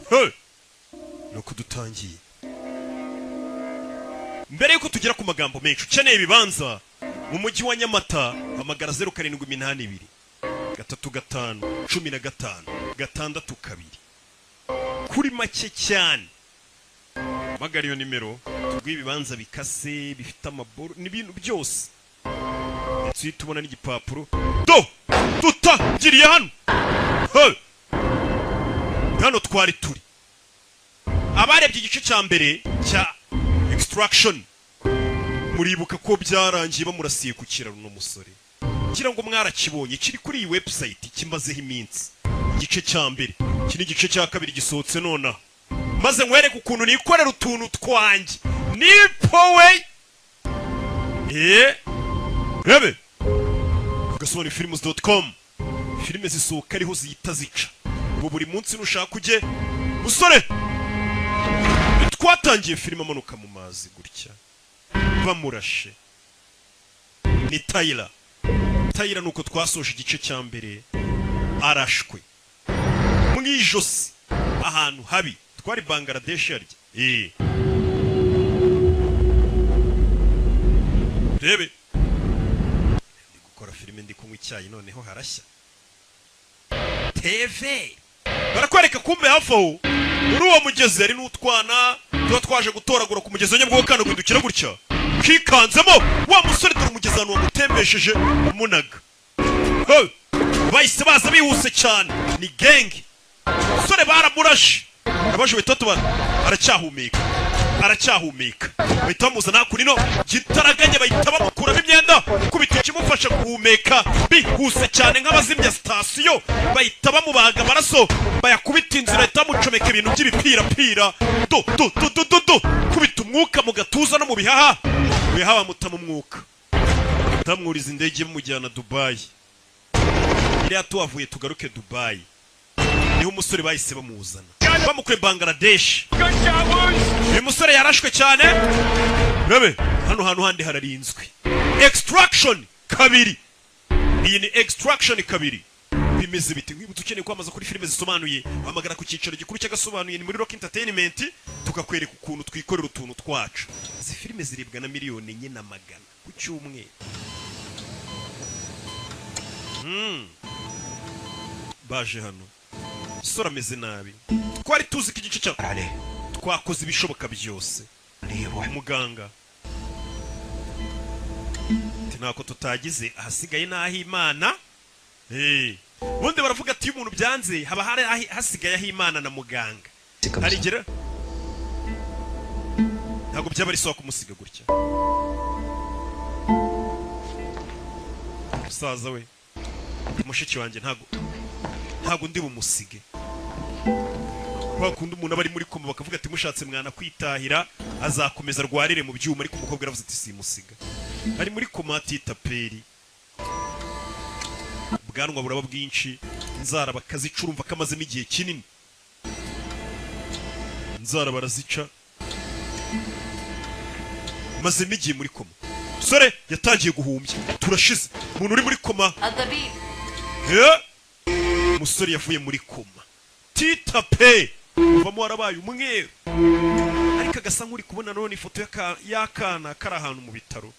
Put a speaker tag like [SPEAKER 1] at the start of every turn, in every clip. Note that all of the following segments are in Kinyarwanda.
[SPEAKER 1] Hey! Nuko dutangiye. Mbere yuko tugera ku magambo menshi, ukeneye ibibanza mu mujyi wa Nyamata, hamagara 0782 35156 2 kuri make cyane. Hamagara iyo nimero tuguhe ibibanza bikase, bifite amaboro n'ibintu byose, ndetse uhita ubona n'igipapuro. Do tutagiriye hano. Hey! Hano twari turi. Abarebye igice cya mbere cya Extraction muribuka ko byarangiye bamurasiye ku kiraro uno musore. Ngira ngo mwarakibonye, kiri kuri iyi website, kimazeho iminsi igice cya mbere. Iki ni igice cya kabiri gisohotse nonaha, maze nkwereke ukuntu nikorera utuntu twanjye nipowe. Rebe agasobanuyefilms.com, filime zisohoka ariho zihita zica ubu buri munsi. Nushaka ujye. Musore, twatangiye filime amanuka mu mazi gutya bamurashe, ni Tyler. Tyler, nuko twasoje igice cya mbere arashwe mu ijosi ahantu habi. Twari Bangladesh yarya. Rebe, ndi gukora filime ndi kunywa icyayi, noneho harashya. TV barakwereka, kumbe hafi aho muri uwo mugezi hari n'utwana tuba twaje gutoragura ku mugezi wa Nyabugogo. Kana guhindukira gutya kikanzemo wa musore. Dore umugezi ahantu wamutembesheje umunaga. Hey! Bahise baza bihuse cyane, ni gang. Umusore baramurashe, abaje bahita tubana, aracyahumeka, aracyahumeka. Bahita bamuzana hakuno gitaraganya, bahita bamukuramo imyenda, kubita ikimufasha guhumeka bihuse cyane nk'abazimya sitasiyo. Bahita bamubaga amaraso, bayakubita inzira, bahita bamucomeka ibintu by'ibipirapira, do do do do do do, kubita umwuka mu gatuza no mu bihaha. Mu bihaha bamutamo umwuka, batamwuriza indege bamujyana Dubayi. Iriya tuhavuye tugaruke Dubayi, niho umusore bahise bamuzana bamukuye Bangladesh. Uyu musore yarashwe cyane. Rebe hano hantu handi hararinzwe. Extraction kabiri, iyi ni Extraction kabiri. Bimeze biti? Nkwibutsa, ukeneye kwamaza kuri filime zisobanuye, hamagara ku cyicaro gikuru cy'agasobanuye, ni muri Rock Entertainment, tukakwereka ukuntu twikorera utuntu twacu. Izi filime ziribwa na 4,400,000 ku cyumweru. Baje hano, sora ameze nabi. Twari tuzi ko igice cya twakoze ibishoboka byose. Muganga ati ntako tutagize, ahasigaye n'aho Imana. Ubundi baravuga ati iyo umuntu byanze haba hari hasigaye aho Imana na muganga harigera. Ntabwo byaba ari sawa kumusiga gutya. Musaza we, mushiki wanjye, ntabwo ndi bumusige. Kwa kundi umuntu aba ari muri koma, bakavuga ati mushatse mwana kwitahira, azakomeza arwarire mu byuma, ariko umukobwa aravuze ati simusiga. Ari muri koma, atita peri, ubwanwa buraba bwinshi, inzara bakazica, urumva ko amazemo igihe kinini, inzara barazica, mazemo igihe muri koma. Sore yatangiye guhumbya, turashize. Umuntu uri muri koma. Umusore yavuye muri koma, tita pe uvamo warabaye umweru, ariko agasa nk'uri kubona none ifoto y'akana kari ahantu mu bitaro.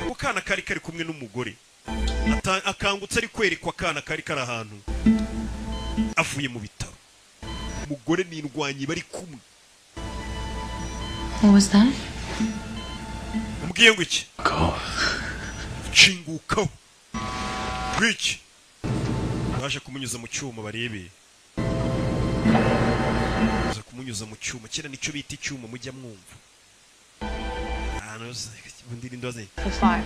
[SPEAKER 1] Ako kana kari kari kumwe n'umugore. Akangutse ari kwerekwa akana kari kari ahantu avuye mu bitaro, umugore n'indwanyi bari kumwe.
[SPEAKER 2] What was that?
[SPEAKER 1] Umbwiye ngo iki? Nshingukaho ngwiki. Baje kumunyuza mu cyuma, barebe. Baje kumunyuza mu cyuma, kera nicyo bita icyuma mujya mwumva. Ahantu ubundi ndoze.
[SPEAKER 2] 5,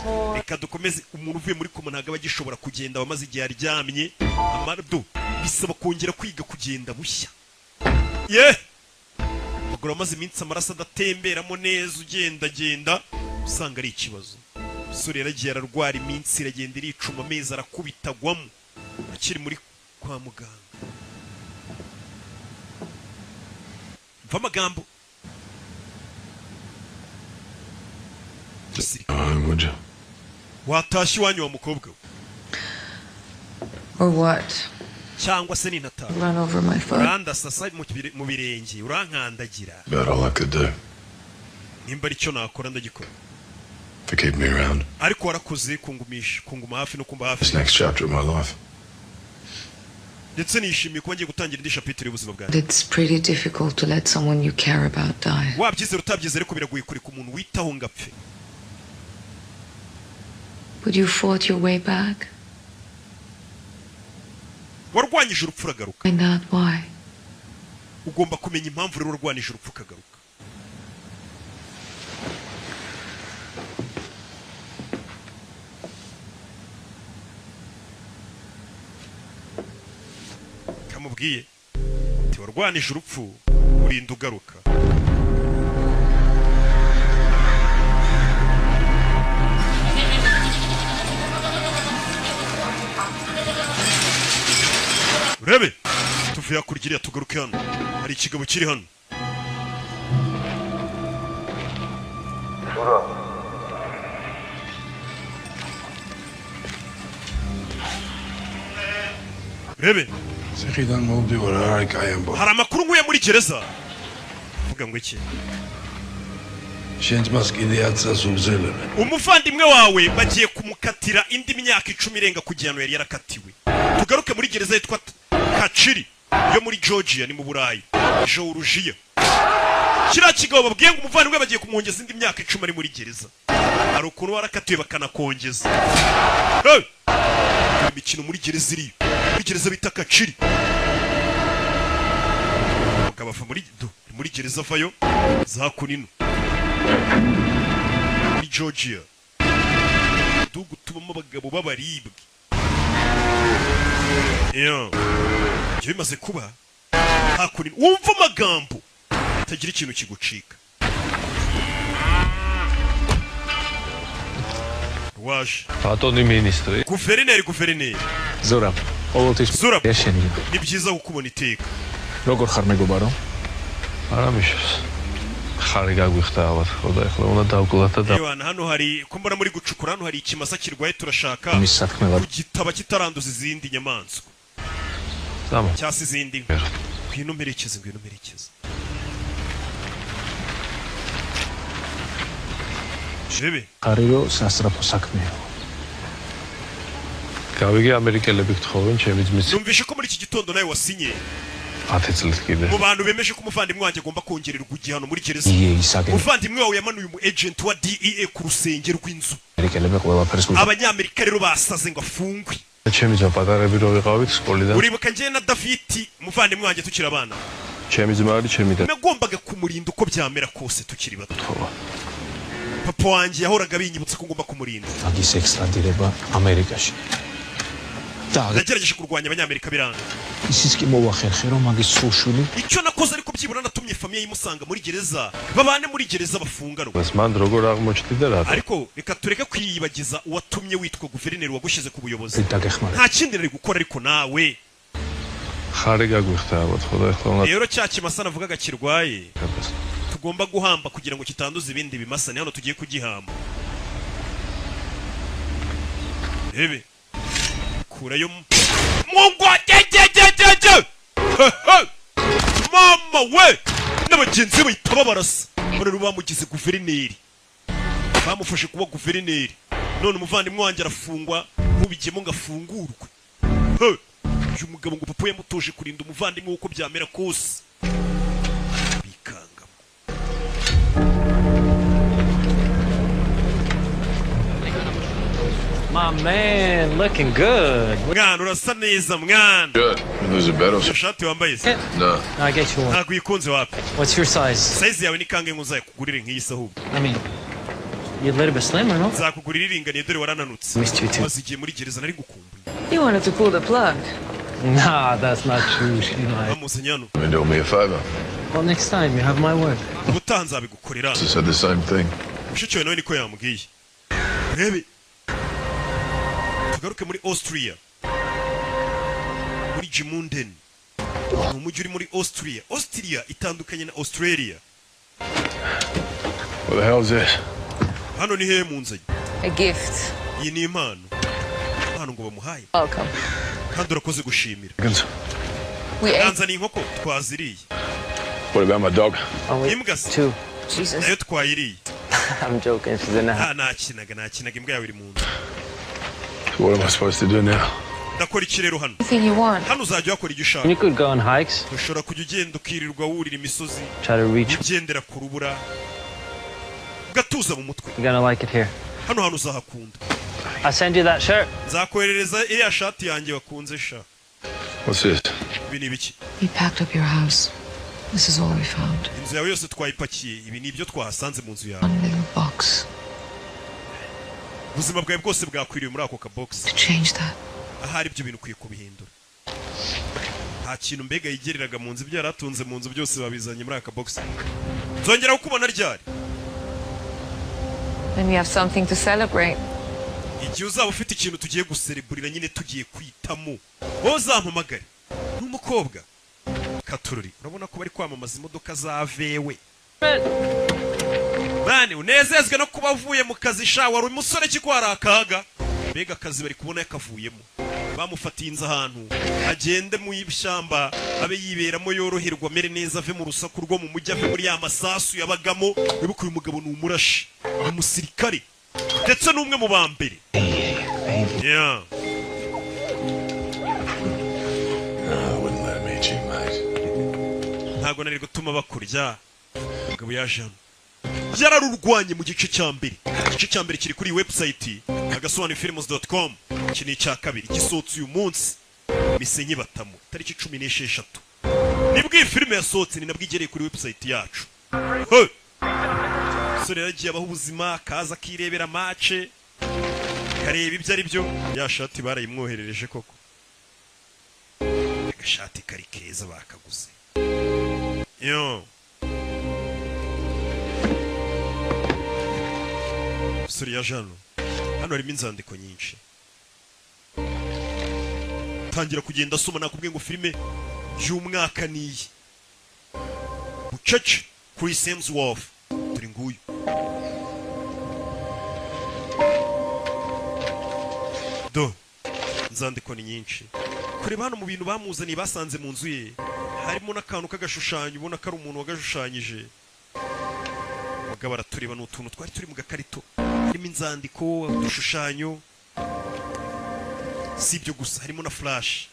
[SPEAKER 2] 4.
[SPEAKER 1] Reka dukomeze. Umuntu uvuye muri koma ntabwo aba agishobora kugenda, aba amaze igihe aryamye. Amardo bisaba kongera kwiga kugenda bushya. Ye amaguru amaze iminsi amaraso adatemberamo neza, ugendagenda usanga ari ikibazo. Umusore yaragiye ararwara, iminsi iragenda iricuma, amezi arakubitagwamo akiri muri kwa muganga. Mva amagambo.
[SPEAKER 3] Would you?
[SPEAKER 1] Watashye iwanyu wa mukobwa we.
[SPEAKER 2] Or what?
[SPEAKER 1] Cyangwa se ninataha
[SPEAKER 2] Run over my foot.
[SPEAKER 1] Urandasasa mu birenge, urankandagira.
[SPEAKER 3] About all I could do
[SPEAKER 1] Nimba aricyo nakora, ndagikora.
[SPEAKER 3] for keeping me around.
[SPEAKER 1] Ariko warakoze kungumisha, kunguma hafi no kumba hafi.
[SPEAKER 3] This next chapter of my life.
[SPEAKER 1] Ndetse nishimiye kuba ngiye gutangira indi chapitre y'ubuzima bwanjye.
[SPEAKER 2] It's pretty difficult to let someone you care about die.
[SPEAKER 1] Wabyizera utabyizera, ariko biragoye kureka umuntu witaho ngo apfe.
[SPEAKER 2] But you fought your way back.
[SPEAKER 1] Warwanyije urupfu uragaruka.
[SPEAKER 2] Find out why.
[SPEAKER 1] Ugomba kumenya impamvu rero warwanije urupfu ukagaruka. Kamubwiye ati warwanije urupfu urinda ugaruka. Urebe, tuvuye hakurya iriya, tugaruke hano, hari ikigabo kiri hano. Urebe.
[SPEAKER 3] ციხიდან მომდივარ, არ არის კაი ამბავი.
[SPEAKER 1] Hari amakuru nkuye muri gereza. Vuga ngo iki?
[SPEAKER 3] შენ ძმას კიდე 10 წელს უგზელებენ.
[SPEAKER 1] Umuvandimwe wawe bagiye kumukatira indi myaka 10 irenga ku gihano yari yarakatiwe. Tugaruke muri gereza yitwa Kaciri yo muri Georgia, ni mu Burayi, Georgia. Kiriya kigabo babwiye ngo umuvandimwe bagiye kumwongeza indi myaka 10 ari muri gereza. Hari ukuntu warakatiwe bakanakongeza. Hey! Imikino muri gereza iriyo, muri gereza bita Kaciri. Umugabo ava muri do muri gereza, avayo za kunino muri Georgia, uduhugu tubamo abagabo b'abaribwe. Iyo ibyo bimaze kuba hakuno, wumva amagambo atagira ikintu kigucika waje.
[SPEAKER 4] ბატონი მინისტრი,
[SPEAKER 1] Guverineri, guverineri.
[SPEAKER 5] ზურაბ, ყოველთვის
[SPEAKER 1] Zurab.
[SPEAKER 5] ეშენია.
[SPEAKER 1] Ni byiza kukubona iteka.
[SPEAKER 5] როგორ ხარ, მეგობარო?
[SPEAKER 4] არა მიშავს. ხარი გაგვიხდა ალბათ, ხო და ეხლა უნდა დავკლათ და
[SPEAKER 1] Ewana, hano hari ko mbona muri gucukura, hano hari ikimasa kirwaye, turashaka
[SPEAKER 5] მის სათქმელად
[SPEAKER 1] kugitaba kitaranduza izindi nyamaswa
[SPEAKER 4] წამა.
[SPEAKER 1] cyangwa se izindi nka. Ngwino mperekeze, ngwino mperekeze. Jebe.
[SPEAKER 5] ხარი რომ სასწრაფო საქმეა.
[SPEAKER 4] გავიგე ამერიკელები გთხოვენ ჩემი ძმის
[SPEAKER 1] Numvishe ko muri iki gitondo nawe wasinye
[SPEAKER 4] 10 წლით კიდე.
[SPEAKER 1] mu bantu bemeje ko umuvandimwe wanjye agomba kongererwa igihano muri gereza.
[SPEAKER 5] ია ისაგენ
[SPEAKER 1] Umuvandimwe wawe yamanuye umu agent wa DEA ku rusenge rw'inzu.
[SPEAKER 5] ამერიკელები ყველაფერს გულ
[SPEAKER 1] Abanyamerika rero basaze ngo afungwe.
[SPEAKER 4] ჩემი ძმა პატარები რო ვიყავით სკოლიდან,
[SPEAKER 1] Uribuka njye na Davidi umuvandimwe wanjye tukiri abana,
[SPEAKER 4] ჩემი ძმა არის ჩემი და
[SPEAKER 1] nagombaga kumurinda uko byamera kose tukiri bato.
[SPEAKER 4] თხოვა.
[SPEAKER 1] Papa wanjye yahoraga binyibutsa ko ngomba kumurinda.
[SPEAKER 5] მაგის ექსტრადირება ამერიკაში. და
[SPEAKER 1] Nagerageje kurwanya abanyamerika biranga.
[SPEAKER 5] ისიც კი მოვახერხე, რომ მაგის ცოლშვილი
[SPEAKER 1] Icyo nakoze ariko, byibura natumye famille imusanga muri gereza, babane muri gereza bafunganwe.
[SPEAKER 4] მას მან როგორ აღმოჩნდი და რატო?
[SPEAKER 1] Ariko reka tureke kwiyibagiza uwatumye witwa guverineri wagushyize ku buyobozi.
[SPEAKER 5] დაგეხმარა.
[SPEAKER 1] Nta kindi nari gukora, ariko nawe.
[SPEAKER 4] ხარი გაგვიხდა ალბათ, ხო და ეხლა უნდა
[SPEAKER 1] Rero cya kimasa navugaga kirwaye
[SPEAKER 4] გაბას.
[SPEAKER 1] tugomba guhamba kugira ngo kitanduza ibindi bimasa, ni hano tugiye kugihamba. Rebe, kurayo mungwa gegegegege. Mama we n'abagenzi be bahita babarasa. None rero bamugize guverineri, bamufashe kuba guverineri, none umuvandimwe wanjye arafungwa, ntubigemo ngo afungurwe. He! Uyu mugabo ngo papa yamutoje kurinda umuvandimwe we uko byamera kose, bikangamo.
[SPEAKER 6] My man, looking good.
[SPEAKER 1] Mwana, urasa neza mwana.
[SPEAKER 3] Good. There's a better.
[SPEAKER 1] Iyo shati wambaye se?
[SPEAKER 3] No.
[SPEAKER 6] I get you one.
[SPEAKER 1] Ntabwo uyikunze, wapi.
[SPEAKER 6] What's your size?
[SPEAKER 1] Size yawe ni kangahe ngo nzayikugurire nk'iyi se ahubwo?
[SPEAKER 6] I mean, you're a little bit slimmer, no?
[SPEAKER 1] Nzakugurira iringaniye, dore warananutse.
[SPEAKER 6] Missed you too.
[SPEAKER 1] Maze igihe muri gereza, nari ngukumbuye.
[SPEAKER 2] You wanted to pull the plug.
[SPEAKER 6] Nah, that's not true. She lied.
[SPEAKER 1] Bamuzanye hano.
[SPEAKER 3] I mean, do me a favor.
[SPEAKER 6] Well, next time you have my word.
[SPEAKER 1] Ubutaha nzabigukorera.
[SPEAKER 3] She said the same thing.
[SPEAKER 1] Mushiki wawe nawe niko yambwiye. Urebe, tugaruke muri Austria, muri Gmunden, ni umujyi uri muri Austria. Austria itandukanye na Australia.
[SPEAKER 3] What the hell is this?
[SPEAKER 1] Hano ni hehe munzanye?
[SPEAKER 2] A gift.
[SPEAKER 1] Iyi ni impano, impano ngo bamuhaye.
[SPEAKER 2] Welcome.
[SPEAKER 1] Kandi urakoze gushimira.
[SPEAKER 2] We ate.
[SPEAKER 1] Nanzaniye inkoko, twaziriye.
[SPEAKER 4] What about my dog?
[SPEAKER 6] Only
[SPEAKER 1] Imbwa se?
[SPEAKER 6] two.
[SPEAKER 2] Jesus.
[SPEAKER 1] Nayo twayiriye.
[SPEAKER 6] I'm joking. She's in the house.
[SPEAKER 1] Ah, nakinaga, nakinaga, imbwa yawe iri mu nzu.
[SPEAKER 4] So what am I supposed to do now?
[SPEAKER 1] Ndakora iki rero hano?
[SPEAKER 2] Anything you want.
[SPEAKER 1] Hano uzajya uhakora ibyo ushaka.
[SPEAKER 6] You could go on hikes.
[SPEAKER 1] Ushobora kujya ugenda ukirirwa wurira imisozi,
[SPEAKER 6] Try to reach.
[SPEAKER 1] ugendera ku rubura, ugatuza mu mutwe.
[SPEAKER 6] You're gonna like it here.
[SPEAKER 1] Hano hantu uzahakunda.
[SPEAKER 6] I send you that shirt.
[SPEAKER 1] Nzakoherereza iriya shati yanjye wakunze sha.
[SPEAKER 4] What's this?
[SPEAKER 1] Ibi ni ibiki?
[SPEAKER 2] We packed up your house. This is all we found.
[SPEAKER 1] Inzu yawe yose twayipakiye, ibi ni ibyo twahasanze mu nzu yawe.
[SPEAKER 2] One little box.
[SPEAKER 1] Ubuzima bwawe bwose bwakwiriye muri ako kabogisi.
[SPEAKER 2] To change that.
[SPEAKER 1] Ahari ibyo bintu ukwiye kubihindura. Nta kintu mbega yigereraga mu nzu, ibyo yari atunze mu nzu byose babizanye muri aka kabogisi. Nzongera kukubona ryari?
[SPEAKER 2] Then we have something to celebrate.
[SPEAKER 1] Igihe uzaba ufite ikintu tugiye gusereburira nyine, tugiye kwitamo, wowe uzampamagare. Ni umukobwa katururi, urabona ko bari kwamamaza imodoka za VW. Mani, unezezwe no kuba uvuye mu kazi sha. Wari umusore ki ko hari akaga? Mbega akazi bari kubona yakavuyemo, bamufatiye inzu ahantu agende mu ishyamba abe yiberamo, yoroherwa, amere neza, ave mu rusaku rwo mu mujyi, ave muri ya masasu yabagamo. Wibuke, uyu mugabo ni umurashi, ni umusirikare, ndetse n'umwe mu ba mbere. Yeah.
[SPEAKER 4] I wouldn't let him eat you, mate.
[SPEAKER 1] Ntabwo nari gutuma bakurya. Umugabo yaje hano, yararurwanye mu gice cya mbere. Igice cya mbere kiri kuri iyi website agasobanuyefilms.com. Iki ni icya kabiri gisohotse uyu munsi, misenyi batamu tariki 16 nibwo iyi filime yasohotse, ni nabwo igereye kuri website yacu. Hey! Umusore yaragiye abaho ubuzima, akaza akirebera match, kareba ibyo ari byo. Ya shati barayimwoherereje koko, agashati kari keza bakaguze yo. Umusore yaje hano, hano harimo inzandiko nyinshi, tangira kugenda asoma. Nakubwiye ngo filime y'umwaka niyi bucece. Chris Hemsworth turi nguyu. Do inzandiko ni nyinshi. Kureba hano mu bintu bamuzaniye basanze mu nzu ye, harimo n'akantu k'agashushanyo, ubona ko ari umuntu wagashushanyije. Abagabo baratureba, ni utuntu twari turi mu gakarito, harimo inzandiko, udushushanyo. Si ibyo gusa, harimo na flash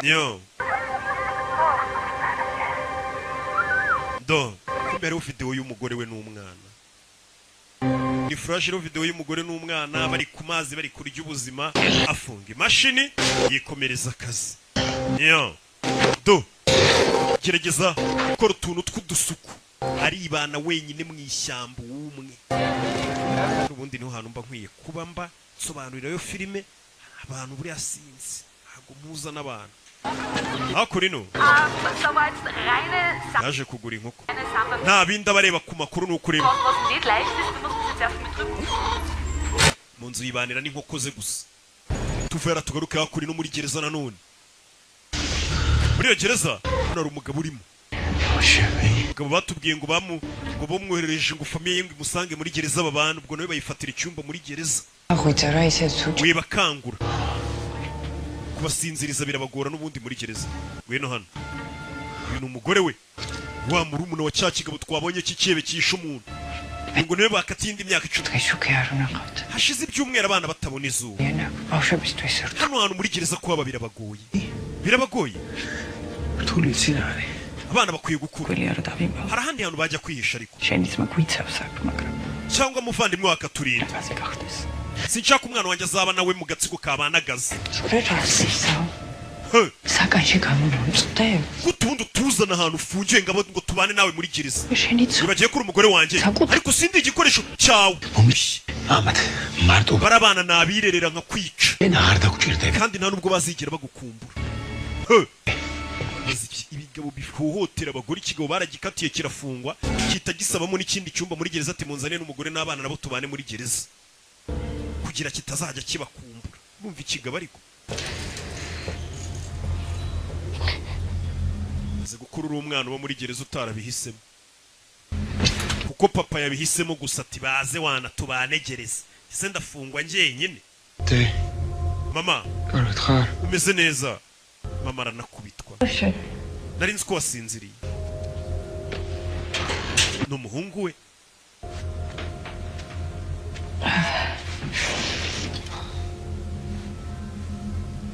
[SPEAKER 1] yo. Do kumbe hariho videwo y'umugore we n'umwana. Ni flash iriho videwo y'umugore n'umwana bari ku mazi, bari kurya ubuzima. Afunga imashini, yikomereza akazi yo. Do gerageza gukora utuntu tw'udusuku, aribana wenyine mu ishyamba w'umwe. Ubundi niho hantu mba nkwiye kuba mba nsobanurira yo filime abantu. Buriya sinzi, ntabwo muza n'abantu hakuno ino. Yaje kugura inkoko, nta bindi abareba ku makuru, ni ukureba mu nzu yibanira n'inkoko ze gusa. Tuvera tugaruke hakuno no muri gereza nanone. Muri iyo gereza hano hari umugabo urimo, umugabo batubwiye ngo bamu ngo bamwoherereje ngo famille ye ngo imusange muri gereza babana, ubwo nawe bayifatira icyumba muri gereza. Wibakangura, kubasinziriza birabagora n'ubundi muri gereza. Ngwino hano, uyu ni umugore we, wa murumuna wa cya kigabo twabonye cy'icyebe cyishe umuntu, ngo niwe bakatiye indi myaka 10. Hashize ibyumweru abana batabona izuba. Hano hantu muri gereza kuhaba birabagoye, birabagoye. Abana bakwiye gukura. Hari ahandi hantu bajya kwihisha ariko, cyangwa muvandimwe wakaturinda. Sinshaka umwana wanjye azaba nawe mu gatsiko kabanagaza. Gute ubundi utuzana ahantu ufungiwe ngo tubane nawe muri gereza? Wibagiye ko uri umugore wanjye, ariko sindi igikoresho cyawe. Barabana nabirerera nka kwica, kandi nta nubwo bazigera bagukumbura. Ibigabo bihohotera abagore, ikigabo baragikatiye kirafungwa, kita gisabamo n'ikindi cyumba muri gereza, ati munzane n'umugore n'abana nabo tubane muri gereza kugira kitazajya kibakumbura. Urumva ikigabo ariko maze gukura uri umwana uba muri gereza utarabihisemo, kuko papa yabihisemo gusa, ati baze wana tubane gereza, ese ndafungwa njyenyine?
[SPEAKER 4] Te,
[SPEAKER 1] Mama,
[SPEAKER 4] კარგად ხარ?
[SPEAKER 1] Umeze neza? Mama aranakubitwa. Nari nzi ko wasinziriye. Ni umuhungu we.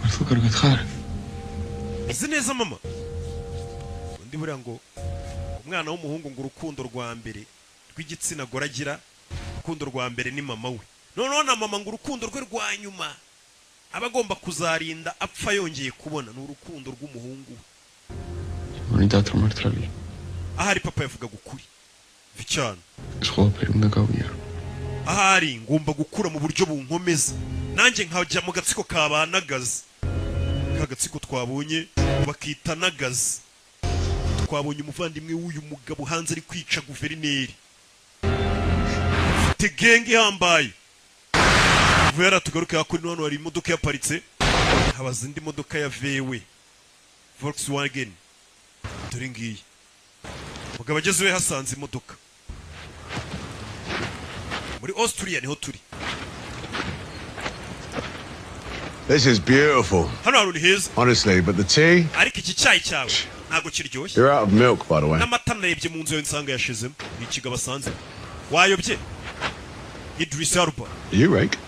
[SPEAKER 4] მართლა კარგად ხარ?
[SPEAKER 1] Umeze neza, mama? Undi buriya ngo umwana w'umuhungu ngo urukundo rwa mbere rw'igitsina gore agira, urukundo rwa mbere ni mama we. Noneho na mama ngo urukundo rwe rwa nyuma aba agomba kuzarinda apfa yongeye kubona ni urukundo rw'umuhungu we.
[SPEAKER 4] მანი დათო მართალია.
[SPEAKER 1] Ahari papa yavugaga ukuri cyane.
[SPEAKER 4] ეს ყველაფერი უნდა გავიარო.
[SPEAKER 1] Ahari ngomba gukura mu buryo bunkomeza, nanjye nkajya mu gatsiko ka ba Nagazi, ka gatsiko twabonye bakita Nagazi. Twabonye umuvandimwe w'uyu mugabo hanze ari kwica guverineri, afite gang ihambaye. Vuba yaratugaruke hakuno, hano hari imodoka yaparitse, habaza indi modoka ya VW Volkswagen, dore ngiyi. Mugabo ageze iwe hasanze imodoka. Muri Austria niho turi.
[SPEAKER 7] This is beautiful,
[SPEAKER 1] Hano hantu ni heza.
[SPEAKER 7] Honestly, but the tea,
[SPEAKER 1] Ariko iki cyayi cyawe ntabwo kiryoshye.
[SPEAKER 7] You're out of milk, by the way.
[SPEAKER 1] N'amata narebye mu nzu yawe nsanga yashizemo. Ni ikigabo asanze wayobye, Idris Elba.
[SPEAKER 7] You, Rake?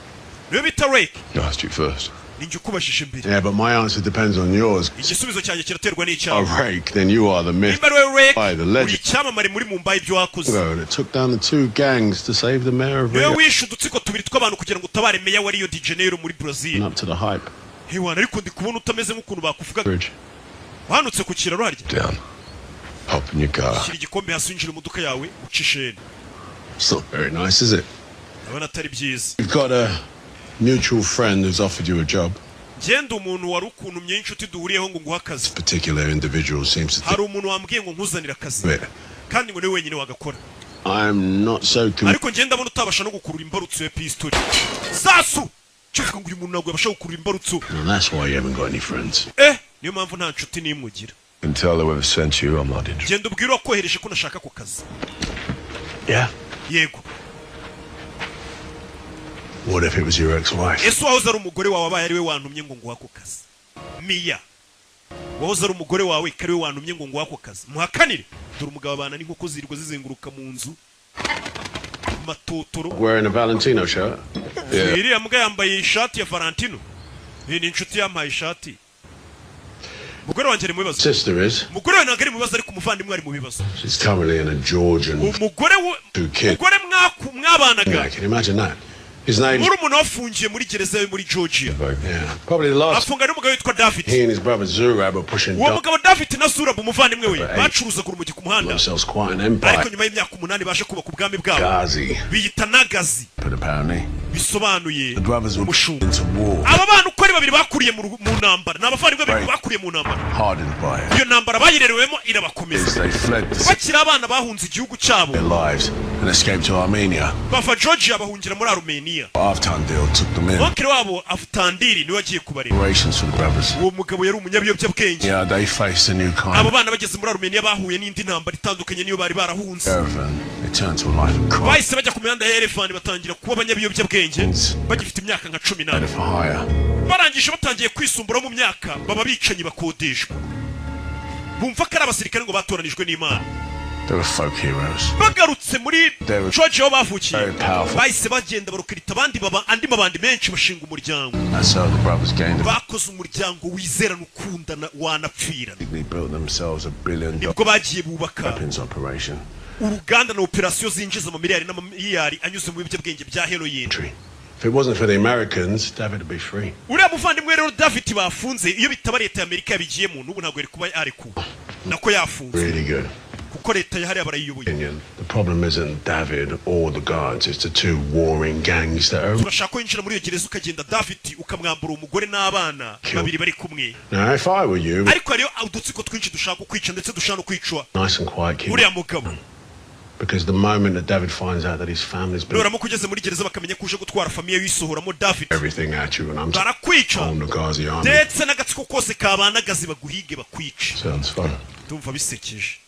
[SPEAKER 1] Niwe bita Rake.
[SPEAKER 4] I asked you first.
[SPEAKER 1] Ninjye ukubajije mbere.
[SPEAKER 7] Yeah, but my answer depends on yours.
[SPEAKER 1] Igisubizo cyanjye kiraterwa n'icyawe.
[SPEAKER 7] A Rake, then you are the myth.
[SPEAKER 1] Nimba ari wowe Rake,
[SPEAKER 7] By the
[SPEAKER 1] uri
[SPEAKER 7] legend.
[SPEAKER 1] icyamamare muri Mumbai, ibyo wakoze.
[SPEAKER 7] That took down the two gangs to save the mayor of
[SPEAKER 1] Niwe
[SPEAKER 7] Rio.
[SPEAKER 1] wishe udutsiko tubiri tw'abantu kugira ngo utabare meya wa Rio de Janeiro muri Brazil.
[SPEAKER 7] Up to the hype.
[SPEAKER 1] Hewana, ariko ndi kubona utameze nk'ukuntu bakuvugaga.
[SPEAKER 4] Bridge.
[SPEAKER 1] Wahanutse ku kiraro harya.
[SPEAKER 4] Down. Hop in your car.
[SPEAKER 1] Shyira igikombe hasi, winjira mu modoka yawe, uca isheni.
[SPEAKER 7] It's not very nice, is it?
[SPEAKER 1] Ndabona atari byiza.
[SPEAKER 7] You've got a mutual friend who's offered you a job.
[SPEAKER 1] Ngenda umuntu wari ukuntumye inshuti duhuriyeho ngo nguhe akazi.
[SPEAKER 7] Particular individual seems to think
[SPEAKER 1] Hari umuntu wambwiye ngo nkuzanire akazi,
[SPEAKER 7] of it.
[SPEAKER 1] kandi ngo niwe wenyine wagakora.
[SPEAKER 7] I'm not so convinced.
[SPEAKER 1] Ariko ngenda ndabona utabasha no gukurura imbarutso ya pistori sasu. Cyo ngo uyu muntu ntabwo yabasha gukurura imbarutso.
[SPEAKER 7] And that's why you haven't got any friends.
[SPEAKER 1] Niyo mpamvu nta nshuti n'imwe ugira.
[SPEAKER 4] You can tell whoever sent you I'm not interested.
[SPEAKER 1] Genda ubwire uwakohereje ko nashaka ako kazi.
[SPEAKER 7] Yeah?
[SPEAKER 1] Yego.
[SPEAKER 7] What if it was your ex-wife?
[SPEAKER 1] Ese uwahoze ari umugore wawe abaye ari we wantumye ngo nguhe ako kazi, Miya, wahoze ari umugore wawe ko ari we wantumye ngo nguhe ako kazi, muhakanire. Dore umugabo abana n'inkoko zirirwa zizenguruka mu nzu matotoro.
[SPEAKER 7] Wearing a Valentino shirt?
[SPEAKER 1] Iriya mbwa yambaye ishati ya Valentino. Iyi ni inshuti yampaye ishati. Umugore wanjye ari mu bibazo.
[SPEAKER 7] Sister is.
[SPEAKER 1] Umugore we ntabwo ari mu bibazo, ariko umuvandimwe ari mu bibazo.
[SPEAKER 7] She's currently in a Georgian.
[SPEAKER 1] Umugore we,
[SPEAKER 7] Two kids.
[SPEAKER 1] umugore mwabanaga,
[SPEAKER 7] Yeah, can you imagine that? His name's
[SPEAKER 1] murumuna we afungiye muri gereza yo muri Georgia.
[SPEAKER 7] Yeah. Probably the last.
[SPEAKER 1] Afunga n'umugabo witwa David.
[SPEAKER 7] He and his brother Zurab are pushing
[SPEAKER 1] Uwo mugabo David na Zurab umuvandimwe we bacuruzaga urumogi ku muhanda,
[SPEAKER 7] themselves quite an empire.
[SPEAKER 1] ariko nyuma y'imyaka 8 baje kubaka ubwami bwabo.
[SPEAKER 7] Ghazi.
[SPEAKER 1] Biyita Nagazi.
[SPEAKER 7] But apparently,
[SPEAKER 1] Bisobanuye
[SPEAKER 7] the brothers were
[SPEAKER 1] umushumba.
[SPEAKER 7] into war,
[SPEAKER 1] Aba bana uko ari babiri bakuriye mu ntambara, ni abavandimwe babiri bakuriye mu ntambara.
[SPEAKER 7] Hardened by it.
[SPEAKER 1] Iyo ntambara bayirerewemo irabakomeza.
[SPEAKER 7] They fled to save
[SPEAKER 1] Bakiri abana bahunze igihugu cyabo,
[SPEAKER 7] their lives and escaped to Armenia.
[SPEAKER 1] bava Georgia bahungira muri Armenia.
[SPEAKER 7] Aftandil took them in.
[SPEAKER 1] Onkere wabo Avutandiri niwe wagiye kubareba.
[SPEAKER 7] Operations for the brothers.
[SPEAKER 1] Uwo mugabo yari umunyabiyobyabwenge.
[SPEAKER 7] Yeah, they faced a new kind
[SPEAKER 1] Abo
[SPEAKER 7] of
[SPEAKER 1] bana bageze muri Armenia bahuye n'indi ntambara itandukanye niyo bari barahunze.
[SPEAKER 7] caravan. It turned to a life of crime.
[SPEAKER 1] Bahise bajya ku mihanda ya Yerevan, batangira kuba abanyabiyobyabwenge bagifite imyaka nka 14.
[SPEAKER 7] For hire.
[SPEAKER 1] Barangije batangiye kwisumbura mu myaka, baba bicanyi bakodeshwa, bumva ko ari abasirikare ngo batoranijwe n'Imana.
[SPEAKER 7] They were folk heroes.
[SPEAKER 1] Bagarutse muri
[SPEAKER 7] They were
[SPEAKER 1] Georgia aho bavukiye,
[SPEAKER 7] very powerful.
[SPEAKER 1] bahise bagenda barukirita abandi, baba andi mabandi menshi, bashinga umuryango.
[SPEAKER 7] That's how the brothers gained a
[SPEAKER 1] Bakoze umuryango wizerana, ukundana, wanapfirana.
[SPEAKER 7] They built themselves $1 billion
[SPEAKER 1] Nibwo bagiye bubaka
[SPEAKER 7] weapons operation.
[SPEAKER 1] uruganda na operasiyo zinjiza amamiliyari n'amamiliyari anyuze mu biyobyabwenge bya heroin.
[SPEAKER 7] If it wasn't for the Americans, David would be free.
[SPEAKER 1] Uriya muvandimwe rero David bafunze, iyo bitaba leta ya Amerika yabigiyemo, n'ubu ntabwo yari kuba yarekuwe, nako yafunze,
[SPEAKER 7] Really good.
[SPEAKER 1] Kuko leta yahariya barayiyoboye.
[SPEAKER 7] Opinion. The problem isn't David or the guards, it's the two warring gangs that are.
[SPEAKER 1] Turashaka ko winjira muri iyo gereza, ukagenda David ukamwambura umugore n'abana babiri bari kumwe.
[SPEAKER 7] Now, if I were you,
[SPEAKER 1] Ariko hariyo udutsiko twinshi dushaka kwica, ndetse dushaka no kwicwa
[SPEAKER 7] nice and quiet, keep
[SPEAKER 1] uriya mugabo.
[SPEAKER 7] Because the moment that David finds out that his family's been
[SPEAKER 1] Nuramuka ugeze muri gereza bakamenya ko uje gutwara famille wisohoramo David,
[SPEAKER 7] everything at you, and I'm
[SPEAKER 1] barakwica,
[SPEAKER 7] on the Ghazi army.
[SPEAKER 1] Ndetse n'agatsiko kose kabanagazi baguhige bakwice.
[SPEAKER 4] Sounds fun.
[SPEAKER 1] Ndumva bisekeje.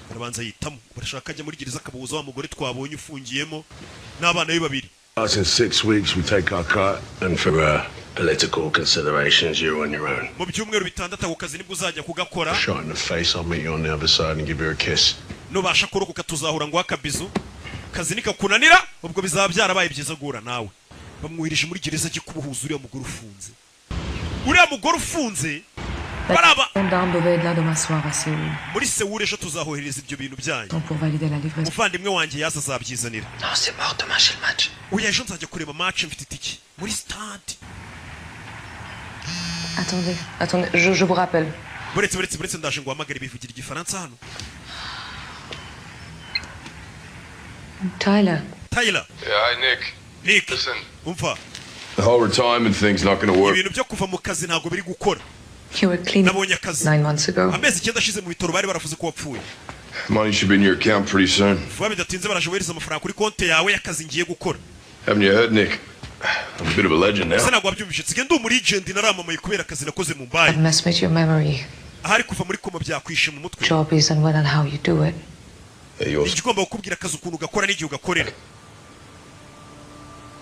[SPEAKER 1] Barabanza yitamo, barashaka ajya muri gereza akabuza wa mugore twabonye ufungiyemo n'abana be babiri.
[SPEAKER 7] Us in 6 weeks, we take our cut, and for political considerations, you're on your own.
[SPEAKER 1] Mu byumweru 6 ako kazi nibwo uzajya kugakora.
[SPEAKER 7] Shot in the face, I'll meet you on the other side and give you a kiss.
[SPEAKER 1] Nubasha kurokoka tuzahura ngo akabizu. Kazi nikakunanira, ubwo bizaba byarabaye byiza guhura nawe. Bamwohereje muri gereza ajye kubuhuza uriya mugore ufunze, uriya mugore ufunze baraba.
[SPEAKER 2] Gendarme devait être là demain soir à Séoul.
[SPEAKER 1] Muri Sewuri ejo tuzahohereza ibyo bintu byanyu.
[SPEAKER 2] Pour valider la livraison.
[SPEAKER 1] Umuvandimwe wanjye yaza azabyizanira.
[SPEAKER 6] Non, c'est mort, demain j'ai le match.
[SPEAKER 1] Oya, ejo nzajya kureba match, mfite itike muri stade.
[SPEAKER 2] Attendez, attendez, je vous rappelle.
[SPEAKER 1] Buretse, buretse, buretse, ndaje ngo uhamagare. Bivugira igifaransa hano.
[SPEAKER 2] Tyler.
[SPEAKER 1] Tyler.
[SPEAKER 4] Yeah, hi, Nick.
[SPEAKER 1] Nick.
[SPEAKER 4] Listen.
[SPEAKER 1] Umva.
[SPEAKER 4] The whole retirement thing's not gonna work.
[SPEAKER 1] Ibintu byo kuva mu kazi ntabwo biri gukora.
[SPEAKER 2] You were clean
[SPEAKER 1] Nabonye akazi.
[SPEAKER 2] 9 months ago.
[SPEAKER 1] Amezi 9 ashize mu bitaro bari baravuze ko wapfuye.
[SPEAKER 4] Money should be in your account pretty soon.
[SPEAKER 1] Vuba bidatinze baraje bohereza amafaranga kuri konti yawe y'akazi ngiye gukora.
[SPEAKER 4] Haven't you heard, Nick? I'm a bit of a legend
[SPEAKER 1] Ese
[SPEAKER 4] now.
[SPEAKER 1] ntabwo wabyumvise? Nsigaye ndi umu legend, naramamaye kubera akazi nakoze mu mbaye.
[SPEAKER 2] I've messed with your memory.
[SPEAKER 1] Ahari kuva muri koma byakwishe mu mutwe.
[SPEAKER 2] Job is and when and how you do it.
[SPEAKER 4] Hey, yours.
[SPEAKER 1] Icyo ugomba kukubwira akazi ukuntu ugakora n'igihe ugakorera.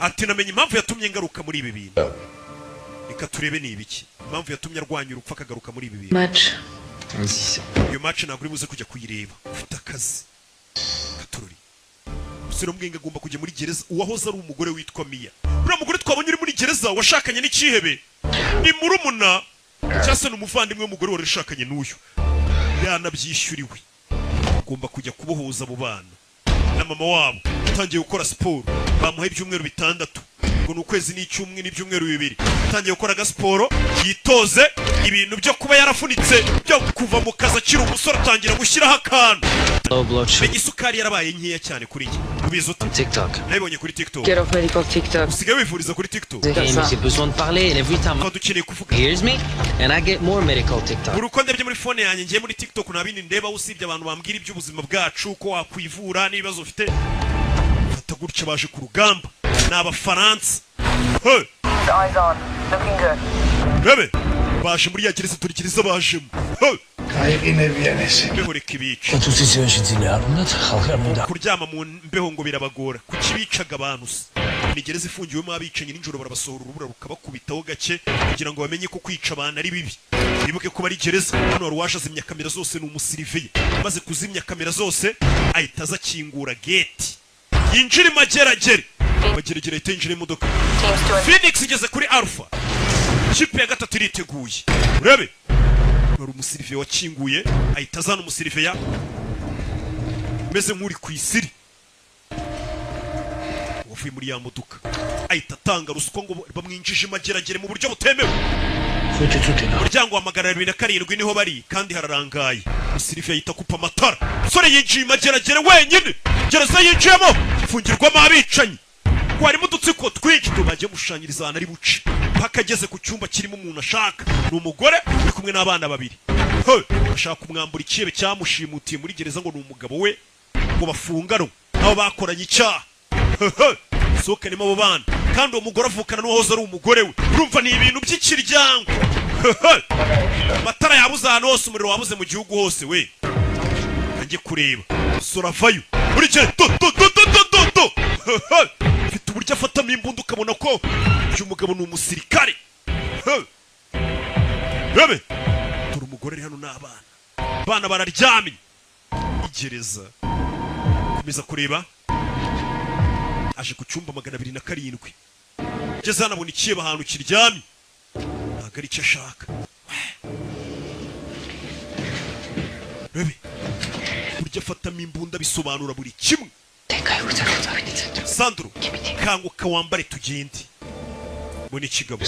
[SPEAKER 1] Ati namenye impamvu yatumye ngaruka muri ibi bintu. Reka turebe ni ibiki, impamvu yatumye arwanya urupfu akagaruka muri ibi bintu.
[SPEAKER 2] Match.
[SPEAKER 1] Iyo match ntabwo uri buze kujya kuyireba, ufite akazi katururi. Umusore w'umwenge agomba kujya muri gereza. Uwahoze ari umugore witwa Miya, uriya mugore twabonye uri muri gereza washakanye n'icyihebe, ni murumuna cyangwa se ni umuvandimwe w'umugore wari ushakanye n'uyu, yanabyishyuriwe. Agomba kujya kubohoza abo bana na mama wabo. Utangiye gukora siporo, bamuha ibyumweru 6, ngo ni ukwezi n'icyumwe n'ibyumweru 2. Atangiye gukora agasiporo, yitoze ibintu byo kuba yarafunitse byo kuva mu kazi akiri umusore, atangira gushyiraho akantu.
[SPEAKER 6] Low blood sugar.
[SPEAKER 1] Menya isukari yarabaye nkeya cyane kuri njye. Ubizi ute?
[SPEAKER 6] TikTok.
[SPEAKER 1] Nabibonye kuri TikTok.
[SPEAKER 2] Get off medical TikTok.
[SPEAKER 1] Usigaye wivuriza kuri TikTok.
[SPEAKER 6] Hey, mais j'ai besoin de parler, and every time
[SPEAKER 1] Tukaba dukeneye kuvuga.
[SPEAKER 6] Hears me, and I get more medical TikTok.
[SPEAKER 1] Buri uko ndebye muri phone yanjye, ngiye muri TikTok, nta bindi ndeba usibye abantu bambwira iby'ubuzima bwacu, ko wakwivura n'ibibazo ufite. Fata gutya, baje ku rugamba ni Abafaransa. Hey!
[SPEAKER 8] Eyes on. Looking good.
[SPEAKER 1] Rebe, baje muri ya gereza, turi gereza bajemo. Hey!
[SPEAKER 3] გაიყინებიან ესენი.
[SPEAKER 1] Mbeho reka ibice.
[SPEAKER 5] კაცს იციან შეძლია არ უნდათ ხალხი არ მინდა.
[SPEAKER 1] Kuryama mu mbeho ngo birabagora. Kuki bicaga abantu se? Ni gereza ifungiwemo abicanyi, nijoro barabasohora urubura rukabakubitaho gake kugira ngo bamenye ko kwica abantu ari bibi, bibuke ko bari gereza. Hano wari waje azimya kamera zose, ni umusiriveye. Amaze kuzimya kamera zose ahita aza akingura gate, yinjira imageragere. Mageragere ahita yinjira imodoka. Phoenix igeze kuri Alpha, ikipe ya gatatu iriteguye. Urebe, wari umusiriviye wakinguye, ahita azana umusiriveya umeze nk'uri ku isiri wavuye muri ya modoka, ahita atanga ruswa ngo bamwinjije imageragere mu buryo butemewe. Umuryango wa 207 niho bari kandi hararangaye. Umusiriviye ahita akupa amatara. Umusore yinjiye imageragere wenyine. Gereza yinjiyemo ifungirwamo abicanyi ngo harimo udutsiko twinshi tubagiye mushushanyiriza ahantu ari buce paka ageze ku cyumba kirimo umuntu ashaka. Ni umugore uri kumwe n'abana babiri. He, ashaka kumwambura ikihebe cyamushimutiye muri gereza, ngo ni umugabo we, ngo bafunganwe nabo bakoranye icyaha. Sohokanemo abo bana, kandi uwo mugore avukana n'uwahoze ari umugore we. Urumva ni ibintu by'ikiryango. Amatara yabuze ahantu hose, umuriro wabuze mu gihugu hose. We ajye kureba sora avayo buri gihe do do do do do do do. Mfite uburyo afatamo imbunda ukabona ko uyu mugabo ni umusirikare. Rebe, dore umugore ari hano n'abana, abana bararyamye. Igereza komeza kureba, aje ku cyumba 207. Ngeze hano abona ikihebe ahantu kiryamye, ntabwo ari icyo ashaka. Rebe uburyo afatamo imbunda bisobanura buri kimwe. Sandro, kanguka wambare tugende. Ngo ni ikigabo,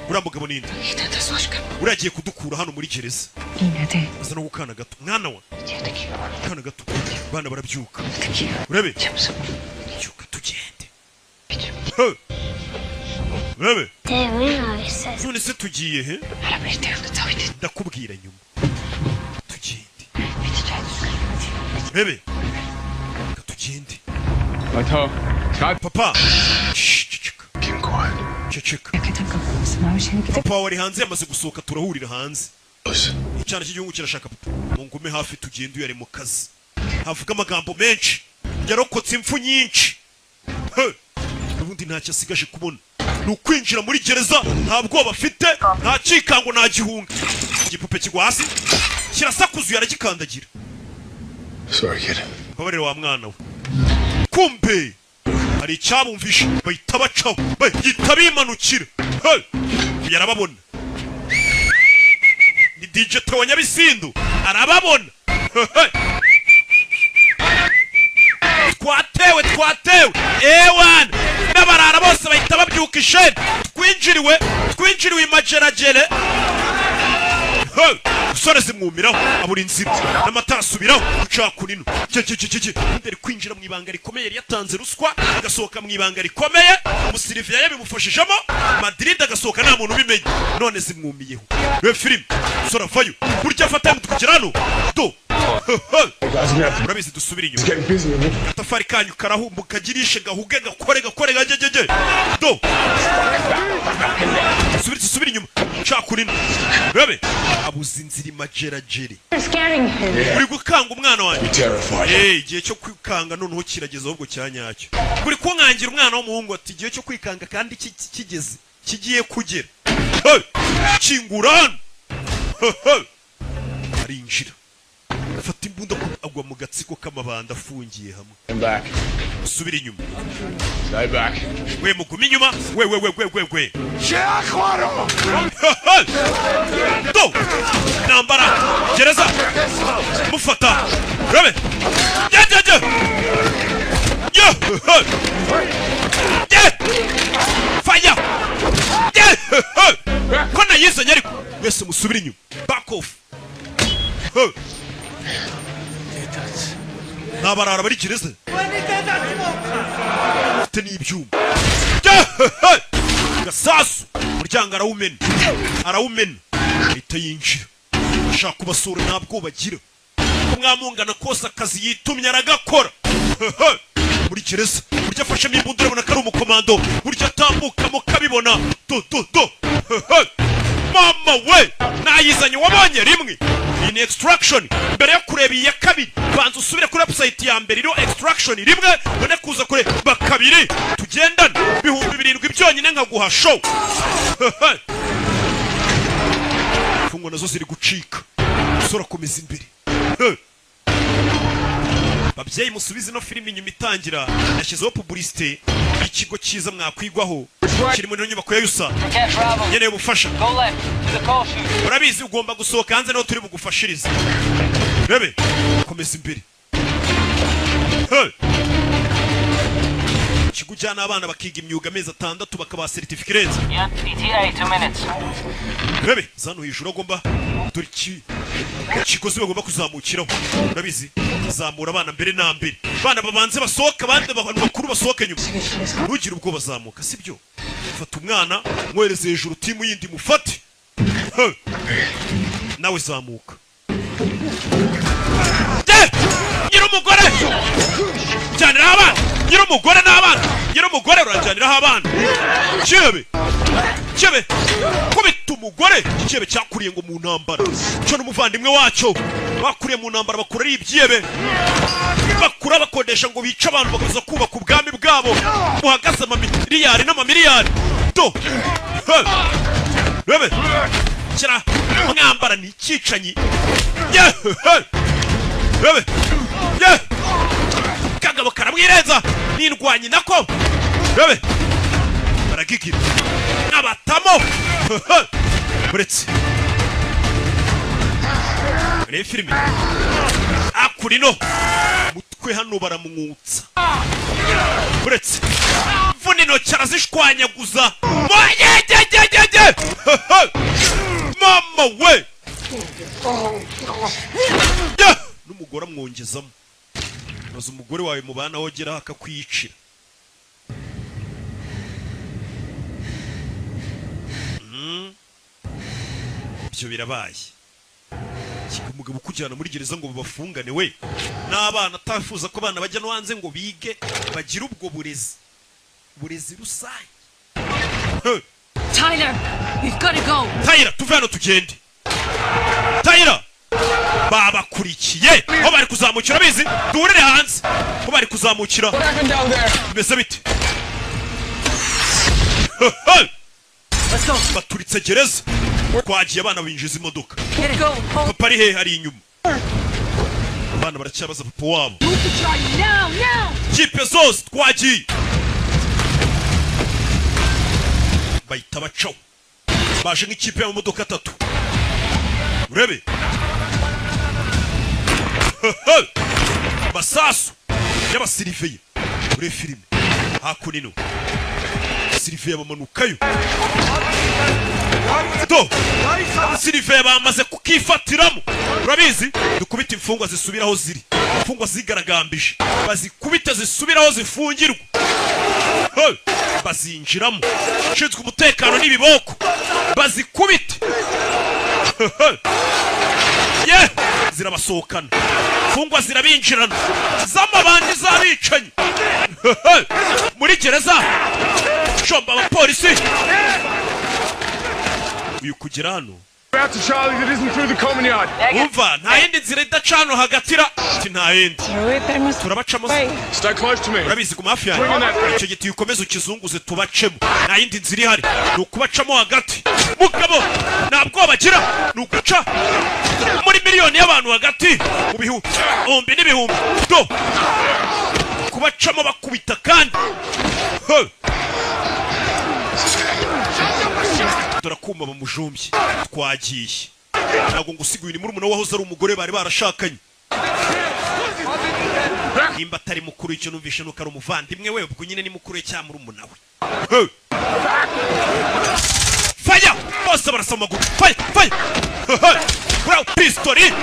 [SPEAKER 1] uriya mugabo ninde? Uriya agiye kudukura hano muri gereza. Aza no gukana gato, mwana wa kana gato. Abana barabyuka. Urebe, byuka tugende. He! Urebe, none se tugiye he? Ndakubwira nyuma, tugende. Urebe, reka tugende. Papa. Shh, ceceka ceceka. Papa wari hanze yamaze gusohoka, turahurira hanze. Icyana cy'igihugu kirashaka papa mu ngume hafi, tugende. Uyu ari mu kazi, havuga amagambo menshi, yarokotse impfu nyinshi. He! Ubundi N'ubundi ntacyo asigaje kubona ni ukwinjira muri gereza. Nta bwoba afite, nta cyikango, nta gihunga. Igipupe kigwa hasi kirasakuzuye, aragikandagira.
[SPEAKER 3] Sorry, kid.
[SPEAKER 1] Mbabarire wa mwana we. Kumbe hari icyabumvishe, bahita bacaho, bahita bimanukira. Hey! Yarababona, ni DJ Theo Nyabisindu, arababona. Hey! Twatewe, twatewe ewana! N'abarara bose bahita babyuka isheni. Twinjiriwe, twinjiriwe imageragere. Hey! Usore zimwumiraho, abura inzira n'amatara asubiraho guca kunino. Cye ari kwinjira mu ibanga rikomeye. Yari yatanze ruswa, agasohoka mu ibanga rikomeye. Umusiriviya yabimufashijemo Madrid, agasohoka nta muntu ubimenye. None zimwumiyeho. Reba filime, usore avayo burya afata kugera hano do. Urabizi, dusubire inyuma, agatafari kanyu karahumbuka, kagirishe, gahuge, gakore, gakore, gagegege do. Subira, subira inyuma cakunino. Rebe, abuze inzira imageragere.
[SPEAKER 9] You're scaring him.
[SPEAKER 1] Uri gukanga umwana wanjye.
[SPEAKER 3] Terrified.
[SPEAKER 1] Eh, igihe cyo kwikanga noneho kirageze ahubwo cya nyacyo. Uri kunkangira umwana w'umuhungu. Ati igihe cyo kwikanga kandi kigeze, kigiye kugera. Hey! Kingura hano. Hey, hey! Arinjira, afata imbunda, agwa mu gatsiko k'amabanda afungiye hamwe.
[SPEAKER 3] Back.
[SPEAKER 1] Usubire inyuma.
[SPEAKER 3] Stay back.
[SPEAKER 1] We, mugume inyuma. We, we, we, we, we, we! Do nambara gereza mufata. Rabe ye ye ye ye ye fire ye ko nayizanye. Ariko mwese musubire inyuma, back off. Hey. N'abarara bari gereza ufite n'ibyuma. Gasasu umuryango arawumena, arawumena, ahita yinjira ashaka kubasura. Nta bwoba agira ko mwamungana kose, akazi yitumye aragakora. Muri gereza burya afashemo imbunda, urabona ko ari umukomando, burya atambukamo kabibona. Do do do! Mama we, nayizanye wabonye rimwe. Iyi ni Extraction. Mbere yo kureba iyi ya kabiri, banza usubire kuri website ya mbere iriho Extraction rimwe, none kuza kureba kabiri. Tugendane, 7000 byonyine nkaguha show. Imfungwa nazo ziri gucika. Umusore akomeza imbere. Hey. Babyeyi, musubize ino filime inyuma. Itangira yashyizeho publicité ikigo cyiza mwakwigwaho kiri muri ino nyubako ya yusa. Nkeneye ubufasha. Urabizi, ugomba gusohoka hanze, niho turi bugufashirize. Rebe, komeza imbere. Hey! Ikigo ujyana abana bakiga imyuga amezi 6, bakabaha certificate irenze.
[SPEAKER 8] Yeah, ETA, 2 minutes.
[SPEAKER 1] Rebe zano hejuru agomba, dore iki ikigozi bagomba kuzamukiraho. Urabizi, zamura abana mbere na mbere, abana babanze basohoka, abandi abantu bakuru basohoke nyuma. Ntugire ubwoba, zamuka, sibyo? Fata umwana mwohereze hejuru, timu yindi mufate. Hey! Nawe zamuka. Nyir'umugore jyaniraho abana, nyir'umugore n'abana, nyir'umugore urajyaniraho abana. Cyebe, cyebe, kubita umugore. Icyebe cyakuriye ngo mu ntambara, cyo n'umuvandimwe wacyo bakuriye mu ntambara, bakura ari ibyebe, bakura bakodesha ngo bice abantu, bakaza kubaka ubwami bwabo buhagaze amamiliyari n'amamiliyari. Do. Hey! Rebe kira mwambara ni icyicanyi. Yeah! Hey! Rebe ye kagabo karamwirenza n'indwanyi nako. Rebe baragigira abatamo uretse reba filime akurino mutwe hano baramwutsa, uretse mvuna intoki arazishwanyaguza. Moyegegegege, mama we! Yeah! N'umugore amwongezamo. Maze umugore wawe mubana wogeraho akakwiyicira. Ibyo birabaye. Kiga umugabo ukujyana muri gereza ngo babafungane we n'abana, atafuza ko abana bajya no hanze ngo bige, bagire ubwo burezi, burezi rusange. Hey!
[SPEAKER 2] Tyler, we've got to go.
[SPEAKER 1] Tyler, tuve hano tugende. Tyler, babakurikiye aho bari kuzamukira. Bizi duhurire hanze aho bari kuzamukira. Bimeze bite? Baturitse gereza. Twagiye, abana binjiza imodoka. Papa ari he? Hari inyuma. Abana baracyabaza papa wabo. Kipe zose twagiye, bahita bacaho. Baje nk'ikipe y'amamodoka atatu, urebe masasu y'abasiriveye muri filime. Hakuno siriveye bamanukayo do, siriveye bamaze kukifatiramo. Urabizi, dukubita imfungwa zisubira aho ziri. Imfungwa zigaragambije bazikubita zisubira aho zifungirwa. Hey! Bazinjiramo, ushinzwe umutekano n'ibiboko bazikubite. Ye zirabasohokana, imfungwa zirabinjirana z'amabandi z'abicanyi muri gereza. Shomba abapolisi uyu kugera hano.
[SPEAKER 9] Out to Charlie that isn't through the common yard.
[SPEAKER 1] Umva, nta yindi nzira idaca hano hagatira. Ati nta yindi, turabacamo.
[SPEAKER 9] Stay close to me.
[SPEAKER 1] Urabizi, ku hafi yanjye. Icyo giti ukomeze ukizunguze, tubacemo. Nta yindi nzira ihari, ni ukubacamo hagati. Mugabo nta bwoba agira, ni uguca muri miliyoni y'abantu hagati mu bihumbi n'ibihumbi do, kubacamo bakubita kandi. Hey! Dore akuma bamujumbye. Twagiye, ntabwo ngusiga. Uyu ni murumuna wahoze ari umugore bari barashakanye. Nimba atari mukuru, icyo numvishe nuko ari umuvandimwe we. Ubwo nyine ni mukuru we cyangwa murumuna we. Hey! Fire! Bose barasa mu maguru. Fire, fire! Hey! Kuri pistori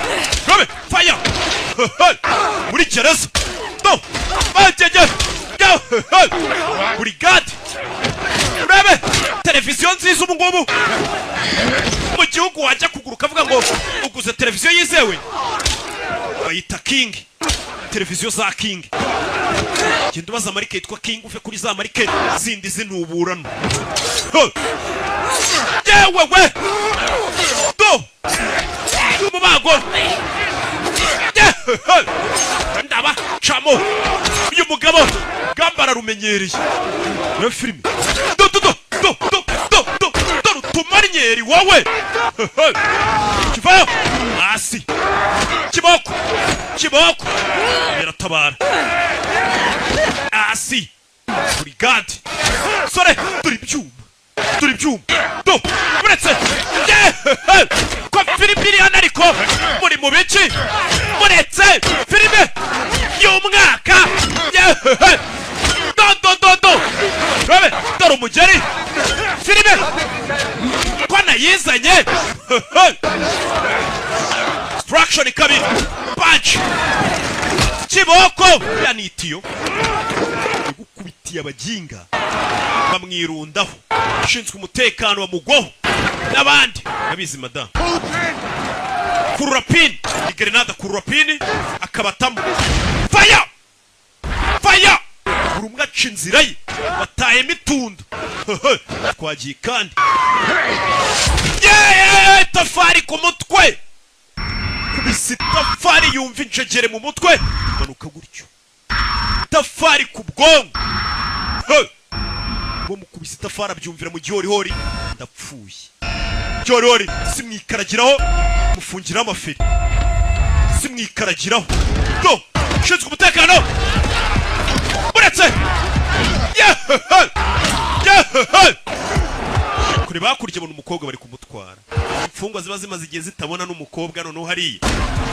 [SPEAKER 1] robe, fire! Hey! Muri gereza no bagege. Hey! Brigade, urebe televiziyo nziza. Ubu ngubu mu gihugu wajya kugura ukavuga ngo uguze televiziyo yizewe, bayita King. Televiziyo za King, genda ubaza marike yitwa King, uve kuri za marike zindi zinuburano. Hey! Yewe we, do umubago. Yewe! Ndabacamo. Uyu mugabo gamba ararumenyereye muri filime. Do do do do do do do do, rutumarinyeri wowe. Hey! Kivayo hasi, kiboko kiboko biratabara hasi. Brigade, sore, dore ibyuma, dore ibyuma do. Uretse yeee ko filime iri hano, ariko muri mu biki? Muretse filime y'umwaka. Yeee, do do do do, rabe, dore umugeri. Filime ko nayizanye. Instruction kabiri, punch, kiboko ya nitiyo gukubitiye abaginga bamwirundaho. Ushinzwe umutekano bamugwaho n'abandi abizi. Madamu kurura pin ni grenade, kurura pin akabatamo. Fire, fire! Buri umwe aca inzira ye, batayemo itunda. Twagiye kandi. Yeee, tafari ku mutwe, kubisa itafari yumva injegere mu mutwe, manuka gutyo, itafari ku bwonko. Hey! Uwo mukubise itafari abyumvira mu gihorihori. Ndapfuye gihorihori, simwikaragiraho, mufungiraho amaferi, simwikaragiraho do. Ushinzwe umutekano uretse. Yehehe! Yehehe! Kure hakurya abona umukobwa bari kumutwara. Imfungwa ziba zimaze igihe zitabona n'umukobwa, noneho hariya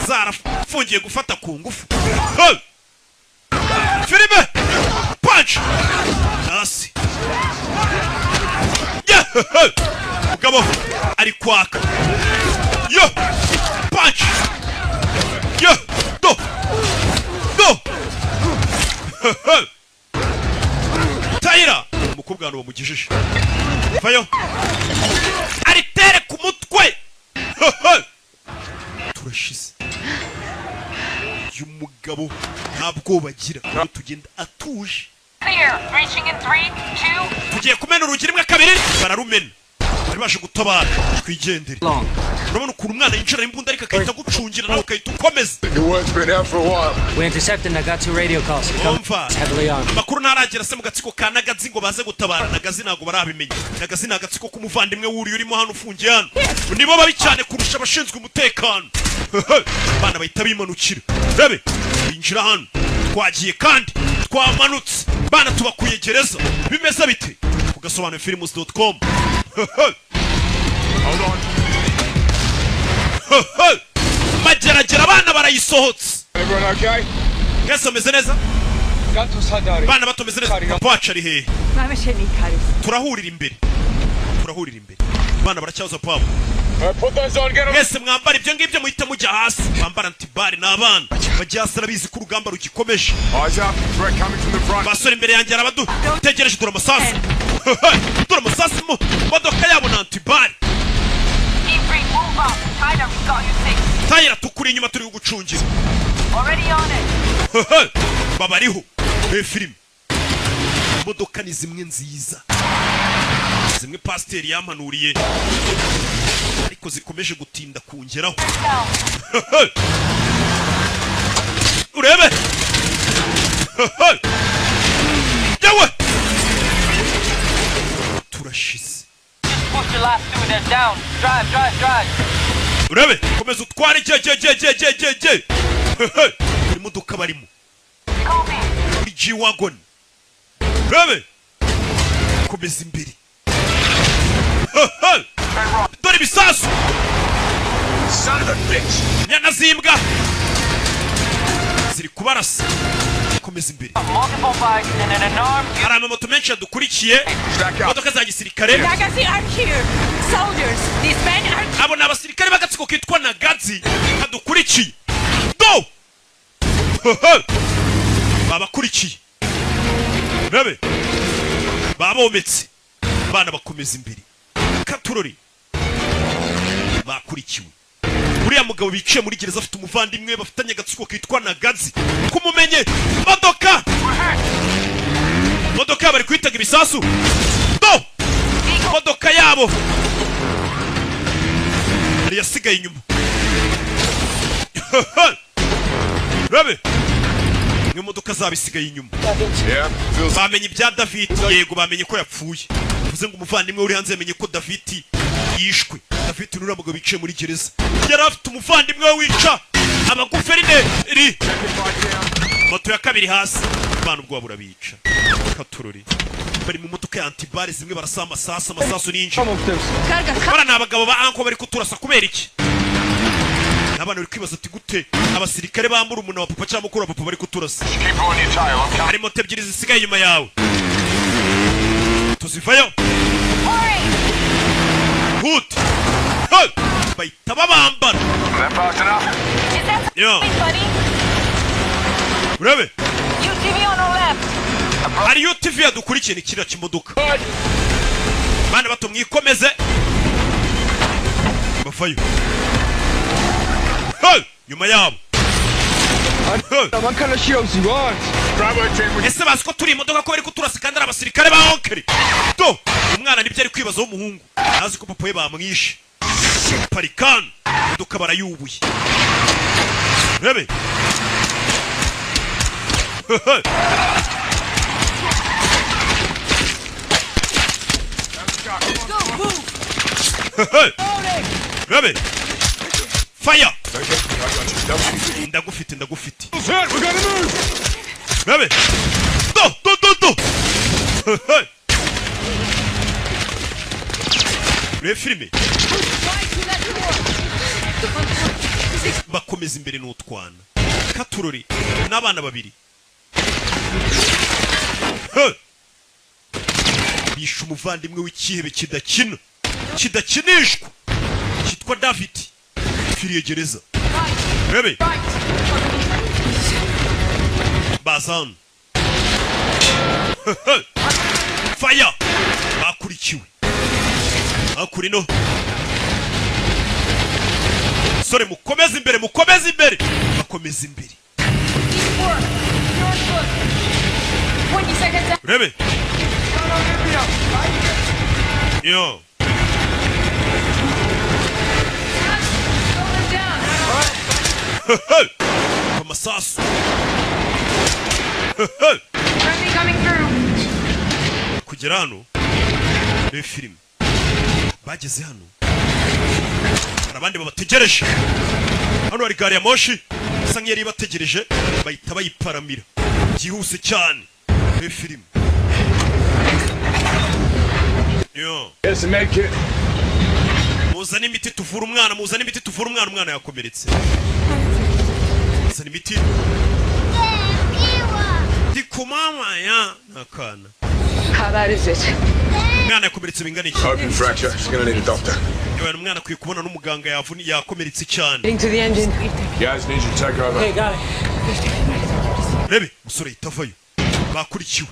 [SPEAKER 1] zarafungiye gufata ku ngufu. Hey! Filime, punch hasi. Yehehe! Mugabo ari kwaka yo, punch yo, do do. Hehe! Tayira umukobwa hano bamugejeje, vayo aritere ku mutwe. Hehe! Turashize. Uyu mugabo nta bwoba agira, aho tugenda atuje.
[SPEAKER 8] Clear. Breaching in three, two.
[SPEAKER 1] Tugiye kumena urugi, rimwe, kabiri, bararumena. Bari baje gutabara, twigendere. Urabona ukuntu umwana yinjira imbunda, ariko agahita agucungira nawe ugahita ukomeza.
[SPEAKER 9] The word's been out for a while.
[SPEAKER 6] We intercepted Nagatsu radio calls.
[SPEAKER 1] Umva.
[SPEAKER 6] Heavily armed.
[SPEAKER 1] Amakuru ntaragera se mu gatsiko ka Nagazi ngo baze gutabara. Nagazi ntabwo barabimenya. Nagazi ni agatsiko k'umuvandimwe wuriye urimo hano, ufungiye hano. Nibo babi cyane kurusha abashinzwe umutekano. Abana bahita bimanukira, rebe, binjira hano. Twagiye kandi twamanutse, bana tubakuye gereza. Bimeze bite ku gasobanurofilms.com?
[SPEAKER 9] Hold on.
[SPEAKER 1] Mageragere, abana barayisohotse.
[SPEAKER 9] Everyone okay?
[SPEAKER 1] Mwese meze neza? Bana bato, meze neza? Papa wacu ari hehe? Turahurira imbere, turahurira imbere. Abana baracyaza papa.
[SPEAKER 9] Put those on, get 'em.
[SPEAKER 1] Mwese mwambara ibyo ngibyo, muhita mujya hasi. Bambara anti-balles n'abana bajya hasi. Arabizi ko urugamba rugikomeje.
[SPEAKER 9] Eyes up. Threat coming from the front.
[SPEAKER 1] Basore, imbere yanjye arabadutegereje. Dore amasasu, dore amasasu mu modoka yabo na anti-balles.
[SPEAKER 8] E3, move up. Tyler, we got you six.
[SPEAKER 1] Tyler, tukuri inyuma, turi kugucungira.
[SPEAKER 8] Already on it.
[SPEAKER 1] Babariho. Reba filime, imodoka ni zimwe nziza, zimwe pasiteri yampanuriye, ariko zikomeje gutinda kungeraho. Urebe yewe, turashize.
[SPEAKER 8] Push the last two, they're down. Drive, drive, drive.
[SPEAKER 1] Urebe, komeza utware. Je je je je je je je buri modoka barimo muri G-Wagon. Urebe, komeza imbere. Dore ibisasu.
[SPEAKER 9] Son of a bitch.
[SPEAKER 1] Nyana z'imbwa ziri kubarasa. Komeza imbere.
[SPEAKER 8] Multiple bikes and an unarmed
[SPEAKER 1] Hari amamoto menshi yadukurikiye, imodoka za gisirikare.
[SPEAKER 10] Nagazi are here. Soldiers. These men are
[SPEAKER 1] Abo ni abasirikare b'agatsiko kitwa Nagazi kadukurikiye. Do babakurikiye, rebe, babometse. Abana bakomeza imbere, katurori bakurikiwe. Uriya mugabo biciye muri gereza afite umuvandimwe bafitanye agatsiko kitwa Nagazi. Kumumenye modoka, modoka yabo bari kwitaga ibisasu. Do modoka yabo hari yasigaye inyuma. Rabe, niyo modoka zabo isigaye inyuma.
[SPEAKER 9] Yeah, feels
[SPEAKER 1] Bamenye ibya David? Yego, bamenye ko yapfuye. Bivuze ngo umuvandimwe uri hanze yamenye ko David yishwe. David ni uriya mugabo biciye muri gereza, yari afite umuvandimwe we wica abaguverineri. Moto ya kabiri hasi. Abana ubwoba burabica. Katurori, bari mu modoka ya anti-balles zimwe barasa amasasu, amasasu n'inji. Bara ni abagabo ba anko bari kuturasa kubera iki? N'abana bari kwibaza ati: gute abasirikare bambura umuntu wa papa cyangwa mukuru wa papa bari kuturasa?
[SPEAKER 9] Keep on your tail. I'm coming.
[SPEAKER 1] Hari moto ebyiri zisigaye inyuma yawe, tuzivayo hute. Hey! Bahita babambara.
[SPEAKER 9] Is that fast enough?
[SPEAKER 8] Is that
[SPEAKER 1] Yo.
[SPEAKER 8] buddy?
[SPEAKER 1] Urebe.
[SPEAKER 8] UTV on our left.
[SPEAKER 1] Hari UTV yadukurikiye, ni kiriya kimodoka. Bana bato, mwikomeze. Bavayo. Hey! Nyuma yabo. Hey!
[SPEAKER 9] Bravo team.
[SPEAKER 1] Ese bazi ko turi imodoka, ko bari kuturasa kandi ari abasirikare ba onkeri? Do umwana nibyo ari kwibaza w'umuhungu, ntazi ko papa we bamwishe. Parikani, imodoka barayubuye. Rebe. Hey!
[SPEAKER 10] Go, move.
[SPEAKER 1] Hey! Rebe, fire. Ndagufite, ndagufite.
[SPEAKER 9] Hurt. We gotta move.
[SPEAKER 1] Rebe, do do do do. Hey! Rebe filime.
[SPEAKER 10] Right to that door. The front door.
[SPEAKER 1] Bakomeza imbere n'utwana katurori n'abana babiri. Hey! Bishe umuvandimwe w'ikihebe kidakina, kidakinishwa, cyitwa David, firiye gereza. Rebe, bazan fire. Bakurikiwe hakurino. Sore, mukomeze imbere, mukomeze imbere. Bakomeza imbere.
[SPEAKER 10] Work. You're good. 20 seconds.
[SPEAKER 1] Urebe yo. Amasasu.
[SPEAKER 10] Friendly coming through.
[SPEAKER 1] Kugera hano ni filime. Bageze hano hari abandi babategereje. Hano hari gari ya moshi isa nk'iyari ibategereje, bahita bayiparamira byihuse cyane. Ni filime yo.
[SPEAKER 9] Here's the med kit.
[SPEAKER 1] Muzane imiti tuvura umwana, muzane imiti tuvura umwana, umwana yakomeretse. Muzane imiti. Ndi kumama ya nakana.
[SPEAKER 2] How bad is it?
[SPEAKER 1] Umwana yakomeretse bingana iki?
[SPEAKER 9] Open fracture. She's gonna need a doctor.
[SPEAKER 1] Yewe, umwana akwiye kubona n'umuganga, yavuni yakomeretse cyane.
[SPEAKER 2] Getting to the engine.
[SPEAKER 9] Guys, need you to take over.
[SPEAKER 6] Hey, got it.
[SPEAKER 1] Rebe umusore yahita avayo, bakurikiwe.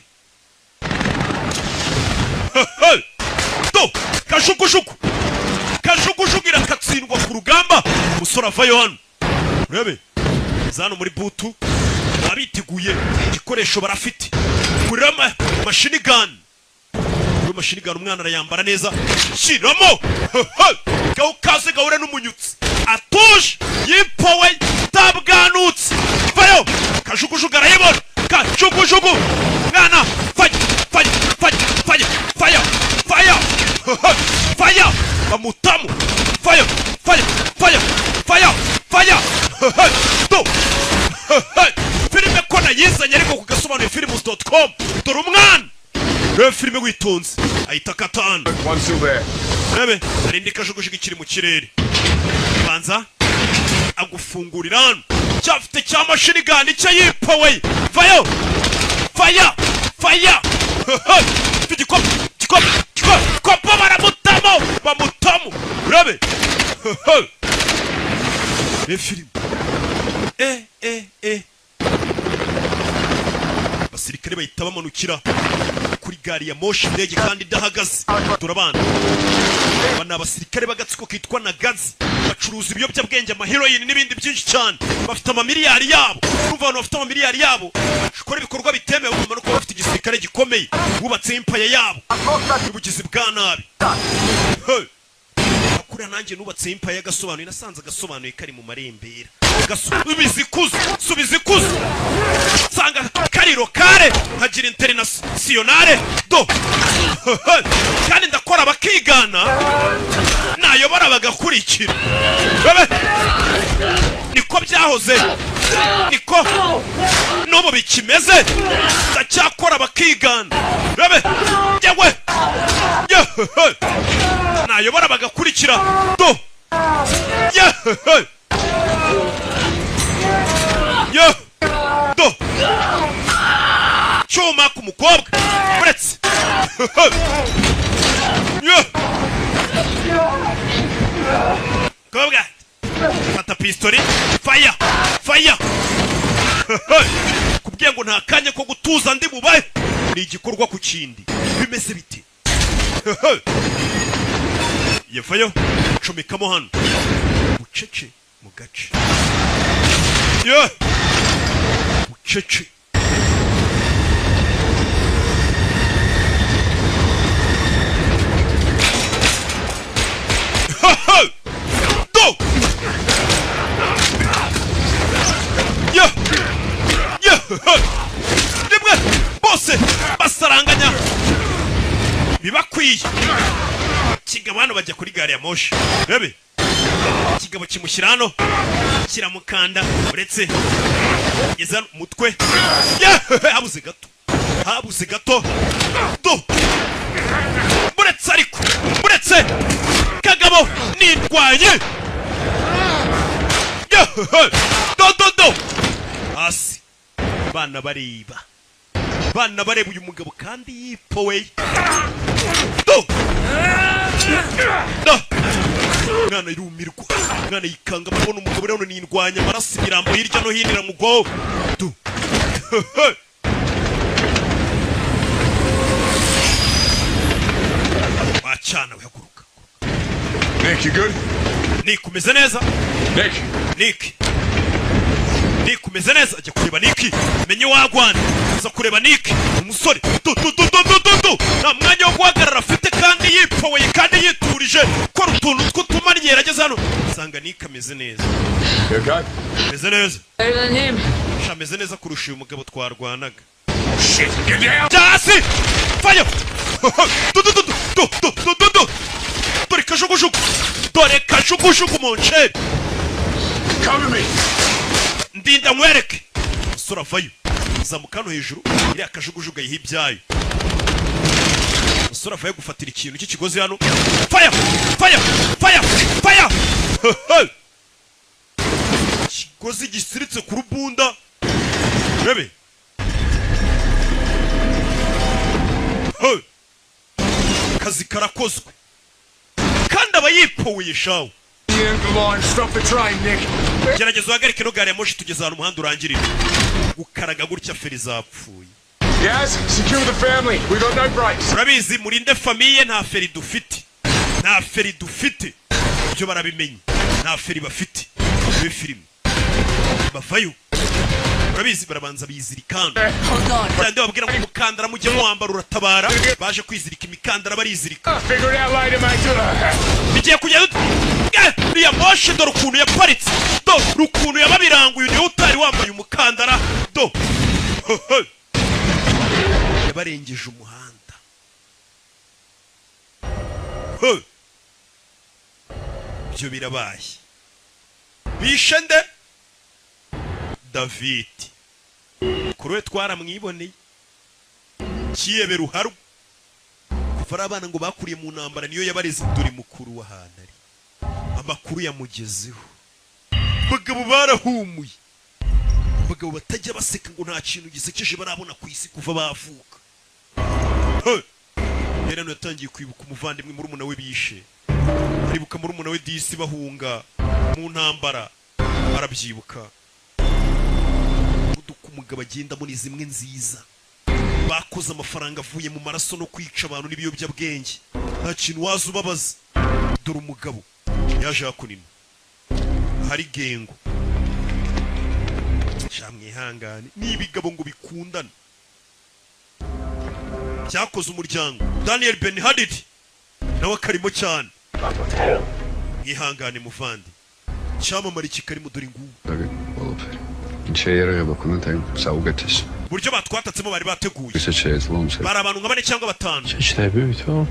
[SPEAKER 1] Do kajugujugu, kajugujugu irakatsindwa ku rugamba. Umusore avayo hano, rebe zano muri butu abiteguye igikoresho barafite kuri machine gun. Kuri machine gun umwana arayambara neza, shyiramo gaho kaze gahure n'umunyutsi atuje yipowe tabwanutse. Vayo kajugujugu arayibona, kajugujugu mwana, fire fire fire fire fire fire fire, bamutamu fire fire fire fire fire do. Filime ko nayizanye ariko ku gasobanuye films.com. Dore umwana, reba filime witonze, ahita akatana.
[SPEAKER 9] One still there.
[SPEAKER 1] Rebe hari indi kajugujugu ikiri mu kirere, banza agufungurira hano cyafite cya machine gun icyo yipowe. Vayo fire fire, igikopo igikopo igikopo, baramutamo bamutamo. Rebe reba filime. Abasirikare bahita bamanukira kuri gari ya moshi, indege kandi idahagaze. Turabana aba ni abasirikare b'agatsiko kitwa Nagazi, bacuruza ibiyobyabwenge, amaheroyini n'ibindi byinshi cyane. Bafite amamiliyari yabo. Urumva abantu bafite amamiliyari yabo bakora ibikorwa bitemewe, bagomba no kuba bafite igisirikare gikomeye, bubatse impaya yabo y'ubugizi bwa nabi. Hey! Kuriya nanjye nubatse impaya y'agasobanuye, nasanze agasobanuye kari mu marembera. Gasubiza ikuzo, subiza ikuzo, nsanga kariro kare nkagira internationale do, kandi ndakora bakigana, nayobora bagakurikira. Bebe niko byahoze, niko n'ubu bikimeze, ndacyakora bakigana. Bebe yewe yewe, nayobora bagakurikira do yewe yo do. Cyuma ku mukobwa uretse yo kobwa, fata pistori, fire fire. Kubwiye ngo nta kanya ko gutuza ndi bubahe, ni igikorwa ku kindi. Bimeze bite? Yevayo comekamo hano bucece mu gace yo bucece. Do yo yo, rimwe bose basaranganya bibakwiye. Kigabo hano bajya kuri gari ya moshi, rebe kigabo kimushyira hano kiramukanda, uretse geza umutwe. Habuze gato, habuze gato do, buretse ariko buretse kagabo nindwanye do do do hasi. Bana bareba, bana bareba uyu mugabo kandi yipowe do do. Umwana irumirwa, umwana yikanga abona umugabo rero nindwanya amaraso imirambo hirya no hino iramugwaho do. Wacana uhaguruka.
[SPEAKER 9] Nick, you good?
[SPEAKER 1] Nick, umeze neza?
[SPEAKER 9] Nick.
[SPEAKER 1] Nick. Nick, umeze neza? Ajya kureba Nick. Menye wagwana. Aza kureba Nick. Umusore. Du du du du du du. Nta mwanya wo guhagarara afite kandi yipoweye kandi yiturije. Utuje, kora utuntu tw'utumanyera. Ageze hano usanga Nick ameze neza.
[SPEAKER 9] You okay?
[SPEAKER 1] Ameze neza.
[SPEAKER 2] Better than him.
[SPEAKER 1] Sha, ameze neza kurusha uyu mugabo twarwanaga.
[SPEAKER 9] Shit, get down!
[SPEAKER 1] Jya hasi, fire! Du du du du du du du du du. Dore kajugujugu, dore kajugujugu mu nceri.
[SPEAKER 9] Cover me!
[SPEAKER 1] Ndinda nkwereke. Umusore avayo, zamuka hano hejuru. Iriya kajugujugu ayiha ibyayo. Umusore avayo gufatira ikintu cy'ikigozi hano. Fire, fire, fire, fire! Ikigozi gisiritse ku rubunda, rebe. Hey! Akazi karakozwe kandi aba yipoweye shawe.
[SPEAKER 9] The end of the line. Stop the train, Nick.
[SPEAKER 1] Gerageza uhagarike ino gari ya moshi, tugeze ahantu umuhanda urangirira. Gukaraga gutya, feri zapfuye.
[SPEAKER 9] Yaz, secure the family. We got no brakes.
[SPEAKER 1] Urabizi, murinde famille, nta feri dufite, nta feri dufite. Ibyo barabimenye, nta feri bafite muri filime. Bavayo, urabizi, barabanza bizirikana.
[SPEAKER 2] Hold on.
[SPEAKER 1] Byandi babwira ngo umukandara mujye muwambara uratabara. Baje kwizirika imikandara, barizirika.
[SPEAKER 9] Figure it out later, mate.
[SPEAKER 1] Bigiye kugenda. Uriya moshi, dore ukuntu yaparitse, dore ukuntu yababiranguye. Niwe utari wambaye umukandara, do yabarengeje umuhanda. He! Ibyo birabaye. Bishe nde? David kuri we twaramwiboneye, kiyebe ruharwa kuva ari abana ngo bakuriye mu ntambara, niyo yabareze. Dore mukuru w'ahantu ari, amakuru yamugezeho. Abagabo barahumuye, abagabo batajya baseka, ngo nta kintu gisekeje barabona ku isi kuva bavuka. He! Rero hano yatangiye kwibuka umuvandimwe, murumuna we bishe. Aribuka murumuna we disi bahunga mu ntambara, arabyibuka. Imodoka umugabo agendamo ni zimwe nziza bakoze amafaranga avuye mu maraso no kwica abantu n'ibiyobyabwenge. Nta kintu waza ubabaza. Dore umugabo yaje hakuno hari gengo. Sha, mwihangane, ni ibigabo ngo bikundana cyakoze umuryango. Daniel Ben Hadid nawe akarimo cyane. Mwihangane muvandi, cyamamare kikarimo, dore ngubu.
[SPEAKER 4] ყველაფერი. შეიარაღება ქონდათ აი საუკეთესო.
[SPEAKER 1] Uburyo batwatatsemo bari bateguye.
[SPEAKER 4] ისეთ შეეძლო ომს.
[SPEAKER 1] Bari abantu nka bane cyangwa batanu.
[SPEAKER 4] ჩეჩნები ვითომ?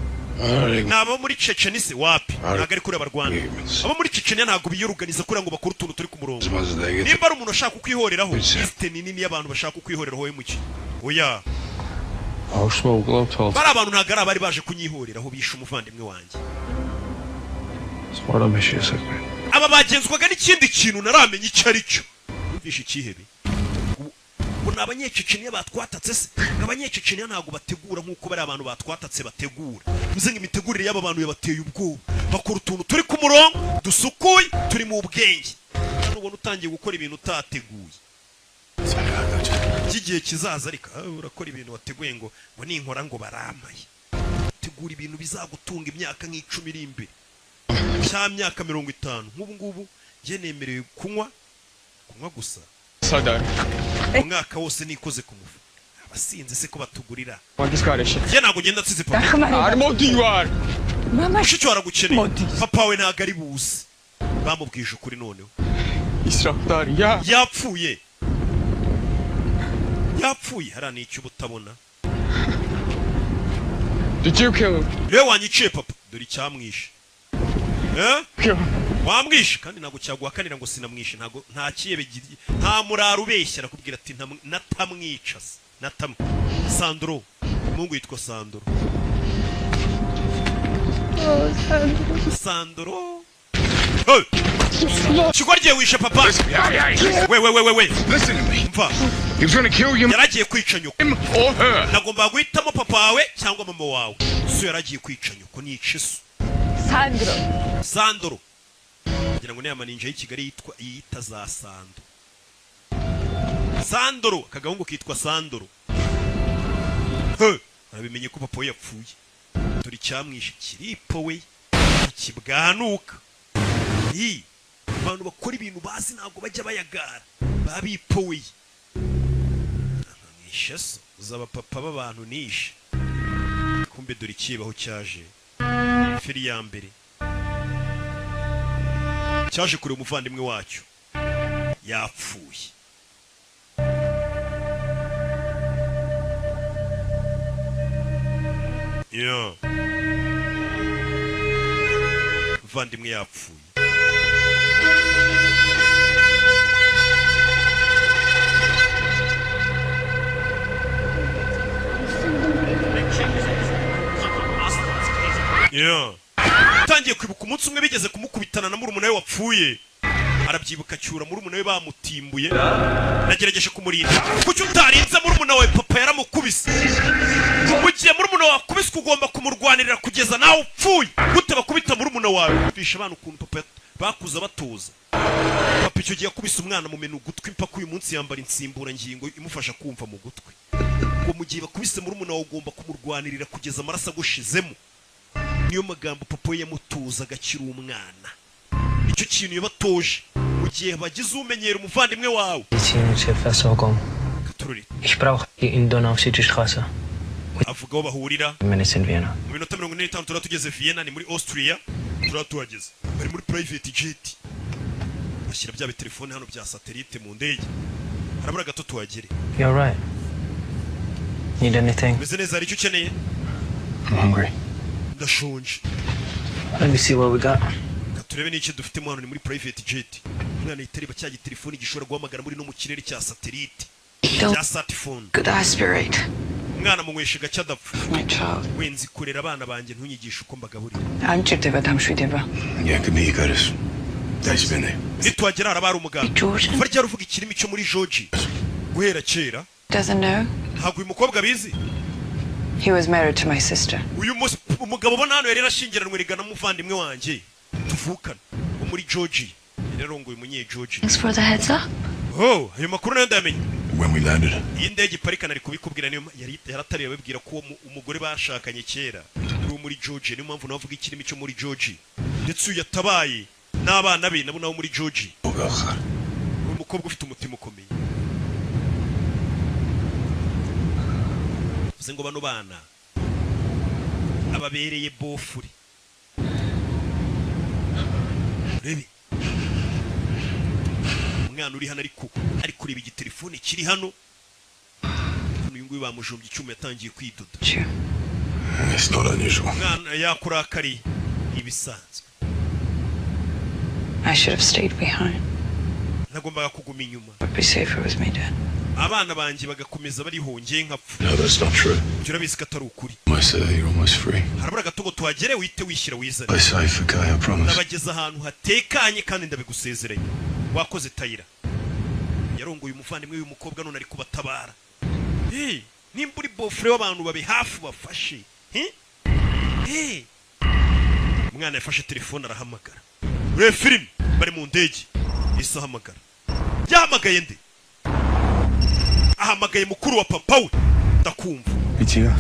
[SPEAKER 1] Ni abo muri Chechenia se? Wapi, ntabwo ari kuriya barwana. Abo muri Chechenia ntabwo biyoruganiza kuriya ngo bakore utuntu turi ku murongo. Nimba ari umuntu ushaka kukwihoreraho, lisite ni nini y'abantu bashaka kukwihoreraho we muki, oya.
[SPEAKER 4] ბავშვმა უკლავ თვალს.
[SPEAKER 1] Bari abantu ntabwo ari abari baje kunyihoreraho, bishe umuvandimwe wanjye.
[SPEAKER 4] სხვა რამეშია საქმე.
[SPEAKER 1] Aba bagenzwaga n'ikindi kintu naramenya icyo ari cyo. Numvishe ikihebe ngo ni Abanyececeniya batwatatse se? Ngo Abanyececeniya ntabwo bategura nk'uko bari abantu batwatatse bategura. Bivuze ngo imitegurire y'aba bantu yabateye ubwoba. Bakora utuntu turi ku murongo, dusukuye, turi mu bwenge. Hano ubona utangiye gukora ibintu utateguye by'igihe kizaza, ariko urakora ibintu wateguye ngo ninkora ngo baramaye. Tegura ibintu bizagutunga imyaka nk'icumi iri imbere cya myaka 50. Nk'ubu ngubu njye nemerewe kunywa gusa umwaka wose nikoze ku mufu. Abasinzi se ko batugurira? Njye ntabwo ngenda nsize papa. Mushiki wawe aragukeneye, papa we ntabwo ari buze. Bamubwije ukuri noneho. Yapfuye, yapfuye. Hariya ni icyo uba utabona.
[SPEAKER 9] Did you kill him?
[SPEAKER 1] Rero wanyiciye papa, dore icyamwishe. Eh?
[SPEAKER 9] Kill him.
[SPEAKER 1] Wamwishe kandi ntabwo cyaguhakanira ngo sinamwishe. Ntabwo, nta kiyebe nta muraro ubeshya. Arakubwira ati natamwica se natamwe. Sandro, umuhungu yitwa Sandro. Sandro. Hey! Kigoryi, wishe papa we we we we we.
[SPEAKER 9] Listen to me.
[SPEAKER 1] Mva.
[SPEAKER 9] He was gonna kill you
[SPEAKER 1] Yaragiye kwica nyoko.
[SPEAKER 9] or her.
[SPEAKER 1] Nagomba guhitamo papa wawe cyangwa mama wawe. So yaragiye kwica nyoko, nica iso.
[SPEAKER 10] Sandro.
[SPEAKER 1] Sandro, kugira ngo niya maninja y'i Kigali yitwa yita za Sando. Sandro, akagahungu kitwa Sandro. He, arabimenye ko papa we yapfuye. Dore icyamwishe kiripo we kibwanuka. Hi, abantu bakora ibintu bazi ntabwo bajya bayagara, babipoweye. Mwishe so uzaba papa b'abantu nishe. Kumbe dore ikibaho cyaje, feri ya mbere. Cyaje kureba umuvandimwe wacyo yapfuye. Yeah. Umuvandimwe yapfuye. Yeah. Tangiye kwibuka umunsi umwe bigeze kumukubitana na murumuna we wapfuye. Arabyibuka cyura murumuna we bamutimbuye. Nagerageje kumurinda. Kuki utarinze murumuna wawe? Papa yaramukubise. Mugiye murumuna wawe akubiswe ugomba kumurwanirira kugeza nawe upfuye. Gute bakubita murumuna wawe? Bisha abana ukuntu papa bakuza batuza. Papa icyo gihe yakubise umwana mu menu gutwi mpaka uyu munsi yambara insimbura ngingo imufasha kumva mu gutwi. Ngo mugiye bakubise murumuna wawe ugomba kumurwanirira kugeza amaraso agushizemo. Niyo magambo papa yamutuza agakira umwana. Icyo kintu yabatoje mu gihe bagize umenyera umuvandimwe wawe.
[SPEAKER 6] Ich brauche in Donau City Straße.
[SPEAKER 1] Avuga aho bahurira.
[SPEAKER 6] Minutes in Vienna.
[SPEAKER 1] Mu minota 45 turatugeze Vienna, ni muri Austria. Turatuhageze. Bari muri private jet. Bashyira bya telefone hano bya satellite mu ndege. Harabura gato tuhagere.
[SPEAKER 6] You're right. Need anything?
[SPEAKER 1] Meze neza, hari icyo ukeneye?
[SPEAKER 4] I'm hungry.
[SPEAKER 1] Ndashonje.
[SPEAKER 6] Let me see what we got.
[SPEAKER 1] Turebe n'iki dufite mu hano ni muri private jet. Umwana yitareba cya gitelefone gishobora guhamagara muri no mu kirere cya satellite. Cya smartphone.
[SPEAKER 2] Could aspirate.
[SPEAKER 1] Umwana munywesha gake adapfa.
[SPEAKER 2] My child.
[SPEAKER 1] Wenzi kurera abana banjye ntunyigishe uko mbagaburira. Nitwagera harabari umuganga. Kuva ryari uvuga ikirimi cyo muri Georgia? Guhera kera.
[SPEAKER 2] Doesn't know.
[SPEAKER 1] Ntabwo uyu mukobwa abizi.
[SPEAKER 2] He was married to my sister.
[SPEAKER 1] Uyu umugabo ubona hano yari yarashyingiranwe rigana n'umuvandimwe wanjye tuvukana wo muri Georgia. Yararongoye umunye Georgia.
[SPEAKER 2] Thanks for the heads up.
[SPEAKER 1] Oh, ayo makuru nayo ndayamenye.
[SPEAKER 3] When we landed.
[SPEAKER 1] Iyi ndege iparika nari kubikubwira niyo yari yaratariye babwira ko umugore bashakanye kera uri muri Georgia, niyo mpamvu navuga ikirimi cyo muri Georgia. Ndetse uyu yatabaye n'abana be nabo nabo muri Georgia. Umukobwa ufite umutima ukomeye. Bivuze ngo bano bana ababereye bofuri. Rebi umwana uri hano ariko ari kureba igitelefone kiri hano. Uyu nguyu bamujombye icyuma yatangiye kwidoda.
[SPEAKER 3] It's not unusual.
[SPEAKER 1] Umwana yakurakari ibisanzwe.
[SPEAKER 2] I should have stayed behind.
[SPEAKER 1] Nagombaga kuguma inyuma.
[SPEAKER 2] Would be safer with me dead.
[SPEAKER 1] Abana banjye bagakomeza barihongeye nkapfa.
[SPEAKER 3] No, that's not true.
[SPEAKER 1] Urabizi ko atari ukuri.
[SPEAKER 3] Almost there, you're almost free.
[SPEAKER 1] Harabura gato ngo tuhagere wite wishyira wizane.
[SPEAKER 3] I safe, okay, I promise.
[SPEAKER 1] Nabageza ahantu hatekanye kandi ndabigusezeranye. Wakoze Tayira. Yarongoye umuvandimwe w'uyu mukobwa none ari kubatabara. Hey, nimba uri bofre w'abantu babe hafi bafashe. Hey. Umwana yafashe telefone arahamagara. Ure film bari mu ndege. Isahamagara. Yahamagaye nde? Ahamagaye mukuru wa papa we. Ndakumva.
[SPEAKER 4] Ikiga.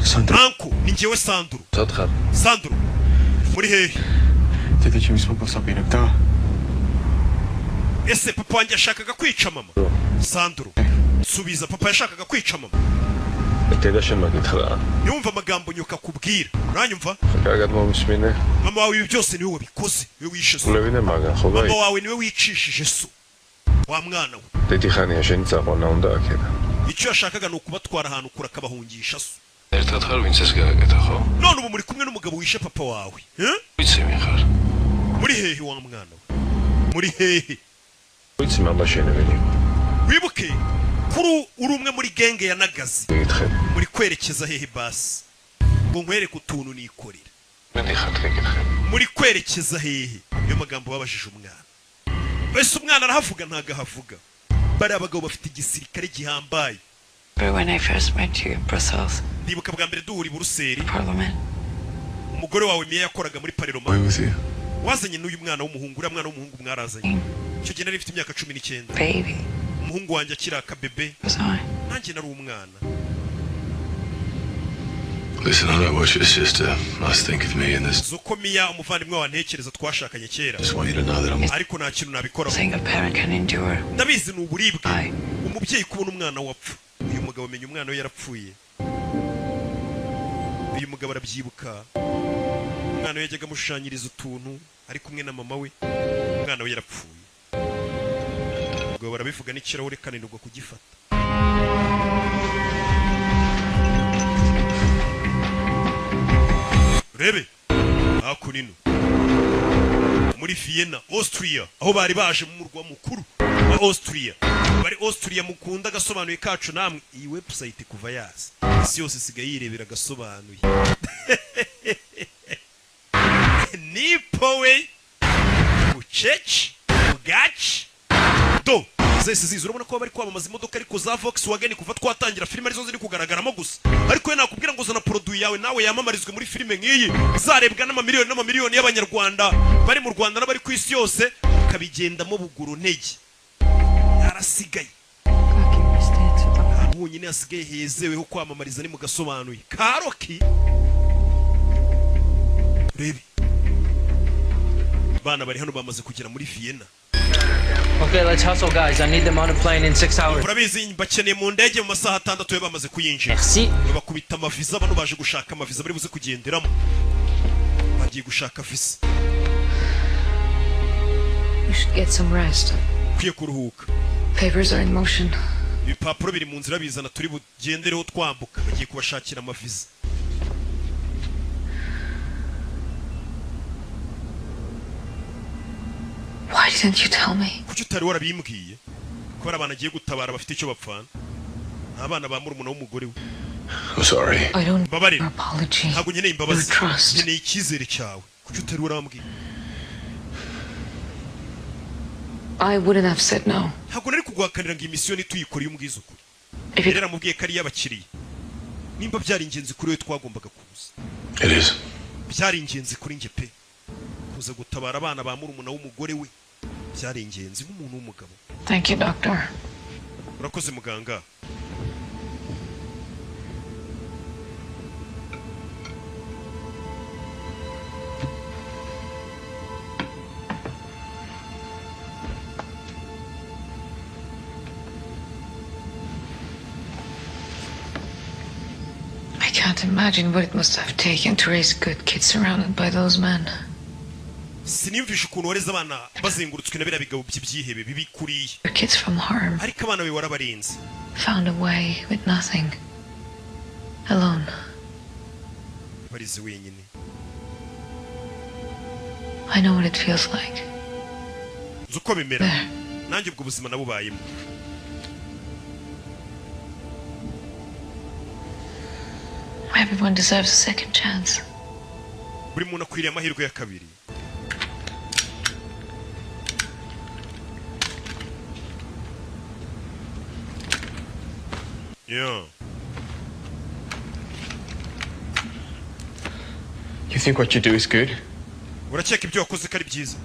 [SPEAKER 4] Sandro.
[SPEAKER 1] Anko, ni njyewe Sandro. Sandro. Muri hehe?
[SPEAKER 4] Deda ჩემის პაპას აპირებდა.
[SPEAKER 1] Ese papa wanjye yashakaga kwica mama? Sandro. Subiza, papa yashakaga kwica mama.
[SPEAKER 4] დედა შენ მაგითხრა.
[SPEAKER 1] Yumva amagambo nyoka kubwira. Uranyumva?
[SPEAKER 4] კარგად მომისმინე.
[SPEAKER 1] Mama wawe ibi byose niwe wabikoze, niwe wishe so.
[SPEAKER 4] კვლევინე მაგან ხო
[SPEAKER 1] Mama wawe niwe wicishije so. Wa mwana we.
[SPEAKER 4] დიდი ხანია შენი წაყვანა უნდა აქედან.
[SPEAKER 1] Icyo yashakaga ni ukubatwara ahantu kure akabahungisha so.
[SPEAKER 4] ერთად ხარ ვინც ეს გააკეთა ხო?
[SPEAKER 1] None ubu muri kumwe n'umugabo wishe papa wawe.
[SPEAKER 4] ვიცი ვინ ხარ.
[SPEAKER 1] Muri hehe wa mwana we? Muri hehe?
[SPEAKER 4] ვიცი მამა შენი ვინ იყო.
[SPEAKER 1] Wibuke kuri uri umwe muri genge ya Nagazi. Muri kwerekeza hehe basi? Ngo nkwereke utuntu nikorera. Muri kwerekeza hehe? Niyo magambo babajije umwana. Ese umwana arahavuga ntago ahavuga. Bari abagabo bafite igisirikare gihambaye.
[SPEAKER 2] When I first met you in Brussels.
[SPEAKER 1] Ndibuka bwa mbere duhura i Buruseli.
[SPEAKER 2] Parliament.
[SPEAKER 1] Umugore wawe Mia yakoraga muri parlement. Wazanye n'uyu mwana w'umuhungu, uriya mwana w'umuhungu mwarazanye. Icyo gihe nari mfite imyaka 19.
[SPEAKER 2] Baby.
[SPEAKER 1] Umuhungu wanjye akiri akabebe. Nanjye nari umwana.
[SPEAKER 3] Listen, I don't watch your sister. Must think of me in this.
[SPEAKER 1] Zuko Mia umuvandimwe wawe ntekereza twashakanye kera.
[SPEAKER 3] Just want you to know that I'm.
[SPEAKER 1] Ariko nta kintu nabikoraho.
[SPEAKER 2] Saying a parent can endure.
[SPEAKER 1] Ndabizi ni uburibwe. Umubyeyi kubona umwana wapfa. Uyu mugabo amenya umwana we yarapfuye. Uyu mugabo arabyibuka. Umwana we yajyaga amushushanyiriza utuntu Ari kumwe na mama we, umwana we yarapfuye. Ubwo barabivuga n'ikirahure kananirwa kugifata. Rebe hakunino muri Vienna, Austria, aho bari baje mu murwa mukuru wa Austria. Bari Austria mukunda agasobanuye kacu namwe. Iyi website kuva yaza isi yose isigaye yirebera agasobanuye. Nipo we bucece bugaci do zese zizo. Urabona ko bari kwamamaza imodoka ariko za Volkswagen kuva twatangira filime arizo ziri kugaragaramo gusa. Ariko we nakubwira ngo zana produit yawe nawe yamamarizwe muri filime nk'iyi zarebwa n'amamiliyoni n'amamiliyoni y'abanyarwanda bari mu Rwanda n'abari ku isi yose, ukabigendamo buguru ntege. Yarasigaye ahantu honyine hasigaye hezeweho kwamamariza ni mu gasobanuye karoki. Rebe bana bari hano bamaze kugera muri Vienna.
[SPEAKER 6] Okay, let's hustle, guys. I need them on a plane in 6 hours.
[SPEAKER 1] Urabizi bakeneye mu ndege mu masaha 6 bamaze kuyinjira. Bakubita amaviza, bano baje gushaka amaviza bari buze kugenderamo. Bagiye gushaka visa.
[SPEAKER 2] You should get some rest.
[SPEAKER 1] Ukwiye kuruhuka.
[SPEAKER 2] Papers are in motion.
[SPEAKER 1] Ibipapuro biri mu nzira bizana turi bugendereho twambuka. Bagiye kubashakira amaviza.
[SPEAKER 2] Why didn't you tell me?
[SPEAKER 1] Kuki utari warabimbwiye? Ko ari abana agiye gutabara bafite icyo bapfana. Ni abana ba murumuna w'umugore we.
[SPEAKER 7] I'm sorry.
[SPEAKER 2] I don't
[SPEAKER 1] Mbabarira.
[SPEAKER 2] apology.
[SPEAKER 1] Ntabwo nkeneye imbabazi.
[SPEAKER 2] Your trust.
[SPEAKER 1] Nkeneye icyizere cyawe. Kuki utari warambwiye?
[SPEAKER 2] I wouldn't have said no.
[SPEAKER 1] Ntabwo nari kuguhakanira ngo iyi misiyo ntituyikoreye umbwize ukuri.
[SPEAKER 2] If
[SPEAKER 1] Yari
[SPEAKER 2] it
[SPEAKER 1] yaramubwiye ko ari iy'abakiriya. Nimba byari ingenzi kuri we twagombaga kuza.
[SPEAKER 7] It is.
[SPEAKER 1] Byari ingenzi kuri njye pe. Kuza gutabara abana ba murumuna w'umugore we. Byari ingenzi nk'umuntu w'umugabo.
[SPEAKER 2] Thank you, doctor.
[SPEAKER 1] Urakoze muganga.
[SPEAKER 2] I can't imagine what it must have taken to raise good kids surrounded by those men.
[SPEAKER 1] Siniyumvisha ukuntu wareze abana bazengurutswe na biriya bigabo by'ibyihebe bibi kuriya.
[SPEAKER 2] Your kids from harm.
[SPEAKER 1] Ariko abana be warabarinze.
[SPEAKER 2] Found a way with nothing. Alone.
[SPEAKER 1] Barize wenyine.
[SPEAKER 2] I know what it feels like.
[SPEAKER 1] Nzi uko bimera. Nanjye ubwo buzima nabubayemo.
[SPEAKER 2] Everyone deserves a second chance.
[SPEAKER 1] Buri muntu akwiriye amahirwe ya kabiri. Yeah.
[SPEAKER 9] You think what you do is good?
[SPEAKER 1] Urakeka ibyo wakoze ko ari byiza?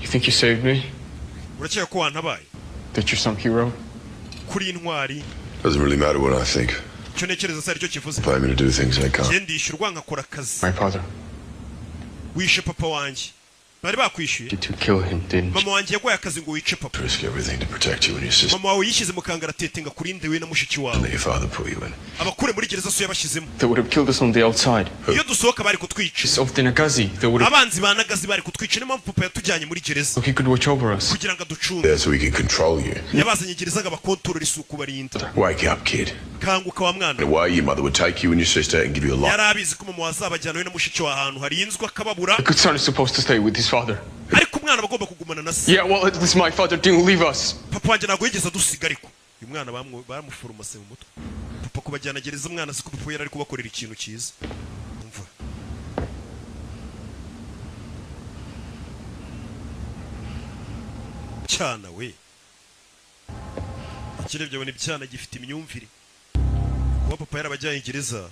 [SPEAKER 9] You think you saved me?
[SPEAKER 1] Urakeka ko wantabaye?
[SPEAKER 9] That you're some hero?
[SPEAKER 1] Kuri intwari.
[SPEAKER 7] Doesn't really matter what I think.
[SPEAKER 1] Icyo ntekereza se aricyo kivuze.
[SPEAKER 7] Pay me to do things I can't.
[SPEAKER 1] Njye ndishyurwa nkakora akazi.
[SPEAKER 9] My father.
[SPEAKER 1] Wishe papa wanjye. Bari bakwishyuye.
[SPEAKER 9] You to kill him, didn't you?
[SPEAKER 1] Mama wanjye yaguhaye akazi ngo wice papa.
[SPEAKER 7] Risk everything to protect you and your sister.
[SPEAKER 1] Mama wawe yishyize mu kangaratete ngo akurinde we na mushiki wawe.
[SPEAKER 7] That your father put you in.
[SPEAKER 1] Abakure muri gereza so yabashyizemo.
[SPEAKER 9] They would have killed us on the outside.
[SPEAKER 1] Iyo dusohoka bari kutwica.
[SPEAKER 9] It's of the Nagazi. They would have.
[SPEAKER 1] Abanzi ba Nagazi bari kutwica, niyo mpamvu papa yatujyanye muri gereza.
[SPEAKER 9] So he could watch over us.
[SPEAKER 1] Kugira ngo aducunge.
[SPEAKER 7] There so he could control you.
[SPEAKER 1] Yabazanye gereza ngo abakontorore isuku barinda.
[SPEAKER 7] Wake up, kid.
[SPEAKER 1] Kanguka wa mwana.
[SPEAKER 7] The way your mother would take you and your sister and give you a life.
[SPEAKER 1] Yari abizi ko mama wazabajyana we na mushiki wawe ahantu harinzwe akababura.
[SPEAKER 9] A good son is supposed to stay with his father.
[SPEAKER 1] Ariko umwana bagomba kugumana na se.
[SPEAKER 9] Yeah, well, at least my father didn't leave us.
[SPEAKER 1] Papa wanjye ntabwo yigeze adusiga ariko. Uyu mwana bamuforomase mu mutwe. Papa kubajyana gereza umwana siko papa yari ari kubakorera ikintu cyiza. Umva. Cyana we. Ikirebye abona ibyana gifite imyumvire. Kuba papa yarabajyanye gereza.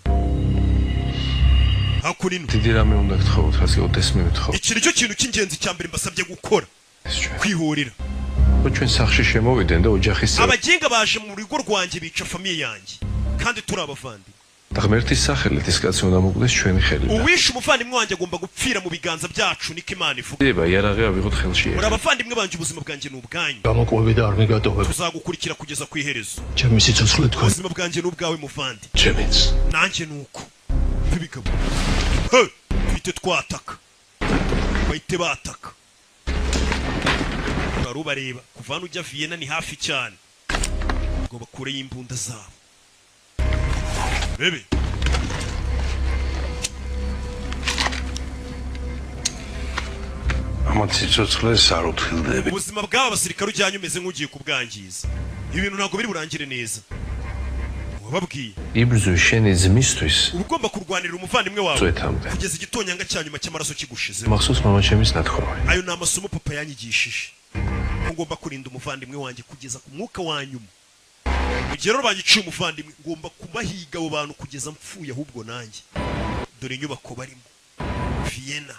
[SPEAKER 1] Hakurino.
[SPEAKER 4] დიდი რამე უნდა გთხოვოთ, რაც კი ოდესმე მეთხოვ.
[SPEAKER 1] Iki nicyo kintu cy'ingenzi cya mbere mbasabye gukora. Kwihorera.
[SPEAKER 4] ხო ჩვენ სახლში შემოვიდნენ და ოჯახის
[SPEAKER 1] Abaginga baje mu rugo rwanjye bica famiye yanjye. Kandi turi abavandimwe.
[SPEAKER 4] და ღმერთის სახელით ის კაცი უნდა მოკლეს ჩვენი ხელიდან.
[SPEAKER 1] Uwishe umuvandimwe wanjye agomba gupfira mu biganza byacu niko Imana ivuga.
[SPEAKER 4] ება იარაღი ავიღოთ ხელში.
[SPEAKER 1] Muri abavandimwe banjye ubuzima bwanjye ni ubwanyu.
[SPEAKER 5] გამოკვები და არ მიგატოვებ.
[SPEAKER 1] Tuzagukurikira kugeza ku iherezo.
[SPEAKER 5] ჩემი სიცოცხლე თქვენ.
[SPEAKER 1] Ubuzima bwanjye ni ubwawe muvandi.
[SPEAKER 5] ჩემიც.
[SPEAKER 1] Nanjye ni uko. Bibigabo. He! Twite twataka. Bahite bataka, bari ubareba kuva hano ujya Vienna ni hafi cyane, ngo bakureyo imbunda zabo bebe.
[SPEAKER 7] ამათ სიცოცხლეს არ უფრილდები.
[SPEAKER 1] Ubuzima bw'aba basirikare ujyanye umeze nk'ugiye kubwangiza. Ibintu ntabwo biri burangire neza, wababwiye.
[SPEAKER 4] იბრძვი შენი ძმისთვის
[SPEAKER 1] Uba ugomba kurwanirira umuvandimwe wawe
[SPEAKER 4] წვეთამდე.
[SPEAKER 1] Kugeza igitonyanga cya nyuma cy'amaraso kigushizemo.
[SPEAKER 4] მახსოვს მამაჩემის ნათქვამი.
[SPEAKER 1] Ayo ni amasomo papa yanyigishije, ko ngomba kurinda umuvandimwe wanjye kugeza ku mwuka wa nyuma. Mu gihe rero banyiciye umuvandimwe, ngomba kubahiga abo bantu kugeza mpfuye ahubwo nanjye. Dore inyubako barimo, Vienna.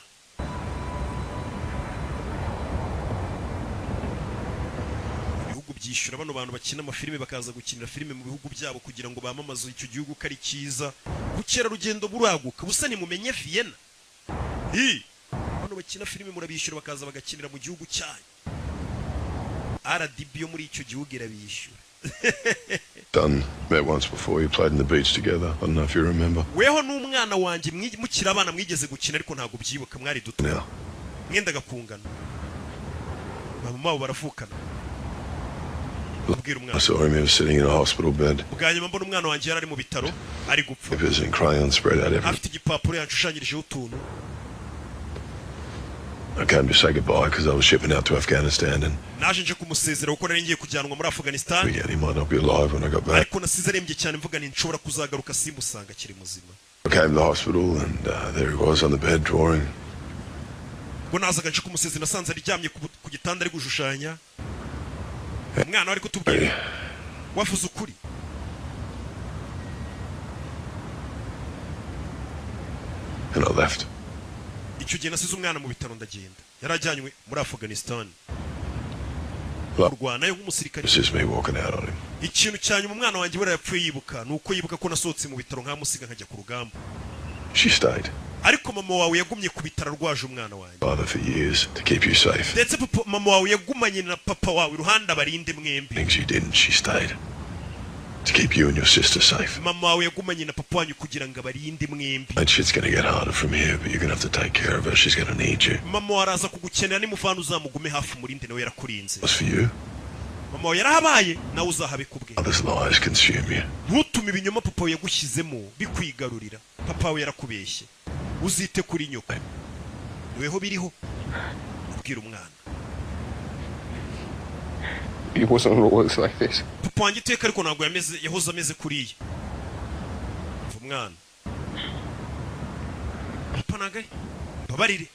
[SPEAKER 1] Ibihugu byishyura bano bantu bakina amafilime bakaza gukinira filime mu bihugu byabo kugira ngo bamamaze icyo gihugu ko ari cyiza, ubukerarugendo buraguka busa. Nimumenye Vienna. Hi! Bano bakina filime murabishyura, bakaza bagakinira mu gihugu cyanyu. RDB yo muri icyo gihugu irabishyura.
[SPEAKER 7] Done. Met once before. You played in the beach together. I don't know if you remember.
[SPEAKER 1] Weho n'umwana wanjye mukiri abana mwigeze gukina, ariko ntabwo byibuka, mwari duto.
[SPEAKER 7] Now.
[SPEAKER 1] Mwendaga kungana, mama wabo baravukana. Ubwira
[SPEAKER 7] I
[SPEAKER 1] umwana.
[SPEAKER 7] saw him. He was sitting in a hospital bed.
[SPEAKER 1] Bwa nyuma mbona umwana wanjye yari ari mu bitaro ari gupfa.
[SPEAKER 7] Papers and crayons spread out everywhere.
[SPEAKER 1] Afite igipapuro yanshushanyirijeho utuntu.
[SPEAKER 7] I came to say goodbye because I was shipping out to Afghanistan and
[SPEAKER 1] Naje nje kumusezera kuko nari ngiye kujyanwa muri Afghanistan.
[SPEAKER 7] figured he might not be alive when I got back.
[SPEAKER 1] Ariko nasize arembye cyane, mvuga nti nshobora kuzagaruka simusanga akiri muzima.
[SPEAKER 7] I came to the hospital and there he was on the bed drawing.
[SPEAKER 1] Ubwo nazaga nje kumusezera, nasanze aryamye ku gitanda ari gushushanya. Umwana we ari kutubwira, wavuze ukuri.
[SPEAKER 7] And I left.
[SPEAKER 1] Icyo gihe nasize umwana mu bitaro ndagenda. Yari ajyanywe muri Afghanistan kurwanayo nk'umusirikare.
[SPEAKER 7] It's just me walking out on him.
[SPEAKER 1] Ikintu cya nyuma umwana wanjye buriya yapfuye yibuka ni uko yibuka ko nasohotse mu bitaro nkamusiga nkajya ku rugamba.
[SPEAKER 7] She stayed.
[SPEAKER 1] Ariko mama wawe yagumye ku bitaro arwaje umwana wanjye.
[SPEAKER 7] Father for years to keep you safe.
[SPEAKER 1] Ndetse papa, mama wawe yagumanye na papa wawe iruhande abarinde mwembi.
[SPEAKER 7] Things you didn't, she stayed. To keep you and your sister safe.
[SPEAKER 1] Mama wawe yagumanye na papa wanyu kugira ngo abarinde mwembi.
[SPEAKER 7] That shit's gonna get harder from here, but you're gonna have to take care of her. She's gonna need you.
[SPEAKER 1] Mama wawe araza kugukenera, nimuvana uzamugume hafi umurinde, nawe yarakurinze.
[SPEAKER 7] As for you,
[SPEAKER 1] Mama wawe yarahabaye, nawe uzahabe kubwe.
[SPEAKER 7] others' lies consume you.
[SPEAKER 1] Ntutume ibinyoma papa wawe yagushyizemo bikwigarurira. Papa wawe yarakubeshye, uzite kuri nyoko, niweho biriho. Ubwira umwana.
[SPEAKER 9] He wasn't always like this.
[SPEAKER 1] Papa wanjye iteka ariko ntabwo yameze, yahoze ameze kuriya. Umva umwana, papa ntabwo ari, mbabarire.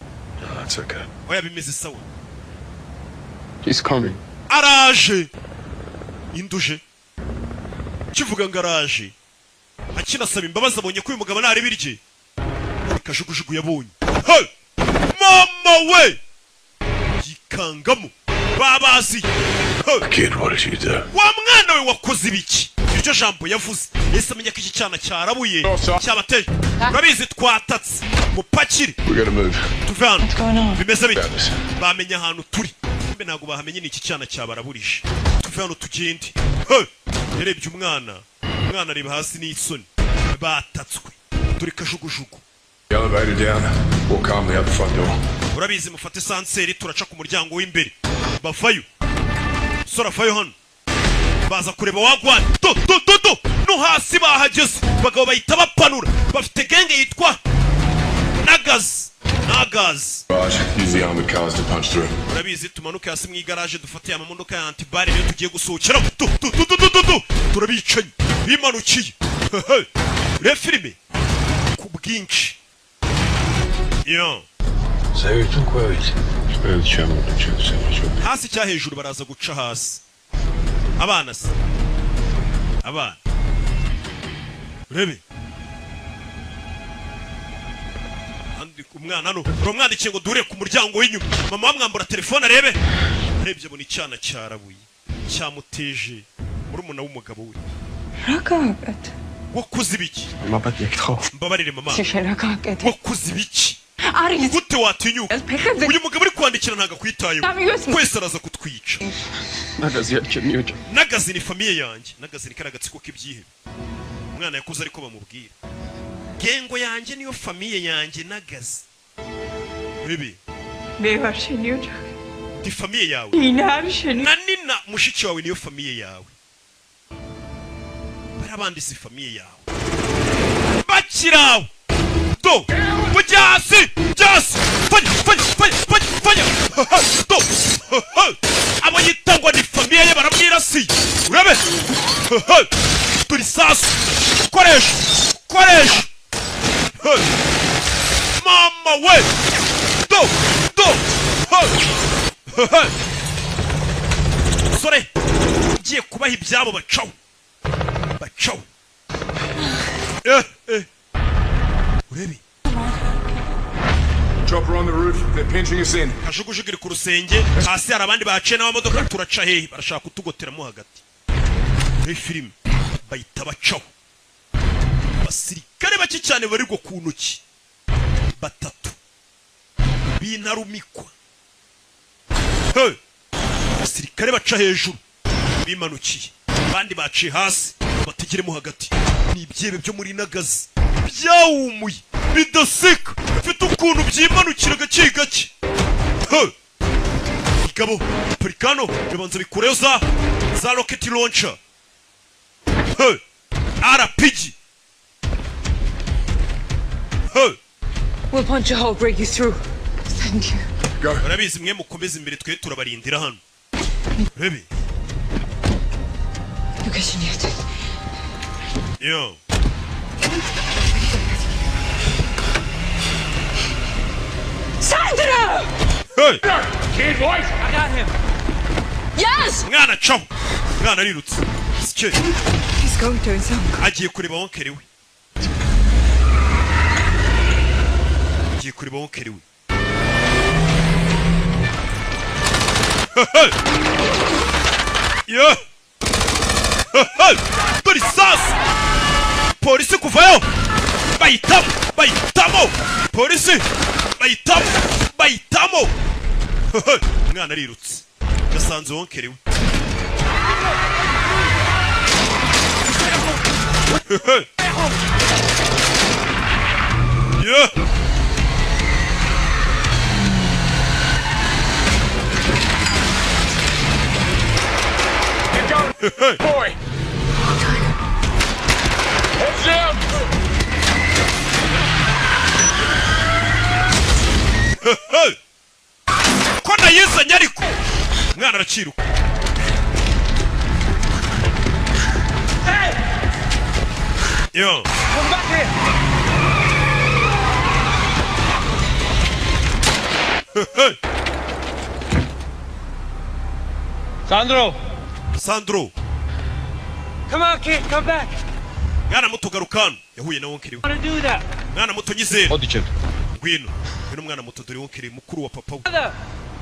[SPEAKER 7] No, it's okay.
[SPEAKER 1] Oya, bimeze sawa.
[SPEAKER 9] He's coming.
[SPEAKER 1] Araje, induje kivuga ngo araje, akinasaba imbabazi abonye ko uyu mugabo ntareba irye kajugujugu yabonye. Hey! Mama we yikangamo babazi. Hey!
[SPEAKER 7] Kid, what did you do?
[SPEAKER 1] Wa mwana we, wakoze ibiki? Iryo jambo yavuze ese amenya ko iki cyana cyarabuye cyabateje. Urabizi, twatatse, mupakire.
[SPEAKER 7] We gotta move.
[SPEAKER 1] Tuve hano. Bimeze bite? Bamenye ahantu turi? Mbe ntabwo bahamenye, ni iki cyana cyabaraburije. Tuve hano tugende. Hey! Yarebye umwana, umwana areba hasi n'isoni. Batatswe, dore kajugujugu.
[SPEAKER 9] The elevator down. Walk calmly out the front door.
[SPEAKER 1] Urabizi, mufate ascenseur, turaca ku muryango w'imbere. Bavayo, sora, avayo hano, baza kureba wagwana. Do do do do, no hasi bahageze bagabo bahita bapanura. Bafite gang yitwa Nagazi, Nagazi.
[SPEAKER 9] Raj, use the armored cars to punch through.
[SPEAKER 1] Urabizi, tumanuke hasi mu igaraje dufate amamodoka ya anti-balles, niyo tugiye gusohokeramo. Du du du du du du du, turabicanyi bimanukiye. Reba filime ku bwinshi yo.
[SPEAKER 3] ზევით უკვე ვიცი.
[SPEAKER 4] ყველ ჩამოვიდა ჩემს სამაჩობი.
[SPEAKER 1] Hasi cya hejuru, baraza guca hasi. Abana se, abana, urebe. Andika umwana hano, uramwandikiye ngo duhure ku muryango w'inyuma. Mama wamwambura telefone arebe, arebye abona icyana cyarabuye cyamuteje murumuna w'umugabo we.
[SPEAKER 2] რა გააკეთე?
[SPEAKER 1] Wakoze ibiki?
[SPEAKER 9] მაბად ეკითხო.
[SPEAKER 1] Mbabarire mama.
[SPEAKER 2] შენ რა გააკეთე?
[SPEAKER 1] Wakoze ibiki?
[SPEAKER 2] არის
[SPEAKER 1] Gute watinyuka?
[SPEAKER 2] ფეხებზე
[SPEAKER 1] Uyu mugabo uri kwandikira ntabwo akwitayeho.
[SPEAKER 2] Amigos.
[SPEAKER 1] Twese araza kutwica.
[SPEAKER 9] ნაგაზი არ ჩემი ოჯახი.
[SPEAKER 1] Nagazi ni famille yanjye. Nagazi ni kariya gatsiko k'ibyihebe. Umwana yakuze ariko bamubwira gang yanjye niyo famille yanjye, Nagazi bibi.
[SPEAKER 2] მე ვარ შენი ოჯახი.
[SPEAKER 1] Ndi famille yawe.
[SPEAKER 2] ნინა არის შენი.
[SPEAKER 1] Na Nina mushiki wawe niyo famille yawe. Barabandi si famille yawe. Bakirawo. Do. Mujyasi. Jasi. Fanya fanya fanya fanya fanya. Do. Abo yitangwa ni famille ye baramwirasiye. Urabe. Turi sasu. Koresha. Koresha. Mama we. Do. Do. Sore. Ngiye kubaha ibyabo bacaho. Bacaho. Urebe.
[SPEAKER 9] Chopper on the roof. They're pinching us in.
[SPEAKER 1] Kajugujugu iri ku rusenge, hasi hari abandi baciye n'amamodoka, turaca hehe? Barashaka kutugoteramo hagati. Muri filime bahita bacaho. Abasirikare bake cyane barirwa ku ntoki. Batatu. Bintarumikwa. Hey! Abasirikare baca hejuru bimanukiye, abandi baciye hasi bategeremo hagati. Ni ibyebe byo muri Nagazi byawumuye bidaseka, bifite ukuntu byimanukira gake gake. Hey! Igabo parikano bibanza bikureyo za rocket launcher. Hey! RPG. Hey!
[SPEAKER 2] We'll punch a hole, break you through. Thank you.
[SPEAKER 1] Barabizi mwe mukomeze imbere, twe turabarindira hano. Rebe. Yo.
[SPEAKER 2] Sandro!
[SPEAKER 1] Hey!
[SPEAKER 9] Kid voice!
[SPEAKER 6] I got him.
[SPEAKER 2] Yes!
[SPEAKER 1] Mwana caho. Mwana arirutse. Sike.
[SPEAKER 2] He's going to his uncle.
[SPEAKER 1] Agiye kureba onkeri we. Agiye kureba onkeri we. Yeah. Dore isasu. Polisi kuvayo. Bahitamo, bahitamo. Polisi bahitamo, bahitamo. Umwana arirutse. Yasanze onkeri we. Yeah.
[SPEAKER 9] Boy! Heads down!
[SPEAKER 1] Ko nayizanye ariko umwana araciruka. Yo.
[SPEAKER 6] Come back here. Sandro.
[SPEAKER 1] Sandro.
[SPEAKER 6] Come on, kid, come back.
[SPEAKER 1] Mwana muto garuka hano. Yahuye na onkeri we.
[SPEAKER 6] I want to do that.
[SPEAKER 1] Mwana muto nyizera. Ngwino. Ngwino mwana muto, dore onkeri mukuru wa papa we.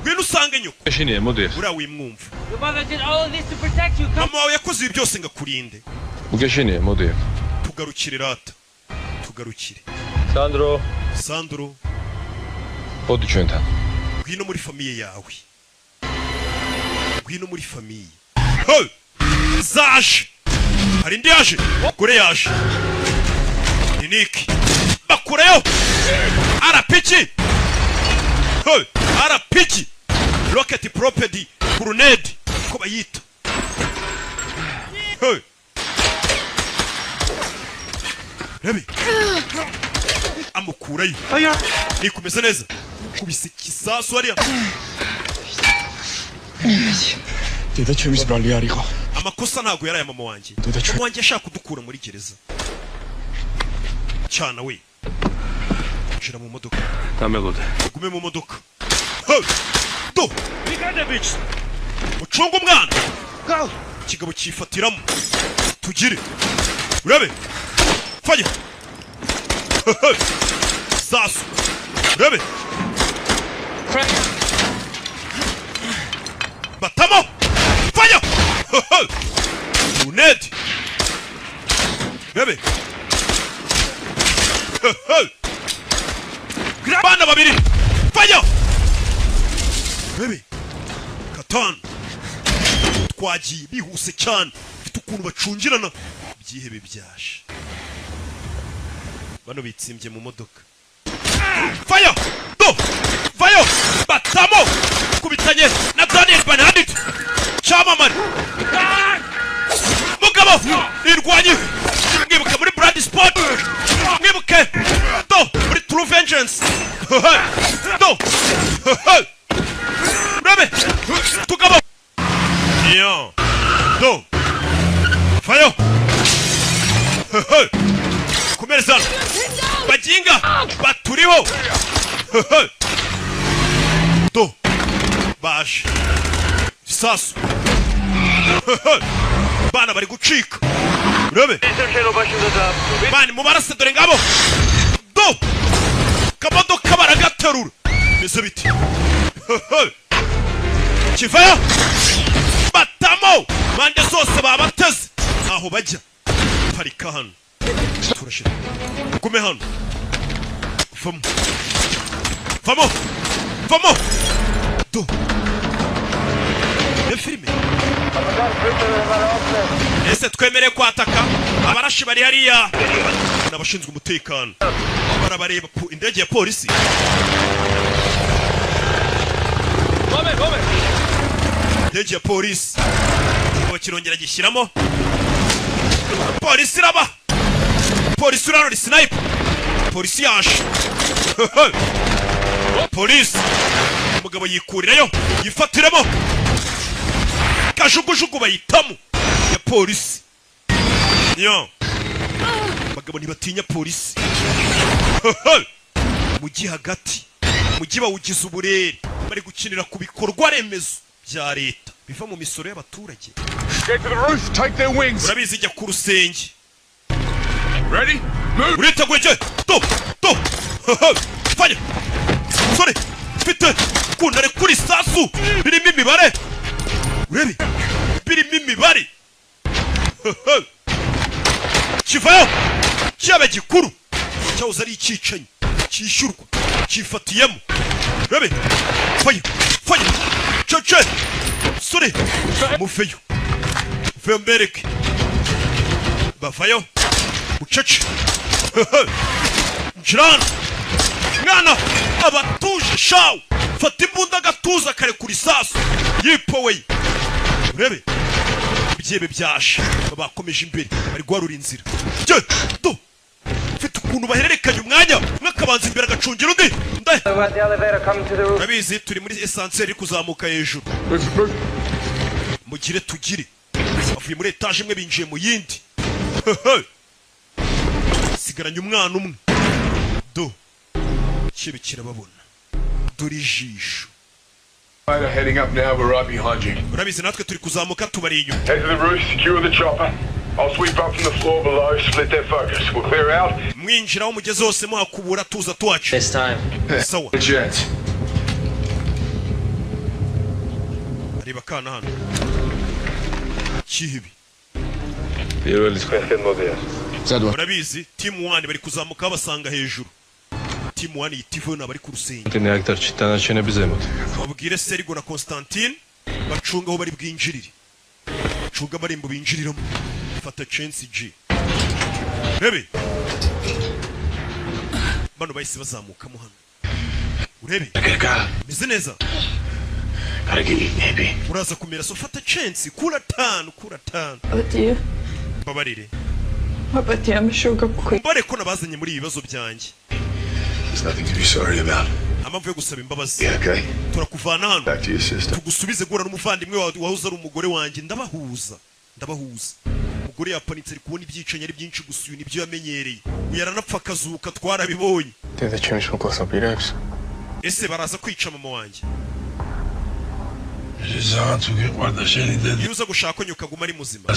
[SPEAKER 1] Ngwino usange nyoko. Uriya wimwumva.
[SPEAKER 6] Your mother did all this to protect you. Come.
[SPEAKER 1] Mama wawe yakoze ibi byose ngakurinde. Tugarukire rata. Tugarukire.
[SPEAKER 4] Sandro.
[SPEAKER 1] Sandro. Ngwino muri famille yawe. Ngwino muri famille. Hey! Zaje. Hari indi yaje. Kure yaje. Ni Nick. Bakureyo. RPG. Hey! RPG. Rocket propelled grenade ko bayita. Hey! Rebi. Amukurayo. Nikumeze neza. Kubise kisasu hariya.
[SPEAKER 9] დედაჩემის ბრალი არ იყო.
[SPEAKER 1] Amakosa ntago yari aya mama wanjye. Mama wanjye ashaka kudukura muri gereza. Cyana we. Shira mu modoka.
[SPEAKER 4] Tamelode.
[SPEAKER 1] Gume mu modoka. Hey! Do. Mucunga umwana.
[SPEAKER 6] Go.
[SPEAKER 1] Ikigabo cyifatiramo. Tugire. Urabe. Fanya. Sasu. Urabe. Batamo. Fanya. Uned. Urabe. Bana babiri. Fanya. Urabe. Katanu. Twagiye bihuse cyane. Mfite ukuntu bacungirana. Byihebe byashe. Bano bitsimbye mu modoka. Fire! Do! Fire! Batamo kubitanye na Daniel Bernhardt cyamamare. Mugabo irwanyi, mwibuke muri Blood Sport, mwibuke do muri True Vengeance. Do Rabe tugabo yo do fayo kumereza bajinga baturiho. Do baje sasu bana bari gucika. Urabe bani mubarase dore ngabo. Do kamodoka baragaterura bise biti kivayo batamo bande zose babateze aho bajya. Parika hano turashira, gume hano, vamo vamo vamo. Do filime ese twemere kwataka abarashi bari hariya n'abashinzwe umutekano barabareba ku indege ya polisi. Indege ya polisi kirongera gishyiramo polisi iraba polisi urarora sniper polisi yaje polisi. Umugabo yikurirayo yifatiramo kajugujugu bayitamo ya polisi. Yo bagabo ntibatinya polisi. Mujyi hagati mujyi bawugize uburere, bari gukinira ku bikorwa remezo bya leta biva mu misoro y'abaturage.
[SPEAKER 9] Get to the roof, take their wings.
[SPEAKER 1] Urabizi jya ku rusenge.
[SPEAKER 9] Ready? Move.
[SPEAKER 1] Uriteguye? Do do fanya sorry mfite kunare kuri sasu birimo imibare. Urabi birimo imibare. Kivayo cyaba gikuru cyahoze ari icyicanyi cyishyurwa cyifatiyemo. Urabi fanya fanya cece sorry mufeyo mufeyo mbereke bavayo bucece njirana mwana abatuje shaw fata imbunda agatuza kare kuri sasu yipoweye. Urebe ibyebe byashe bakomeje imbere bari guharura inzira. Do mfite ukuntu bahererekanya umwanya umwe akabanza imbere agacungira undi. Urabizi turi muri esanseri iri kuzamuka hejuru. Mugire tugire bavuye muri etaje imwe binjiye mu yindi. Sigaranye umwana umwe. Do kibe kirababona dore ijisho. Urabizi natwe turi kuzamuka tubari inyuma. Mwinjira aho mugeze hose muhakubura tuza tuwacu. Sawa. Areba kana hano kihibi. Urabizi team 1 bari kuzamuka basanga hejuru. Team 1 yitivo nabari ku rusenge. Babwire Sergo na Constantine bacunga aho bari bwinjirire. Bacunga amarembo binjiriramo. Fata chance G. Rebe. Bano bahise bazamukamo hano. Urebe. Meze neza. Uraza kumera so fata chance kura tanu kura tanu. Babarire. Mbare ko nabazanye muri ibibazo byanjye.
[SPEAKER 7] There's nothing to be sorry about.
[SPEAKER 1] Amamvu yo gusaba imbabazi.
[SPEAKER 7] Yeah, okay.
[SPEAKER 1] Turakuvana hano.
[SPEAKER 7] Back to your sister.
[SPEAKER 1] Tugusubize guhura n'umuvandimwe wawe wahoze ari umugore wanjye. Ndabahuza. Ndabahuza. Umugore yapanitse ari kubona ibyicanyi ari byinshi gusa uyu nibyo yamenyereye. Uyu yaranapfa akazuka twarabibonye. Ese baraza kwica mama wanjye. Iyo uza gushaka ko nyuka aguma ari muzima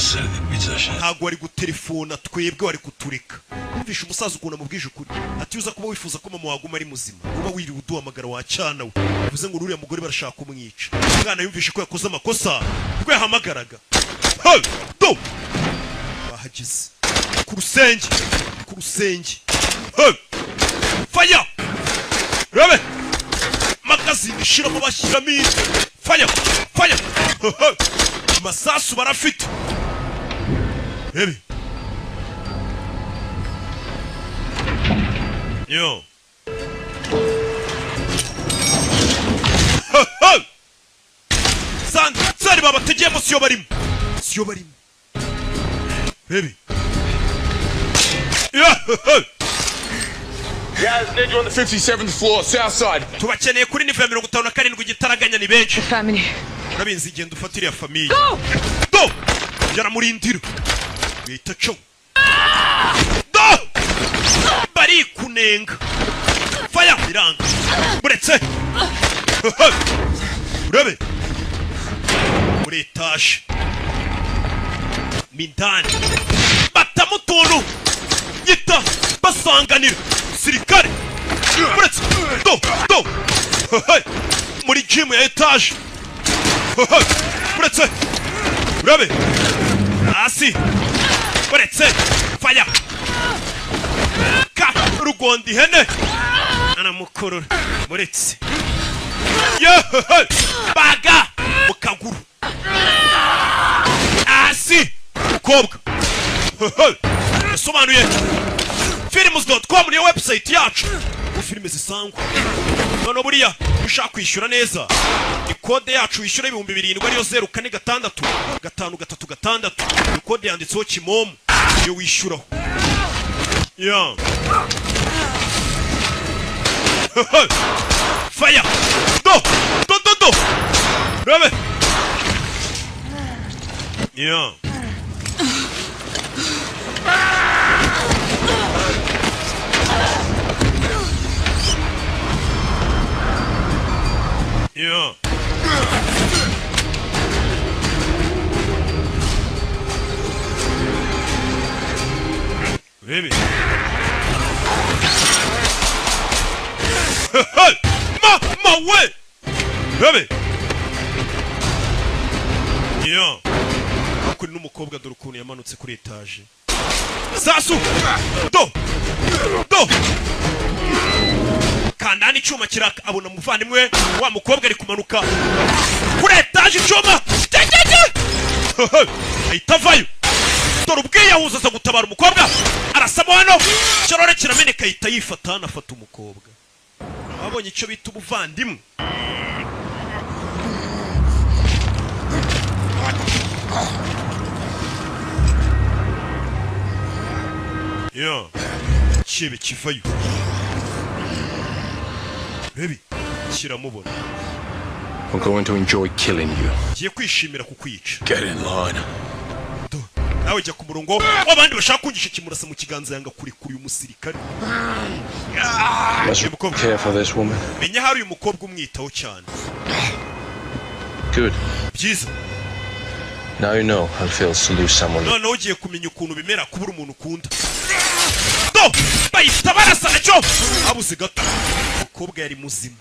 [SPEAKER 1] ntabwo wari gutelefona twebwe wari kutureka. Wumvishe umusaza ukuntu amubwije ukuri ati uza kuba wifuza ko mama waguma ari muzima uba wiriwe uduhamagara wacana we. Bivuze ngo uriya mugore barashaka kumwica. Umwana yumvishe ko yakoze amakosa ubwo yahamagaraga. Do bahageze ku rusenge ku rusenge. Fire rabe magazine shiramo bashyiramo fire fire. Masasu barafite. Ebi yo Sansari babategeyemo siyo barimo, siyo barimo. Baby.
[SPEAKER 9] Guys, need you on the 57th floor, south side.
[SPEAKER 1] Tubakeneye kuri nivo ya 57 igitaraganya ni benshi. Urabizi, genda ufate iriya famille. Do! Yaramurindira. Bita co. Do! Bari kunenga. Fire biranga. Buretse. Urabe. Muri etage. Mindani. Batamutuntu. Nyita basanganira. Sirikare. Buretse. Do! Do! Muri gym ya etage. Buretse. Urabe. Hasi. Buretse. Fire. Ka rugondi hene. Anamukurura. Buretse. Baga mukaguru. Hasi. Mukobwa. Yasobanuye. Films.com niyo website yacu. Filime zisangwa. None buriya ushaka kwishyura neza, ikode yacu wishyura 7000 ariyo 046 536. Ikode yanditseho Kimomo iyo wishyuraho. Yeah. Fire. Do do do do. Rabe. Yeah. Yeah. Baby. Ma we. Baby. Yeah. Kuri n'umukobwa dore ukuntu yamanutse kuri etage. Sasu. Do. Do. Kandani icyuma kiraka abona muvandimwe wa mukobwa ari kumanuka kuri etage icyuma ahita avayo. Dore ubwiyahuza aza gutabara umukobwa arasamo hano kirore kirameneka ahita yifata anafata umukobwa. Abonye icyo bita ubuvandimwe. Yeah. Kibe kivayo. Baby, kiramubona.
[SPEAKER 4] I'm going to enjoy killing you.
[SPEAKER 1] Ngiye kwishimira kukwica.
[SPEAKER 3] Get in line.
[SPEAKER 1] Nawe jya ku murongo w'abandi bashaka kungisha kimurasa mu kiganza yanga kuri kuri umusirikare.
[SPEAKER 4] Care for this woman.
[SPEAKER 1] Menya hari uyu mukobwa umwitaho cyane.
[SPEAKER 4] Good.
[SPEAKER 1] Byiza.
[SPEAKER 4] Now you know how it feels to lose someone.
[SPEAKER 1] Noneho ugiye kumenya ukuntu bimera kubura umuntu ukunda. Do! Bahita barasa nacyo! Abuze gato. Umukobwa yari muzima.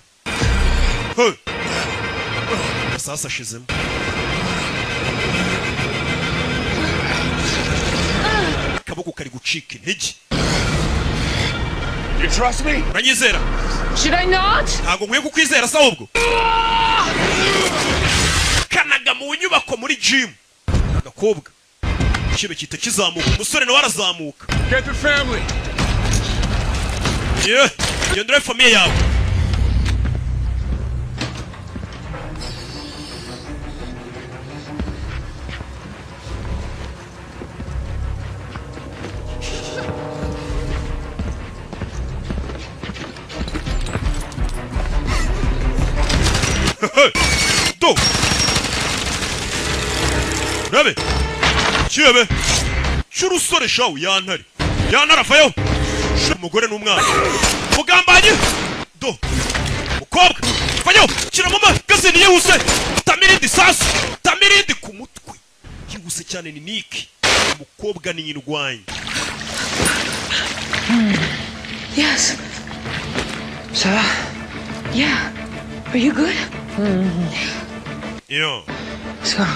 [SPEAKER 1] Sasa ashizemo. Akaboko kari gucika intege.
[SPEAKER 9] You trust me?
[SPEAKER 1] Uranyizera?
[SPEAKER 2] Should I not?
[SPEAKER 1] Ntabwo nkwiye kukwizera se ahubwo. Kanaga mu nyubako muri gym. Agakobwa. Kibe kita kizamuka. Umusore nawe arazamuka.
[SPEAKER 9] Get the family.
[SPEAKER 1] Yeah, gendera famille yawe. Do. Rabe. Kibe. Cy'urusore shawu yantare. Yantare avayo. Umugore n'umwana. Mugambanye. Do. Mukobwa. Vayo. Kiramo magazine yihuse. Tamirindi sasu. Tamirindi ku mutwe. Yihuse cyane ni Nick. Umukobwa ni indwanyi.
[SPEAKER 2] Yes. Ça va? Yeah. Are you good?
[SPEAKER 1] Yeah.
[SPEAKER 2] Let's go.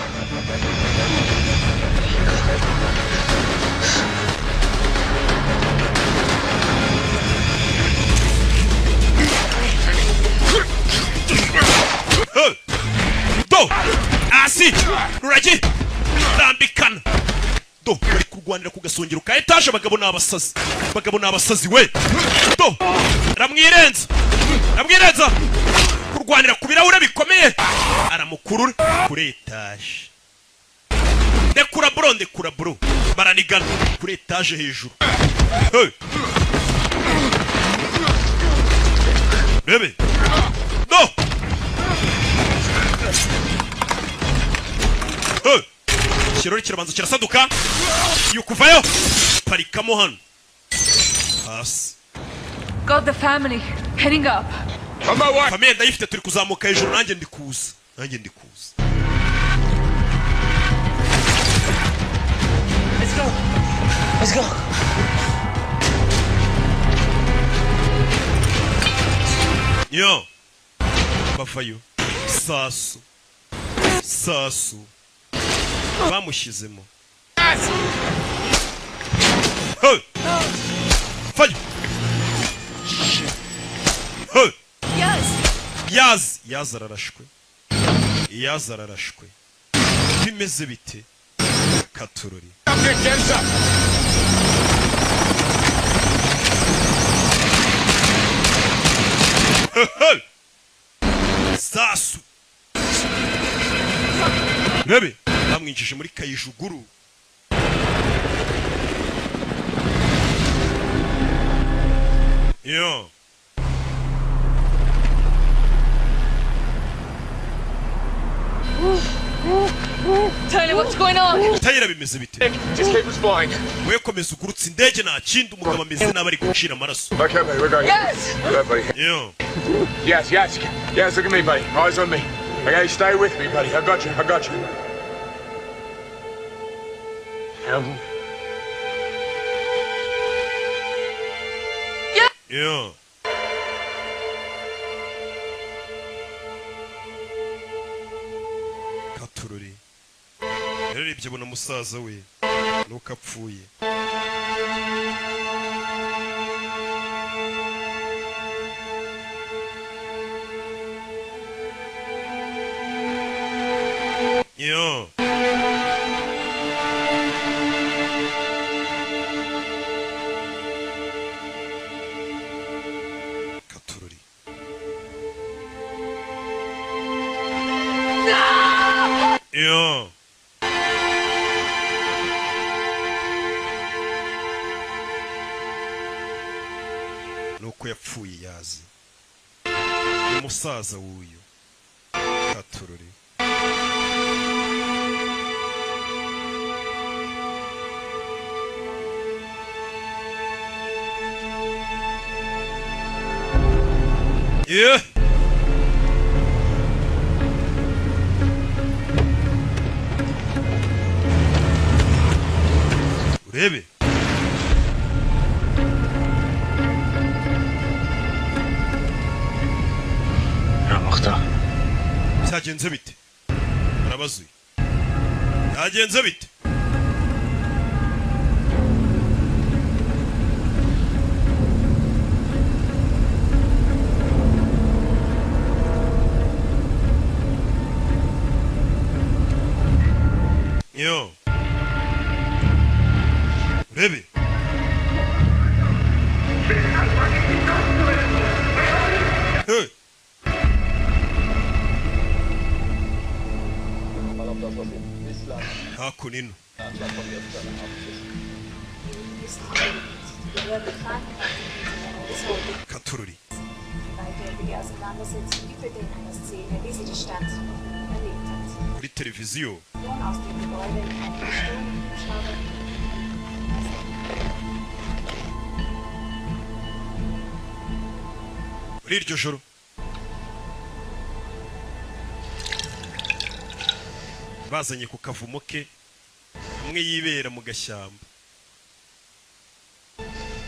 [SPEAKER 1] Do! Asi! Ruragi! Rambikana! Do! Bari kurwanira ku gasongero ka etage abagabo n'abasazi. Abagabo n'abasazi we! Do! Ramwirenza! Ramwirenza! Kurwanira ku birahure bikomeye, aramukurura kuri etaje. Ndekura bro, ndekura bro. Baranigana kuri etaje hejuru. Hey! Bebe no. Hey! Ikirori kirabanza kirasaduka, yukuvayo parikamo hano hasi.
[SPEAKER 2] Got the family. Heading up.
[SPEAKER 1] Famille ndayifite, turi kuzamuka hejuru. Nanjye ndi kuza, nanjye ndi kuza.
[SPEAKER 6] Let's go. Let's go.
[SPEAKER 1] Yo, bavayo. Sasu sasu bamushyizemo. Hey! Fayo. Hey!
[SPEAKER 2] Yes.
[SPEAKER 1] Yazi yazi ararashwe, yazi ararashwe. Bimeze bite katurori?
[SPEAKER 9] Up there, get up.
[SPEAKER 1] Hey! Sasu rebe bamwinjije muri kayijuguru. Yo.
[SPEAKER 2] Tyler, what's going on?
[SPEAKER 1] Tyler, bimeze bite?
[SPEAKER 9] Just keep us flying.
[SPEAKER 1] We komeza ugurutse indege, nta kindi. Umugabo ameze nabi, ari gucira amaraso.
[SPEAKER 9] Okay, buddy, we're going.
[SPEAKER 2] Yes.
[SPEAKER 9] Good, buddy.
[SPEAKER 1] Yo.
[SPEAKER 9] Yes. Look at me, buddy. Eyes on me. Okay, stay with me, buddy. I got you. I got you.
[SPEAKER 1] Yo. Katururi yararebye abona musaza we nuko apfuye. Yo. Katururi. Yo. Nuko yapfuye yazi. Umusaza w'uyu. Katururi. Yeah. Urebe. Byagenze bite? Arabazuye. Byagenze bite? Yo. Urebe. Hey. Hakuno. Katururi. Kuri televiziyo muri iryo joro bazanye ku kavumo ke umwe yibera mu gashyamba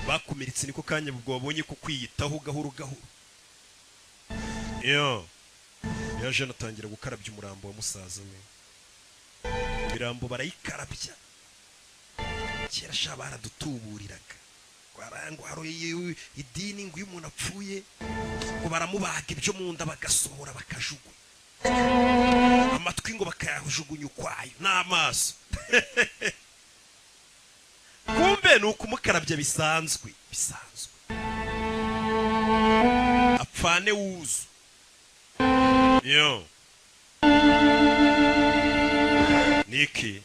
[SPEAKER 1] bakumiritse, niko kanya ubwo babonye ko kwiyitaho gahoro gahoro. Yo yaje anatangira gukarabya umurambo wa musaza we. Imirambo barayikarabya kera sha, baradutuburiraga ngo hari idini ngo iyo umuntu apfuye ngo baramubaga ibyo mu nda bagasohora bakajugunya amatwi, ngo bakayajugunya ukwayo n'amaso. Kumbe ni ukumukarabya bisanzwe bisanzwe apfane wuzu. Yo Niki,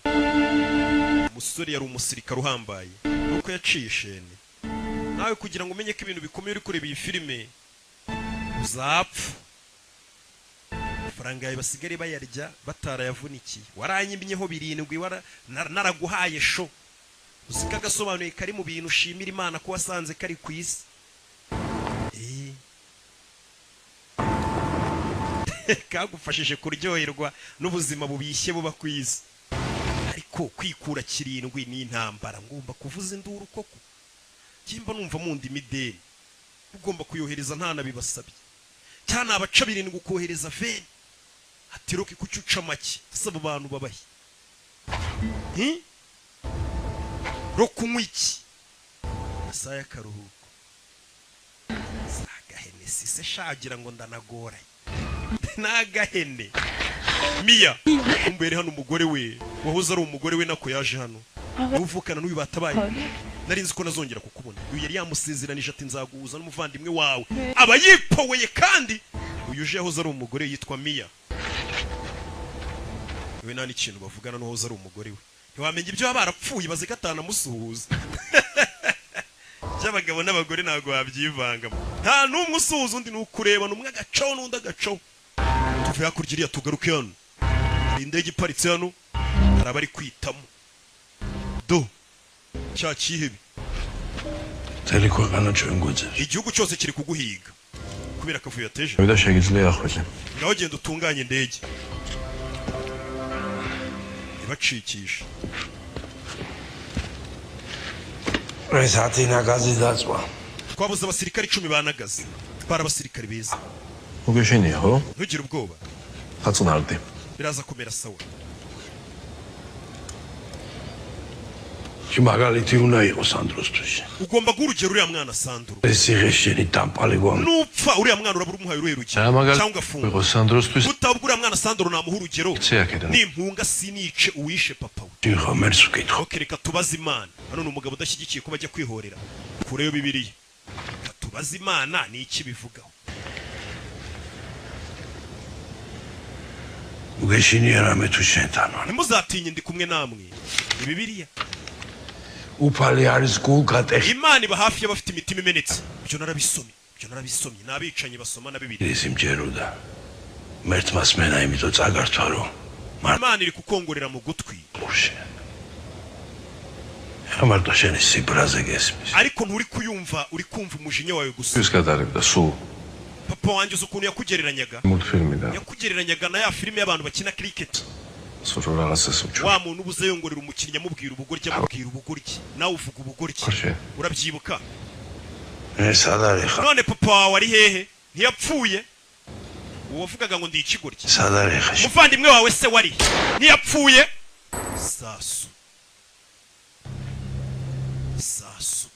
[SPEAKER 1] umusore yari umusirikare uhambaye, nuko yaciye ishene. Nawe kugira ngo umenye ko ibintu bikomeye uri kureba iyi filime, uzapfa. Amafaranga yawe basigare bayarya batarayavunikiye. Waranyimyeho 7, naraguhaye sho. Uzi ko agasobanuye kari mu bintu ushimira Imana ko wasanze kari ku isi. Kagufashije kuryoherwa n'ubuzima bubishye buba ku isi. Ariko kwikura 7 ni intambara, ngomba kuvuza induru koko. Kimba numva mundi mideli ugomba kuyohereza nta nabibasabye. Cyane abaca 7 kohereza veni. Atiroke kucuca make saba abantu babahi. Ro kunywa iki? Asaya karuhuko. Sagahene sise shagira ngo ndanagora. Nagahene. Mia umbere hano umugore we wahoze ari umugore we nako yaje hano. Uvukana n'uyu batabaye. Nari nzi ko nazongera kukubona. Uyu yari yamusezeranije ati nzaguhuza n'umuvandimwe wawe. Aba yipoweye kandi uyu je yahoze ari umugore yitwa Mia. We nta n'ikintu bavugana n'uhoze ari umugore we. Ntiwamenya ibyo baba barapfuye baze gatana musuhuza. By'abagabo n'abagore ntago babyivangamo. Nta n'umwe usuhuza undi nukureba n'umwe agacaho n'undi agacaho. Tuve hakurya iriya tugaruke hano. Hari indege iparitse hano, hari abari kwitamo. Do cya kihebe. Igihugu cyose kiri kuguhiga kubera akavuyo yateje. Ngaho genda utunganye indege. Ibacikisha. Twabuze abasirikare 10 ba Nagazi. Twara abasirikare beza. Ntugire ubwoba. Biraza kumera sawa. Ugomba guha urugero uriya mwana Sandro. Nupfa uriya mwana urabura umuhaye uruhe rugero cyangwa ugafunga. Utabwo uriya mwana Sandro namuha urugero. Nimpunga sinice uwishe papa we. Okay, reka tubaze Imana. Hano ni umugabo udashyigikiye ko bajya kwihorera. Kureyo Bibiliya. Reka tubaze Imana ni iki bivugaho. Ntimuzatinye ndi kumwe namwe. Ni Bibiliya. Imana iba hafi y'abafite imitima imenetse. Ibyo narabisomye, ibyo narabisomye. N'abicanyi basoma na Bibiliya. Imana iri kukongorera mu gutwi. Ariko nturi kuyumva, uri kumva umujinya wawe gusa. Papa wanjye uzi ukuntu yakugereranyaga? Yakugereranyaga na ya filime y'abantu bakina cricket. Wa muntu ubuze yongorera umukinnyi amubwira ubugoryi, amubwira ubugoryi, nawe uvuga ubugoryi. Urabyibuka? None papa wawe ari hehe? Ntiyapfuye? Uwo wavugaga ngo ndi ikigoryi. Umuvandimwe wawe se wari? Ntiyapfuye? Sasu. Sasu.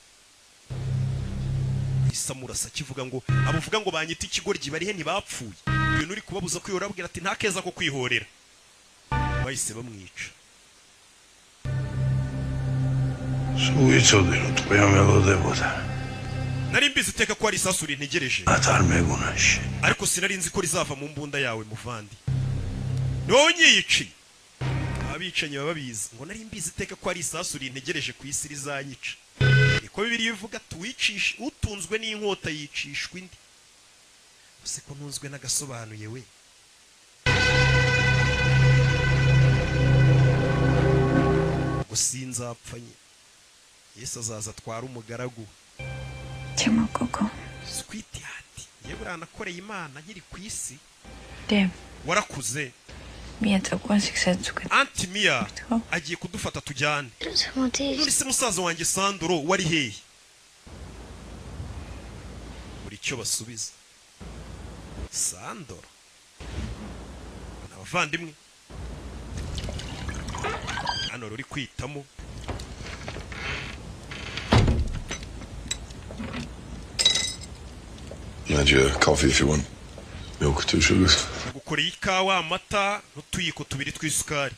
[SPEAKER 1] Isamurasa kivuga ngo abuvuga ngo banyita ikigoryi bari he ntibapfuye. Ibintu uri kubabuza kwihorera abwira ati nta keza ko kwihorera. Bahise bamwica. Nari mbizi iteka ko ari isasu rintegereje. Ariko sinari nzi ko rizava mu mbunda yawe muvandi. Ni wowe unyiyiciye. Abicanyi baba babizi ngo nari mbizi iteka ko ari isasu rintegereje ku isi rizanyica. Niko Bibiliya ivuga tuwicisha utunzwe n'inkota yicishwa indi. Use ko ntunzwe n'agasobanuye we. Gusinzapfanye. Yesu azaza atwara umugaragu.
[SPEAKER 2] Koko.
[SPEAKER 1] Sweet heart. Yewe uranakoreye Imana nkiri ku isi. Warakuze. Anti Mia agiye kudufata tujyane. None se musaza wanjye Sandro wari hehe? Buri cyo basubiza. Sandro. Abavandimwe. Hano ruri kwitamo.
[SPEAKER 11] Add your coffee if you want. Milk, 2 sugars.
[SPEAKER 1] Gukoreye ikawa, amata n'utuyiko 2 tw'isukari.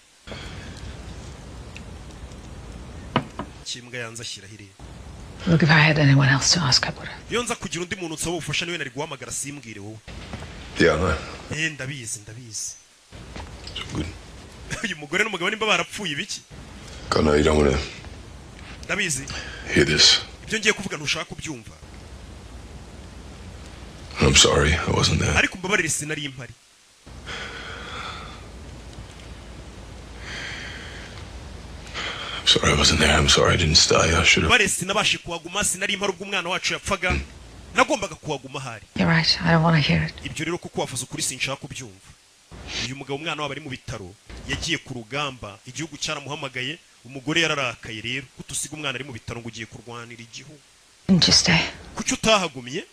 [SPEAKER 1] Kimbwa yanze ashyira hiriya.
[SPEAKER 2] Look, if I had anyone else to ask, I would have.
[SPEAKER 1] Iyo nza kugira undi muntu nsaba ubufasha niwe nari guhamagara simbwire wowe.
[SPEAKER 11] Yeah, I know.
[SPEAKER 1] Eh, ndabizi, ndabizi.
[SPEAKER 11] It's good.
[SPEAKER 1] Uyu mugore n'umugabo nimba barapfuye ibiki?
[SPEAKER 11] God, no, you don't want to
[SPEAKER 1] Ndabizi.
[SPEAKER 11] hear this.
[SPEAKER 1] Ibyo ngiye kuvuga ntushaka kubyumva.
[SPEAKER 11] I'm sorry, I wasn't there.
[SPEAKER 1] Ariko mbabarire, sinari impari.
[SPEAKER 11] I'm sorry I wasn't there. I'm sorry I didn't stay. I should have.
[SPEAKER 1] Mbabarire, sinabashe kuhaguma, sinari impari ubwo umwana wacu yapfaga, nagombaga kuhaguma ahari.
[SPEAKER 2] You're right. I don't want to hear it.
[SPEAKER 1] Ibyo rero kuko wavuze ukuri, sinshaka kubyumva. Uyu mugabo, umwana wabo ari mu bitaro, yagiye ku rugamba, igihugu cyaramuhamagaye. Umugore yararakaye rero, kutusiga umwana ari mu bitaro ngo ugiye kurwanira igihugu.
[SPEAKER 2] Didn't you stay?
[SPEAKER 1] Kuki utahagumye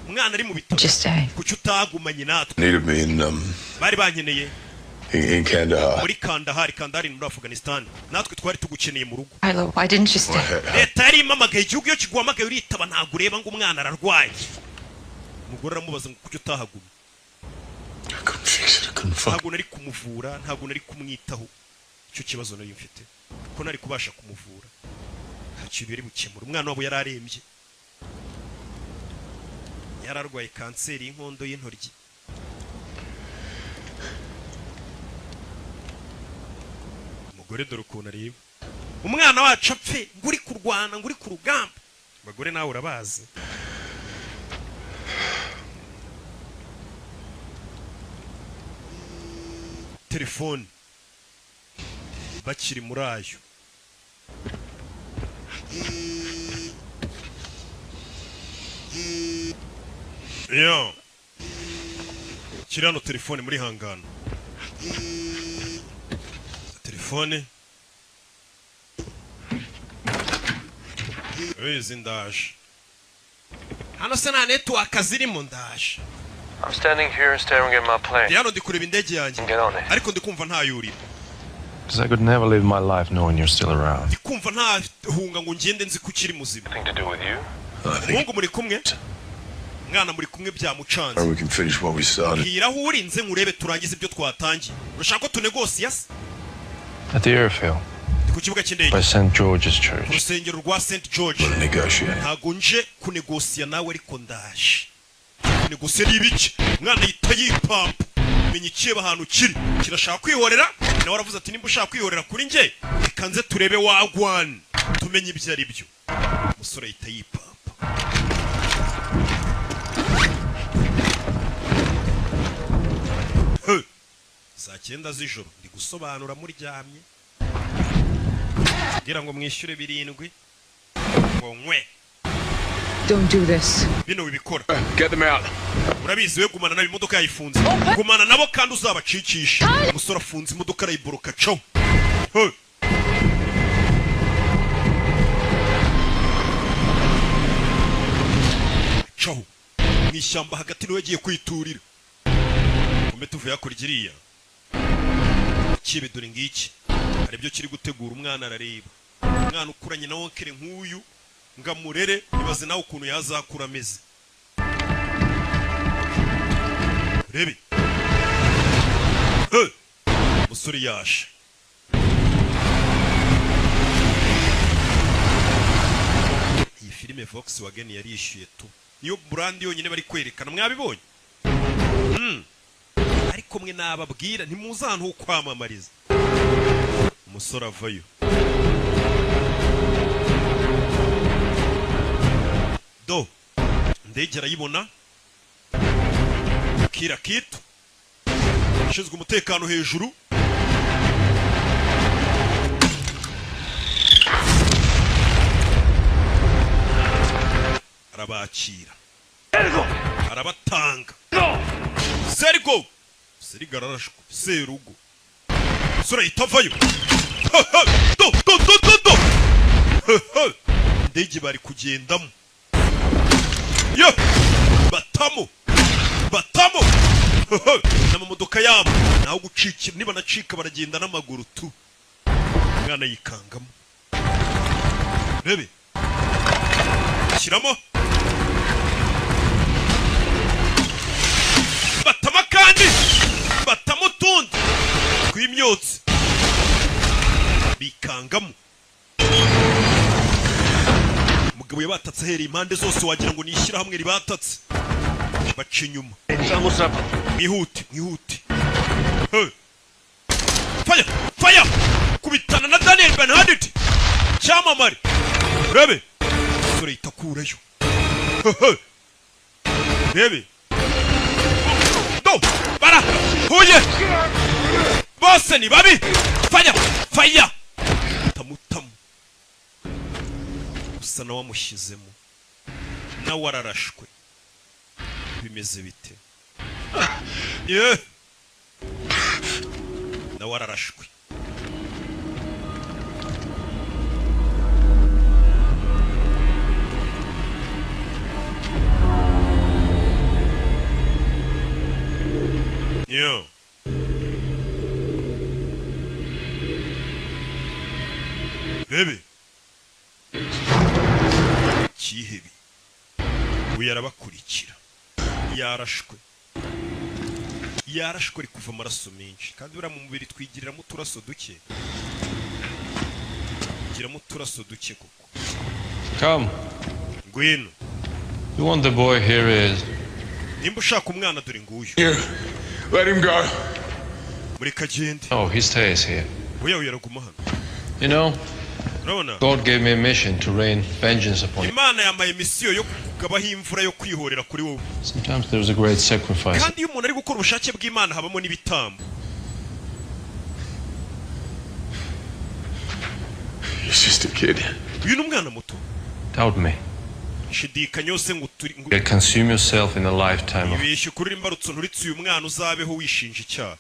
[SPEAKER 1] umwana ari mu bitaro?
[SPEAKER 2] Just stay.
[SPEAKER 1] Kuki utahagumanye natwe?
[SPEAKER 11] Needed me in
[SPEAKER 1] Bari bankeneye
[SPEAKER 11] in Kandahar.
[SPEAKER 1] muri Kandahari. Kandahari ni muri Afghanistan. Natwe twari tugukeneye mu rugo.
[SPEAKER 2] Kylo, why didn't you stay?
[SPEAKER 1] Leta yari impamagaye. Igihugu iyo kiguhamagaye uritaba, ntabwo ureba ngo umwana ararwaye. Umugore aramubaza ngo kuki utahagumye? Ntabwo nari kumuvura, ntabwo nari kumwitaho, icyo kibazo nari mfite ko nari kubasha kumuvura. Nta kintu yari bukemura. Umwana wabo yari arembye, yari arwaye kanseri y'inkondo y'intoryi. Umugore dore ukuntu areba, umwana wacu apfe ngo uri kurwana, ngo uri ku rugamba. Abagore nawe urabazi. Telefone bakiri muri ayo. Yo, kiri hano telefone muri hangano, telefone wizi. Ndaje hano se, nta network zirimo, ndaje.
[SPEAKER 4] I'm standing here staring at my plane.
[SPEAKER 1] Ndi hano, ndi kureba indege yanjye.
[SPEAKER 4] Get on it.
[SPEAKER 1] Ariko ndi kumva ntayurira.
[SPEAKER 4] Because I could never live my life knowing you're still around.
[SPEAKER 1] Ndi kumva ntahunga ngo ngende nzi ko ukiri muzima.
[SPEAKER 4] Nothing to do with you.
[SPEAKER 1] Umuhungu muri kumwe, mwana muri kumwe, byamucanze.
[SPEAKER 11] We can finish what we started.
[SPEAKER 1] Bwira aho uri nze nkurebe turangize ibyo twatangiye. Urashaka ko tunegosiya se?
[SPEAKER 4] At the airfield.
[SPEAKER 1] Ndi ku kibuga cy'indege.
[SPEAKER 4] By St. George's
[SPEAKER 1] Ku
[SPEAKER 4] Church.
[SPEAKER 1] rusengero rwa St George.
[SPEAKER 11] Negotiate.
[SPEAKER 1] Ntabwo nje kunegosiya nawe, ariko ndaje. Kunegosiya ni ibiki? Umwana yita yipampa, menya ikireba ahantu kiri kirashaka kwihorera. Nawe aravuze ati nimba ushaka kwihorera kuri njye, reka nze turebe wagwana, tumenye ibyo ari byo. Umusore ahita yipampa. He! Saa 9 z'ijoro, ndi gusobanura muryamye kugira ngo mwishyure 7 ngo nkwe.
[SPEAKER 2] Don't do this.
[SPEAKER 1] Bino wibikora.
[SPEAKER 9] Get them out.
[SPEAKER 1] Urabizi we, gumana nabo, imodoka yayifunze, gumana nabo kandi uzabacikisha. Umusore afunze imodoka, arayiboroka caho. He! Caho mu ishyamba hagati, niwe yagiye kwiturira. Kumbe tuvuye hakurya iriya kibe, dore ngiki, hari ibyo kiri gutegura. Umwana arareba, umwana ukuranye na wonkere nk'uyu ngo amurere, ibaze nawe ukuntu yazakura ameze. Rebe. He! Umusore yaje. Iyi filime Volkswagen yarishyuye tu, niyo brand yonyine bari kwerekana, mwabibonye. Ariko mwe nababwira ntimuzi ahantu ho kwamamariza. Umusore avayo, do indege arayibona. Kira kitu ushinzwe umutekano hejuru arabakira, arabatanga. Sergo, Serigo ararashwe. Serugo, umusore ahita avayo. Do do do do do. Indege bari kugendamo yo, batamo batamo n'amamodoka yabo, naho gucikira niba nacika baragenda n'amaguru tu. Umwana yikangamo, rebe shyiramo, batama kandi batamo utundi tw'imyotsi, bikangamo. Umugabo Umugabo yabatatse ahereye impande zose, wagira ngo ni ishyirahamwe ribatatse. Baca inyuma, mwihute, mwihute. Hey! Fire, fire! Kubitana na Daniel Bernhardt, cyamamare. Urebe umusore yitakurayo. Rebe do bara huye bose ni babi. Fire, fire! Tamutamu usa na wamushyizemo, nawe ararashwe. Bimeze bite? Ye, nawe ararashwe. Yo. Baby. Kihebi. Uyu arabakurikira. Yarashwe. Yarashwe ari kuva amaraso menshi. Kandi buriya mu mubiri twigiriramo uturaso duke. Giramo uturaso duke koko.
[SPEAKER 4] Come.
[SPEAKER 1] Ngwino.
[SPEAKER 4] You want the boy here is.
[SPEAKER 1] Nimba ushaka umwana dore nguyu.
[SPEAKER 9] Here. Let him go.
[SPEAKER 1] Mureka agende.
[SPEAKER 4] Oh, he stays here.
[SPEAKER 1] Oya, oya, araguma hano.
[SPEAKER 4] You know,
[SPEAKER 1] Urabona?
[SPEAKER 4] God gave me a mission to rain vengeance upon you.
[SPEAKER 1] Imana yamaye misiyo yo kukugabaho imvura yo kwihorera kuri wowe.
[SPEAKER 4] Sometimes there's a great sacrifice.
[SPEAKER 1] Kandi iyo umuntu ari gukora ubushake bw'Imana habamo n'ibitambo.
[SPEAKER 9] He's just a kid.
[SPEAKER 1] Uyu ni umwana muto.
[SPEAKER 4] Doubt me.
[SPEAKER 1] Shidikanya yose ngo turi ngo
[SPEAKER 4] You consume yourself in a lifetime of
[SPEAKER 1] ibeshye kuri imbarutso nturitse uyu mwana uzabeho wishinja icyaha.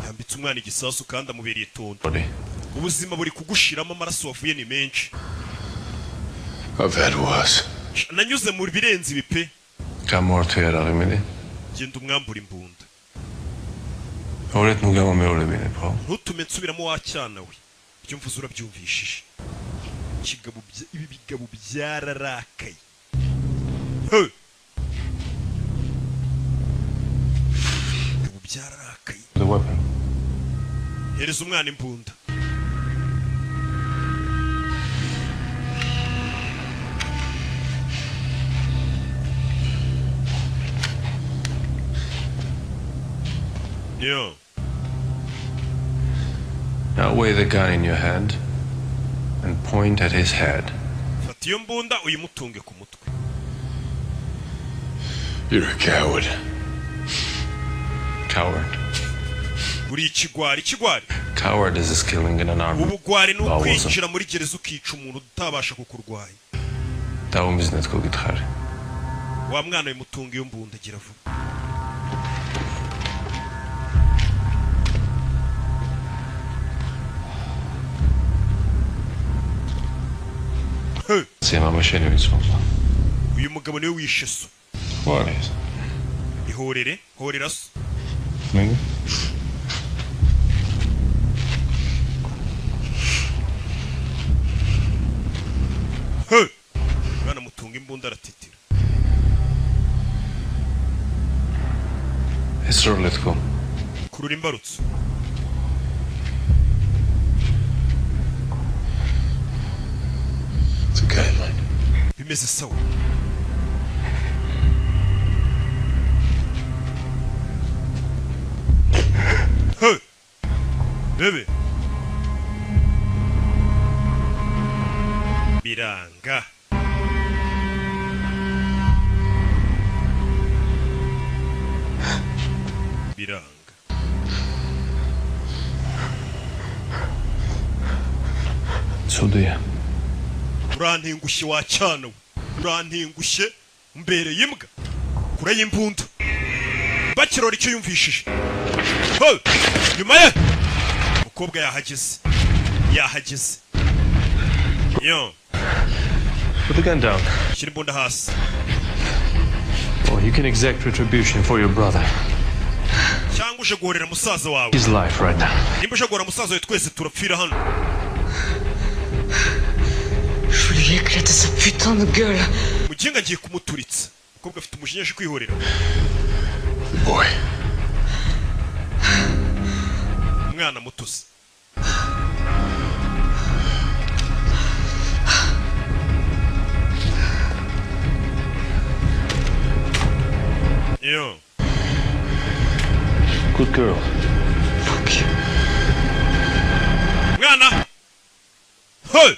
[SPEAKER 1] Yambitse umwana igisasu kandi amubereye itondo.
[SPEAKER 4] body.
[SPEAKER 1] Ubuzima buri kugushiramo, amaraso wavuye ni menshi.
[SPEAKER 9] I've had worse.
[SPEAKER 1] Nanyuze mu birenze ibi pe.
[SPEAKER 4] გამორთიერაღიმილი.
[SPEAKER 1] Genda umwambura imbunda.
[SPEAKER 4] ორეთ ნუ გამომეორებინებ, ხო?
[SPEAKER 1] Ntutume nsubiramo wa cyana we. Ibyo mvuze urabyumvishije. Ikigabo ibi bigabo byararakaye. Hey! Ibigabo byararakaye.
[SPEAKER 4] The weapon.
[SPEAKER 1] Hereza umwana imbunda. Yo.
[SPEAKER 4] Now weigh the gun in your hand and point at his head.
[SPEAKER 1] Fata iyo mbunda uyimutunge ku mutwe.
[SPEAKER 9] You're a coward.
[SPEAKER 4] Coward.
[SPEAKER 1] Uri ikigwari, ikigwari.
[SPEAKER 4] Coward is killing in an army.
[SPEAKER 1] Ubugwari ni ukwinjira muri gereza ukica umuntu utabasha kukurwanya.
[SPEAKER 4] დაუმიზნეთ გოგითხარი.
[SPEAKER 1] Wa mwana we mutunga iyo mbunda gira vuba.
[SPEAKER 4] Მამა შენი ვიცი ხომ?
[SPEAKER 1] Uyu mugabo niwe wishe so.
[SPEAKER 4] ხო არის?
[SPEAKER 1] Ihorere, horera so.
[SPEAKER 4] მე?
[SPEAKER 1] Hey! Mwana mutunga imbunda aratitira.
[SPEAKER 4] ეს როლე თქო.
[SPEAKER 1] Kurura imbarutso.
[SPEAKER 9] It's okay, mate.
[SPEAKER 1] Bimeze sawa. Hey! Bebe. Biranga. Biranga.
[SPEAKER 4] ცუდია.
[SPEAKER 1] Urantengushye wa cyana we. Urantengushye mbereye imbwa. Kure y'imbunda. Bakirora icyo yumvishije. Hey! Nyuma ye umukobwa yahageze. Yahageze. Yo.
[SPEAKER 4] Put the gun down.
[SPEAKER 1] Shyira imbunda hasi.
[SPEAKER 4] Or you can exact retribution for your brother.
[SPEAKER 1] Cyangwa uje guhorera musaza wawe.
[SPEAKER 4] His life right now.
[SPEAKER 1] Nimba uje guhorera musaza wawe twese turapfira hano.
[SPEAKER 2] Je voulais lui éclater sa putain de gueule.
[SPEAKER 1] Muginga ngiye kumuturitsa. Umukobwa afite umujinya aje kwihorera.
[SPEAKER 9] Boy.
[SPEAKER 1] Umwana muto se. Yo.
[SPEAKER 4] Good girl.
[SPEAKER 6] Fuck you.
[SPEAKER 1] Mwana. Hey!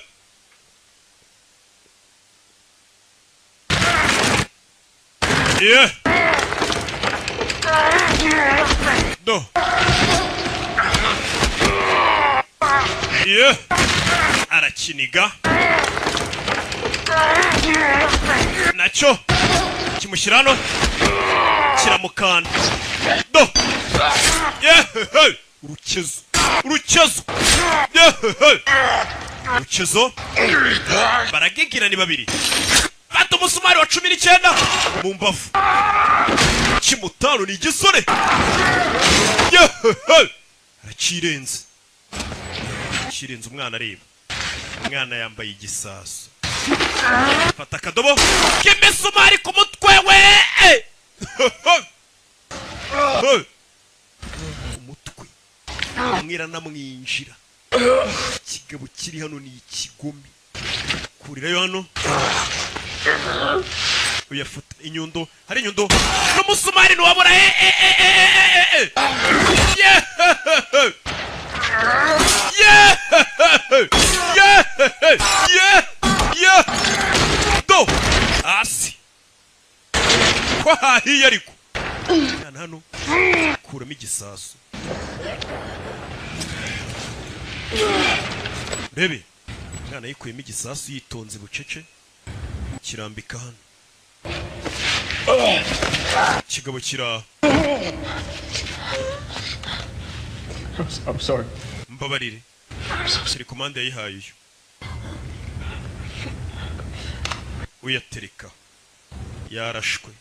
[SPEAKER 1] Yeah. Do. Yeah. Arakiniga. Nacyo kimushyira hano, kiramukanda. Do. Yeah. Hey! Urukezo. Urukezo. Yeah. Hey! Urukezo. Baragigira ni babiri. Fata umusumari wa 19 mu mbavu. Kimutano ni igisore. Yeah. Hey! Arakirenze. Kirenze umwana areba. Umwana yambaye igisasu. Fata akadobo k'imisumari ku mutwe we. Umutwe. Umwira namwinjira. Ikigabo kiri hano ni ikigome. Kurirayo hano. Uyafata inyundo, hari inyundo. N'umusumari ntiwabura. Yeah! Yeah! Yeah! Yeah! Yeah! Do! Hasi! Ko hahiye ariko. Mwana hano kuramo igisasu. Rebe, mwana yikuyemo igisasu yitonze bucece, kirambika hano. Kigabo kira.
[SPEAKER 4] I'm sorry.
[SPEAKER 1] Mbabarire. Telekomande yayihaye uyu. Uyatereka. Yarashwe.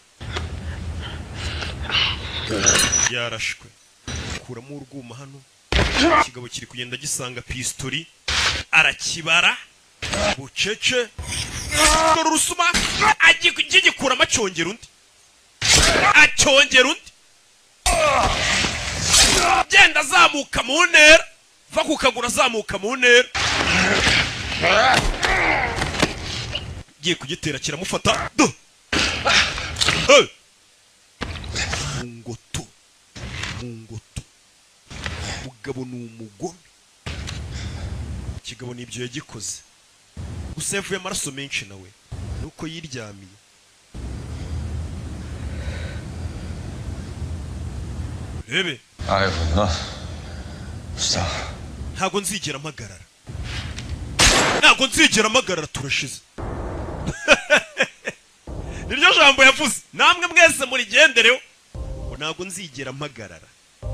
[SPEAKER 1] Yarashwe. Kuramo urwuma hano. Ikigabo kiri kugenda gisanga pistori, arakibara bucece. Dore urusuma agikuramo acyongera undi. Acyongera undi. Genda azamuka mu ntera. Va ku kaguru azamuka mu ntera. Giye kugitera kiramufata. Do. Hey! Mungoto. Mungoto. Mugabo ni umugome. Kigabo nibyo yagikoze. Gusa yavuye amaraso menshi nawe. Nuko yiryamiye. Rebe.
[SPEAKER 11] I will not stop.
[SPEAKER 1] Ntago nzigera mpagarara. Ntago nzigera mpagarara, turashize. Niryo jambo yavuze. Namwe mwese murigendereho. Ngo ntago nzigera mpagarara.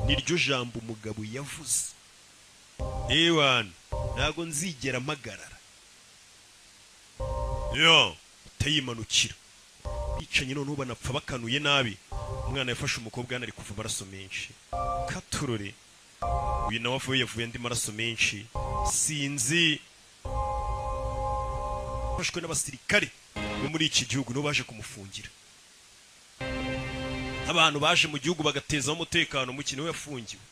[SPEAKER 1] Niryo jambo umugabo yavuze. Ewan, ntago nzigera mpagarara. Yo, utayimanukira. Bicanye none banapfa bakanuye nabi. Umwana yafashe umukobwa hano ari kuva amaraso menshi. Katurore. Uyu nawe avuye yavuye andi maraso menshi. Sinzi. Afashwe n'abasirikare bo muri iki gihugu no baje kumufungira. Abantu baje mu gihugu bagateza umutekano mukino we yafungiwe.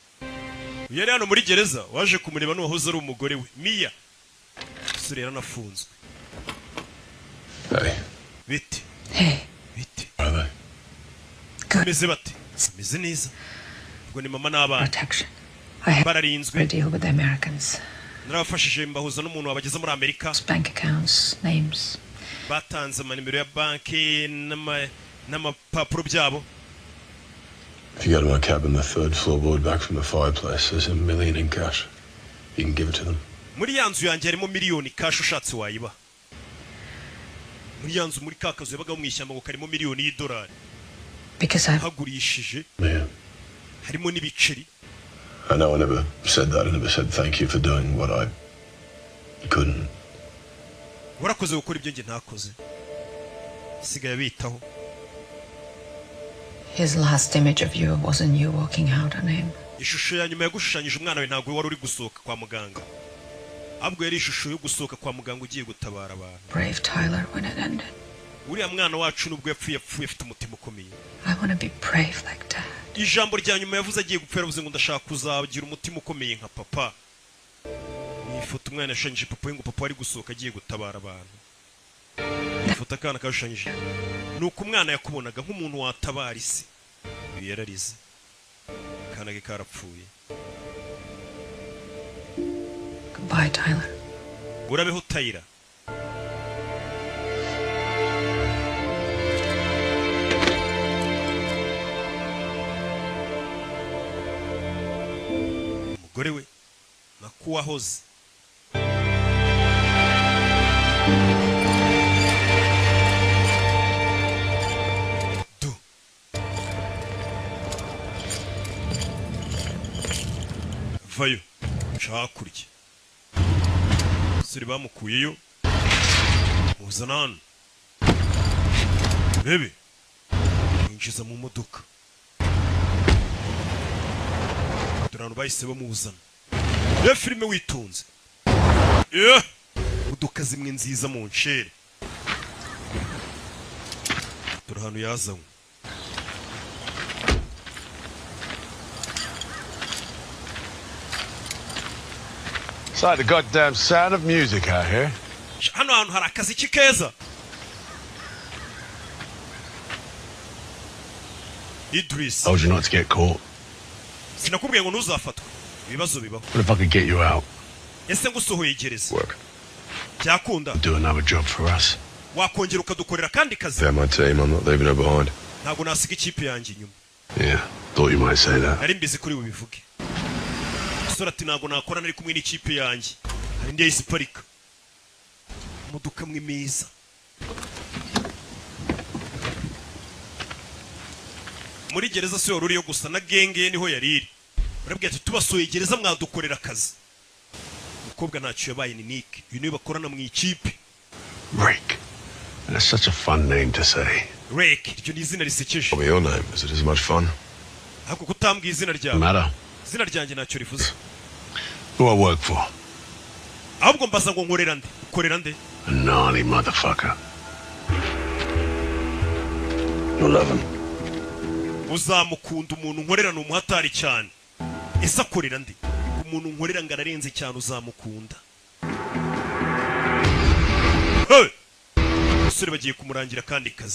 [SPEAKER 1] Uyu yari hano muri gereza waje kumureba n'uwahoze ari umugore we Mia. Sore yaranafunzwe.
[SPEAKER 11] Hey.
[SPEAKER 1] Bite.
[SPEAKER 2] Hey.
[SPEAKER 1] Bite.
[SPEAKER 11] Are they?
[SPEAKER 1] Meze bate? Meze neza. Ubwo ni mama n'abana.
[SPEAKER 2] Protection. I have
[SPEAKER 1] Bararinzwe.
[SPEAKER 2] a deal with the Americans.
[SPEAKER 1] Narabafashije mbahuza n'umuntu wabageza muri Amerika.
[SPEAKER 2] Bank accounts, names.
[SPEAKER 1] Batanze amanimero ya banki n'amapapuro byabo.
[SPEAKER 11] If you go to my cabin, the third floorboard back from the fireplace, there's $1 million in cash. You can give it to them.
[SPEAKER 1] Muri ya nzu yanjye harimo miliyoni cash, ushatse wayiba. Muri ya nzu, muri ka kazu yabagaho mu ishyamba, ngo karimo miliyoni y'idolari.
[SPEAKER 2] Because I
[SPEAKER 1] Hagurishije.
[SPEAKER 11] Yeah.
[SPEAKER 1] Harimo n'ibiceri.
[SPEAKER 11] I know I never said that. I never said thank you for doing what I couldn't.
[SPEAKER 1] Warakoze gukora ibyo njye ntakoze. Sigaye bitaho.
[SPEAKER 2] His last image of you wasn't you walking out on him.
[SPEAKER 1] Ishusho ya nyuma yagushushanyije umwana we ntabwo wari uri gusohoka kwa muganga, ahubwo yari ishusho yo gusohoka kwa muganga ugiye gutabara abantu.
[SPEAKER 2] Brave Tyler when it ended.
[SPEAKER 1] Uriya mwana wacu nubwo yapfuye, yapfuye afite umutima ukomeye.
[SPEAKER 2] I want to be brave like Dad.
[SPEAKER 1] Ijambo rya nyuma yavuze agiye gupfa, yaravuze ngo ndashaka kuzagira umutima ukomeye nka papa. Ni ifoto umwana yashushanyije papa we, ngo papa ari gusohoka agiye gutabara abantu. Ifoto akana kashushanyije ni uko umwana yakubonaga nk'umuntu watabara isi. Uyu yararize, akana ke karapfuye.
[SPEAKER 2] Goodbye, Tyler.
[SPEAKER 1] Urabeho, Tyler. Umugore we nakuwahoze du vayo nca hakurya. Umusore bamukuyeyo, muzana hano bebe, yinjiza mu modoka. Dore ahantu bahise bamuzana. Reba filime witonze. Yeah! Imodoka zimwe nziza mu ncere. Dore ahantu yazanywe.
[SPEAKER 7] It's like the goddamn Sound of Music out here.
[SPEAKER 1] Hano hantu hari akaziki keza. Idris.
[SPEAKER 7] Told you not to get caught.
[SPEAKER 1] Sinakubwiye ngo ntuzafatwe? Ibibazo bibaho.
[SPEAKER 7] What if I could get you out?
[SPEAKER 1] Ese ngusohoye gereza byakunda?
[SPEAKER 7] Do another job for us.
[SPEAKER 1] Wakongera ukadukorera akandi kazi?
[SPEAKER 11] They're my team. I'm not leaving her behind.
[SPEAKER 1] Ntabwo nasiga ikipe yanjye inyuma.
[SPEAKER 7] Yeah, thought you might say that.
[SPEAKER 1] Nari mbizi kuri bubivuge. Umusore ati ntabwo nakora nari kumwe n'ikipe yanjye. Hari indi yahise iparika, imodoka mwe meza muri gereza. Si wari uriyo gusa, na gang ye niho yari iri. Barabwira ati tubasuye gereza, mwadukorera akazi. Umukobwa ntacyo yabaye, ni Nick, uyu niwe bakorana mu ikipe.
[SPEAKER 7] Rick. That's such a fun name to say.
[SPEAKER 1] Rick, iryo ni izina risekeje.
[SPEAKER 11] Tell me your name. Is it as much fun?
[SPEAKER 1] Ariko kutambwiye izina ryawe?
[SPEAKER 7] Matter.
[SPEAKER 1] Izina ryanjye ntacyo rivuze.
[SPEAKER 7] Who I work for?
[SPEAKER 1] Ahubwo mbaza ngo nkorera nde? Ukorera nde?
[SPEAKER 7] A gnarly motherfucker. You'll love him.
[SPEAKER 1] Uzamukunda. Umuntu nkorera ni umuhatari cyane. Ese akorera nde? Umuntu nkorera ngo ararenze cyane, uzamukunda. Hey! Umusore bagiye kumurangira akandi kazi.